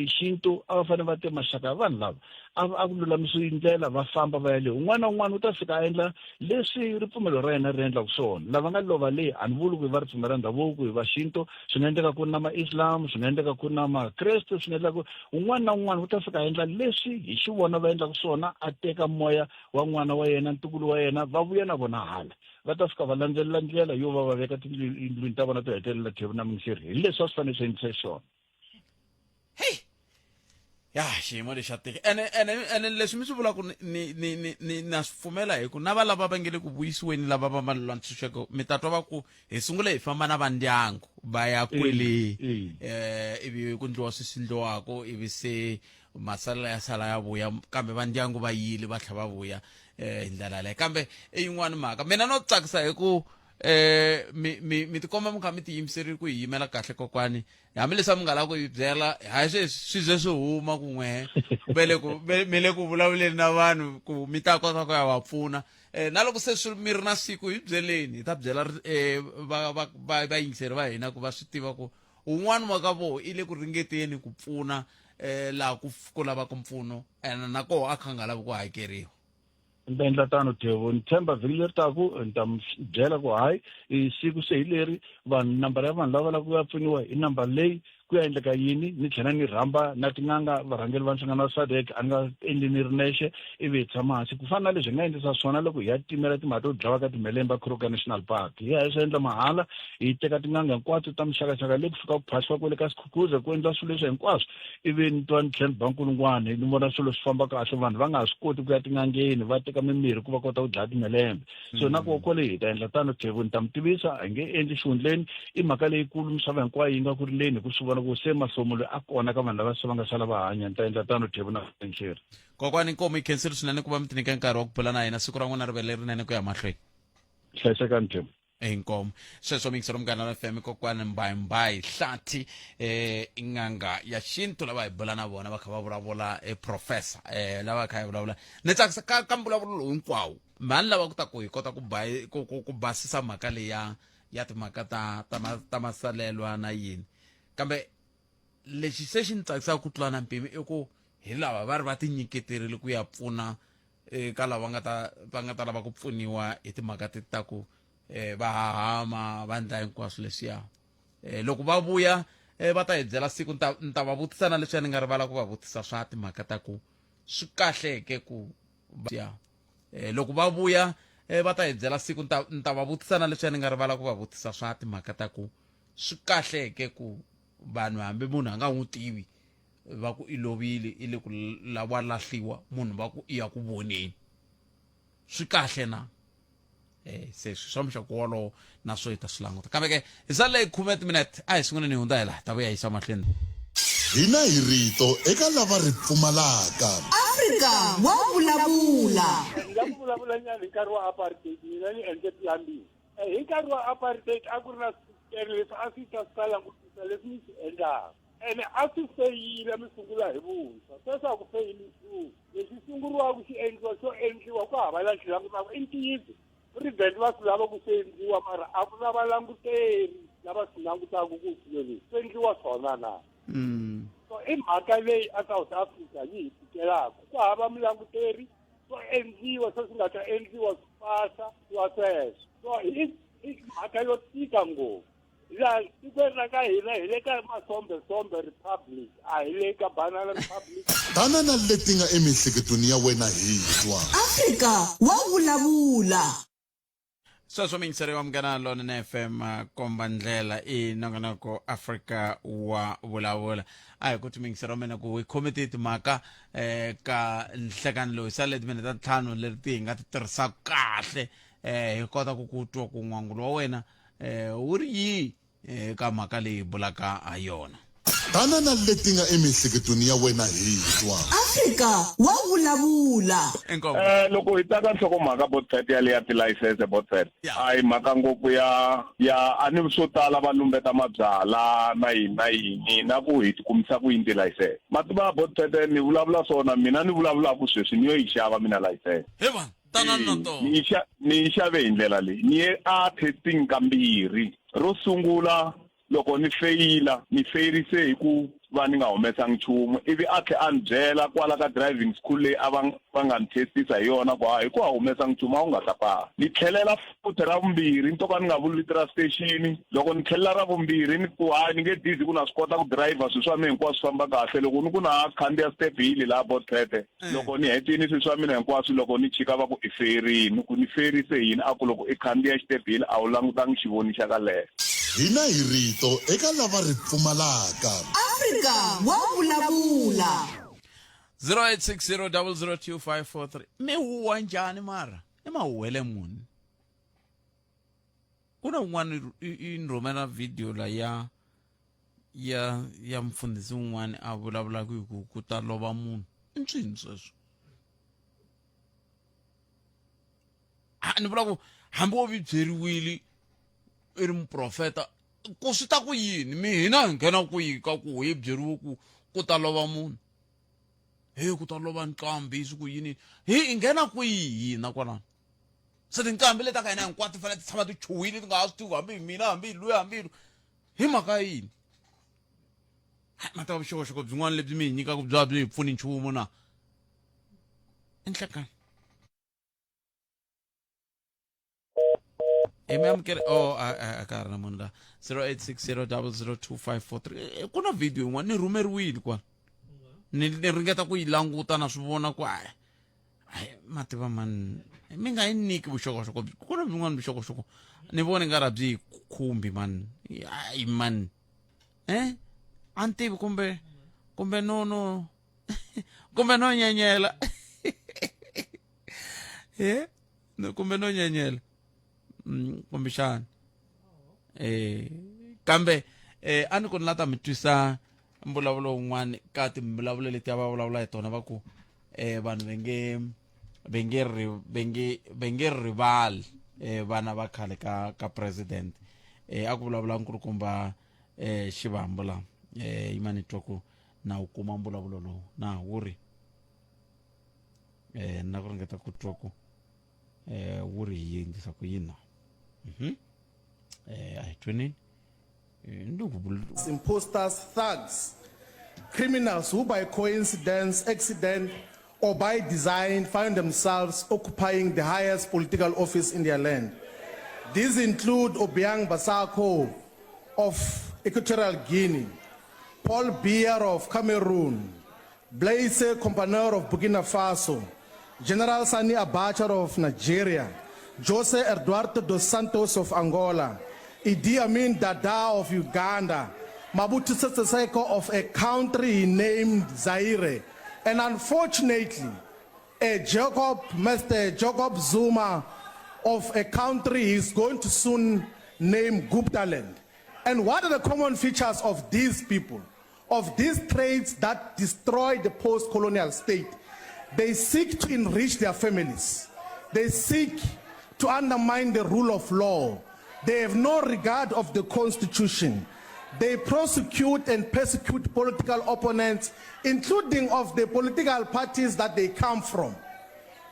xintu a va fanele va te maxaka ya vanhu lava a a ku lulamisiwi ndlela va famba va ya le un'wana na un'wana u ta fika a endla leswi ripfumelo ra yena ri endlaka swona lava nga lova le a ni vuli ku hi va ripfumelo ra ndhavuko hi va xintu swi nga endleka ku ri na maislam swi nga endleka ku ri na makreste swi nga endleka ku un'wana na un'wana u ta fika a endla leswi hi xivona va endlaka swona a teka moya wa n'wana wa yena ntukulu wa yena va vuya na vona hala va ta fika va landzelela ndlela yo va va veka tindlwini ta vona to hetelela thevu na minxeri hi leswi a swi fanele swi endlisa xiswona hey ya xiyimo lexi xa tika ene ene ene leswi mi swi vulaka ni ni ni ni na swi pfumela hi ku na va lava va nge le ku vuyisiweni lava va va lwa ntshunxeko mi ta twa va ku hi sungule hi famba na va ndyangu va ya kwele eh ivi ku ndliwa swi swi ndliwaka ivi se masalela ya sala ya vuya kambe va ndyangu va yile va tlhela va vuya eh hi ndlela yaleyo kambe i yin'wana mhaka mina no tsakisa hi ku eh mi mi mi tikomba mi kha mi tiyimiserile ku hi yimela kahle kokwani hambileswi a mi nga lavi ku yi byela hayi sweswi swi ze swi huma ku n'wehe ve le ku mi le ku vulavuleni na vanhu ku mi ta kota ku ya va pfuna um na loko se swi mi ri na siku hi byeleni hi ta byela um va va va vayingiseri va hina ku va swi tiva ku un'wana wa ka voho i le ku ringeteni ku pfuna um laha ku ku lavaka mpfuno ene na koho a kha nga lavi ku hakeriwa ni ta endla tano Thevo ni tshemba vhiki leri taku ni ta mi byela ku hayi siku se hi leri vanhu nambara ya vanhu lava lavaka ku ya pfuniwa hi nambara leyi ku ya endleka yini ni tlhela ni rhamba na tin'anga varhangeri va nhlangano wa SADC a ni nga endli ni ri nexe ivi hi tshama hansi ku fana na leswi hi nga endlisa swona loko hi ya timela timhaka to dlawa ka timhelembe Kruger National Park hi ya hi swi endla mahala hi teka tin'anga hinkwato ta mixakaxaka leyi ku fika ku phahliwa kwale ka Skukuza ku endliwa swilo leswi hinkwaswo ivi ni twa ni tlhela ni ba nkulungwana ni vona swilo swi famba kahle vanhu va nga ha swi koti ku ya tin'angeni va teka mimirhi ku va kota ku dlaya timhelembe so na koho kwale hi ta endla tano Thevo ni ta mi tivisa a hi nge endli xihundleni i mhaka leyikulu misava hinkwayo yi nga ku rileni hi ku swi vona ku se mahlomulo a kona ka vanhu lava se va nga sala va hanya ni ta endla tano Thevo na Nxeri kokwani nkomu yi khensile swinene ku va mi tinyika nkarhi wa ku bula na hina siku ra n'wina ri ve lerinene ku ya mahlweni hlayisekani Thevo inkomo sweswo mixero munghana wa fm kokwani mbayimbayi hlathi eh in'anga ya xintu lava hi bula na vona va kha va vulavula eh, professor eh lava kha hi vulavula ni tsakisa ka, ka mbulavulo lowu hinkwawo mhani lava ku ta ku hi kota ku ba ku, ku, ku basisa mhaka leya ya timhaka ta ta, ma, ta masalelwa na yini kambe lexi se xi ni tsakisaka ku tlula na mpimo i ku Hi lava va ri va tinyiketerile ku ya pfuna eka lava nga ta va nga ta lava ku pfuniwa hi timhaka ti ta ku eh, va hahama va ndla hinkwaswo leswiya eh, loko va vuya eh, va ta hi byela siku ni ta ni ta va vutisa na leswiya ni nga rivala ku va vutisa swa timhaka ta ku swi kahleke ku ya eh, loko va vuya eh, va ta hi byela siku ni ta ni ta va vutisa na leswiya ni nga rivala ku va vutisa swa timhaka ta ku swi kahleke ku vanhu hambi munhu a nga n'wi tivi va ku i lovile i le ku la wa lahliwa munhu va ku i ya ku voneni swi kahle na eh se swi swa muxaka wolowo na swo hi ta swi languta kambe ke hi sale hi khume timinete a hi sunguleni hi hundza hi laha ta vuya yisa mahlweni Hina hi rito eka lava ri pfumalaka. Afrika wa vulavula. Ni nga ku vulavula nyana hi nkarhi wa apartheid mina ni endle plumbing hi nkarhi wa apartheid a ku ri na swikere leswi a swi ta swi ta langutisa leswi mi swi endlaka ene a swi feyila mi sungula hi vuntshwa sweswi a ku feyili nchumu lexi sunguriwaka xi endliwa xo endliwa ku hava la xi langutaka i ntiyiso president va swi lava ku swi endliwa mara a ku na valanguteri lava swi langutaka ku swilo leswi swi endliwa swona na so i mhaka leyi a South Africa yi hi tikelaka ku hava mulanguteri swo endliwa swo swi nga ta endliwa swi pasa swa sweswo so i i mhaka yo tika ngopfu laha tikweni ra ka hina hi le ka masombesombe republic a hi le ka banana republic Tana na leti nga emiehleketweni ya wena hi twa. Afrika wa vulavula. Sweswo miyingiseri wa Munghana Lonene FM komba ndlela i nongonoko Afrika wa vulavula. A hi ku ti miyingiseri wa mina ku hi khome ti timhaka eh ka nhlekani lowu sale timinete ta ntlhanu leri ti hi nga ti tirhisaka kahle eh hi kota ku ku twa ku n'wangulo wa wena eh wu ri yihi eka mhaka leyi hi bulaka ha yona. Tana na leti nga emiehleketweni ya wena hi twa. Afrika wa vulavula. Inkomu. Eh, loko hi ta ka nhlokomhaka botset yale ya tilayisense botset a hi mhaka ngopfu ya ya a ni swo tala va lumbeta mabyala na yini na yini na ku hi tikumisa ku yini tilayisense ma tiva botset ni vulavula swona mina ni vulavulaka sweswi ni yo yi xava mina layisense He vanhu, tanani na tona. ni yi xa ni yi xave hi ndlela leyi ni ye a testing kambirhi ro sungula loko ni feyila ni feyirise hi ku va ni nga humesangi nchumu ivi a tlhe a ni byela kwala ka driving school leyi a va va nga ni testisa hi yona ku ha hi ku a humesangi nchumu a wu nga ta pasa ni tlhelela futhi ra vumbirhi ni to ka ni nga vuli vito ra station loko ni tlhelela ra vumbirhi ni ku hayi ni nge dizi ku na swi kota ku driver swilo swa mina hinkwaswo swi famba kahle loko ni ku na khandziya step hill laha Botete loko ni hetini swilo swa mina hinkwaswo loko ni chika va ku i ferini ku ni ferise yini a ku loko i khandziya xitebhini a wu langutangi xivoni xa ka left Hina hi rito eka lava ri pfumalaka. Afrika wa vulavula. 0860002543 mi huwa njhani mara i mahuwele muni ku na un'wana i ni rhumela video la ya ya ya mfundhisi un'wana a vulavulaka hi ku ku ta lova munhu i ncini sweswo a ni vula ku hambi wo vi byeriwile i ri muprofeta ku swi ta ku yini mi hina hi nghena kwihi ka ku hi byeriwe ku ku ta lova munhu he ku ta lova nqambi swi ku yini hi nghena kwihi hina kwalano se tinqambi leti ta ka hina hinkwato ti fanele ti tshama ti chuhile ti nga ha swi tivi hambi hi mina hambi hi luya hambi hi hi mhaka yini ma ta vuxokoxoko byin'wana lebyi mi hi nyikaka bya byi hi pfuni nchumu na enhlekani hi mi amukele o oh, a ka ha ri na munhu la 0860002543 ku na video yin'wana ni rhumeriwile kwala ni ni ringeta ku yi languta na swi vona ku hayi hayi ma tiva mani mi nga yi nyiki vuxokoxoko ku na byin'wana vuxokoxoko ni vona nga ra byi khumbi mani hayi mani eh a ni tivi kumbe kumbe no no kumbe no nyenyela eh kumbe no nyenyela mm, kumbexana eh kambe eh a ni ku ni la ta mi twisa mbulavulo wun'wana ka timbulavulo leti a va vulavula hi tona va ku eh vanhu va nge va nge va nge va nge rivali eh vana va khale ka ka president eh a ku vulavula nkulukumba eh xivambu la eh yima ni twa ku na wu kuma mbulavulo lowu na wu ri eh na ku ringeta ku twa ku eh wu ri hi endlisa ku yini na mhm eh a hi twenini Imposters, thugs. Criminals who by coincidence, accident, or by design find themselves occupying the highest political office in their land. These include Obiang Basako of Equatorial Guinea, Paul Biya of Cameroon, Blaise Compaoré of Burkina Faso, General Sani Abacha of Nigeria, Jose Eduardo dos Santos of Angola, Idi Amin Dada of Uganda, Mobutu Sese Seko of a country named Zaire, and unfortunately, a Jacob, Mr. Jacob Zuma of a country he is going to soon name Guptaland. And what are the common features of these people, of these traits that destroy the post-colonial state? They seek to enrich their families. They seek to undermine the rule of law. They have no regard of the constitution. They prosecute and persecute political opponents, including of the political parties that they come from.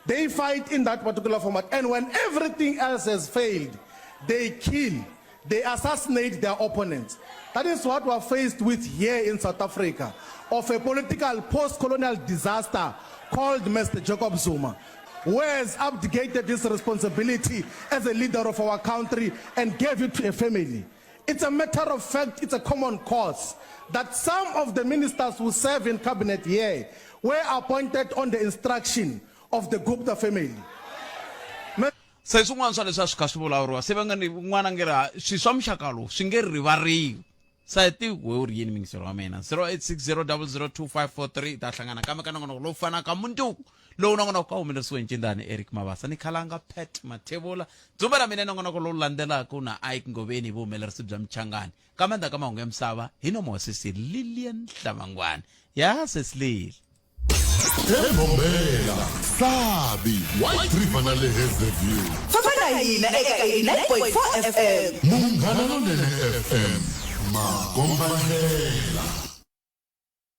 They fight in that particular format. And when everything else has failed, they kill, they assassinate their opponents. That is what we're faced with here in South Africa, of a political post-colonial disaster called Mr. Jacob Zuma, who has abdicated his responsibility as a leader of our country and gave it to a family. It's a matter of fact, it's a common cause that some of the ministers who serve in cabinet here were appointed on the instruction of the Gupta family. Se swin'wana swa leswi a swi kha swi vulavuriwa se va nga ni n'wana nge ri ha swi swa muxaka lowu swi nge rivariwi sa ti we u ri yini mingiselo wa mina 0860002543 ta hlangana kambe ka nongonoko lowu fanaka mundzuku lowu nongonoko ka humelerisiwe ncindani eric mabasa ni khalanga pat mathebula dzumba ra mina nongonoko lowu landzelaka na ike ngoveni hi vuhumelerisi bya mchangani kambe ndzhaku ka mahungu ya misava hi nomo wa sesi lilian hlamangwani ya sesi lili Ebombela, Sabi, White River na le Hazyview. Famba na hina eka 89.4 FM. Munghana Lonene FM, makombandlela.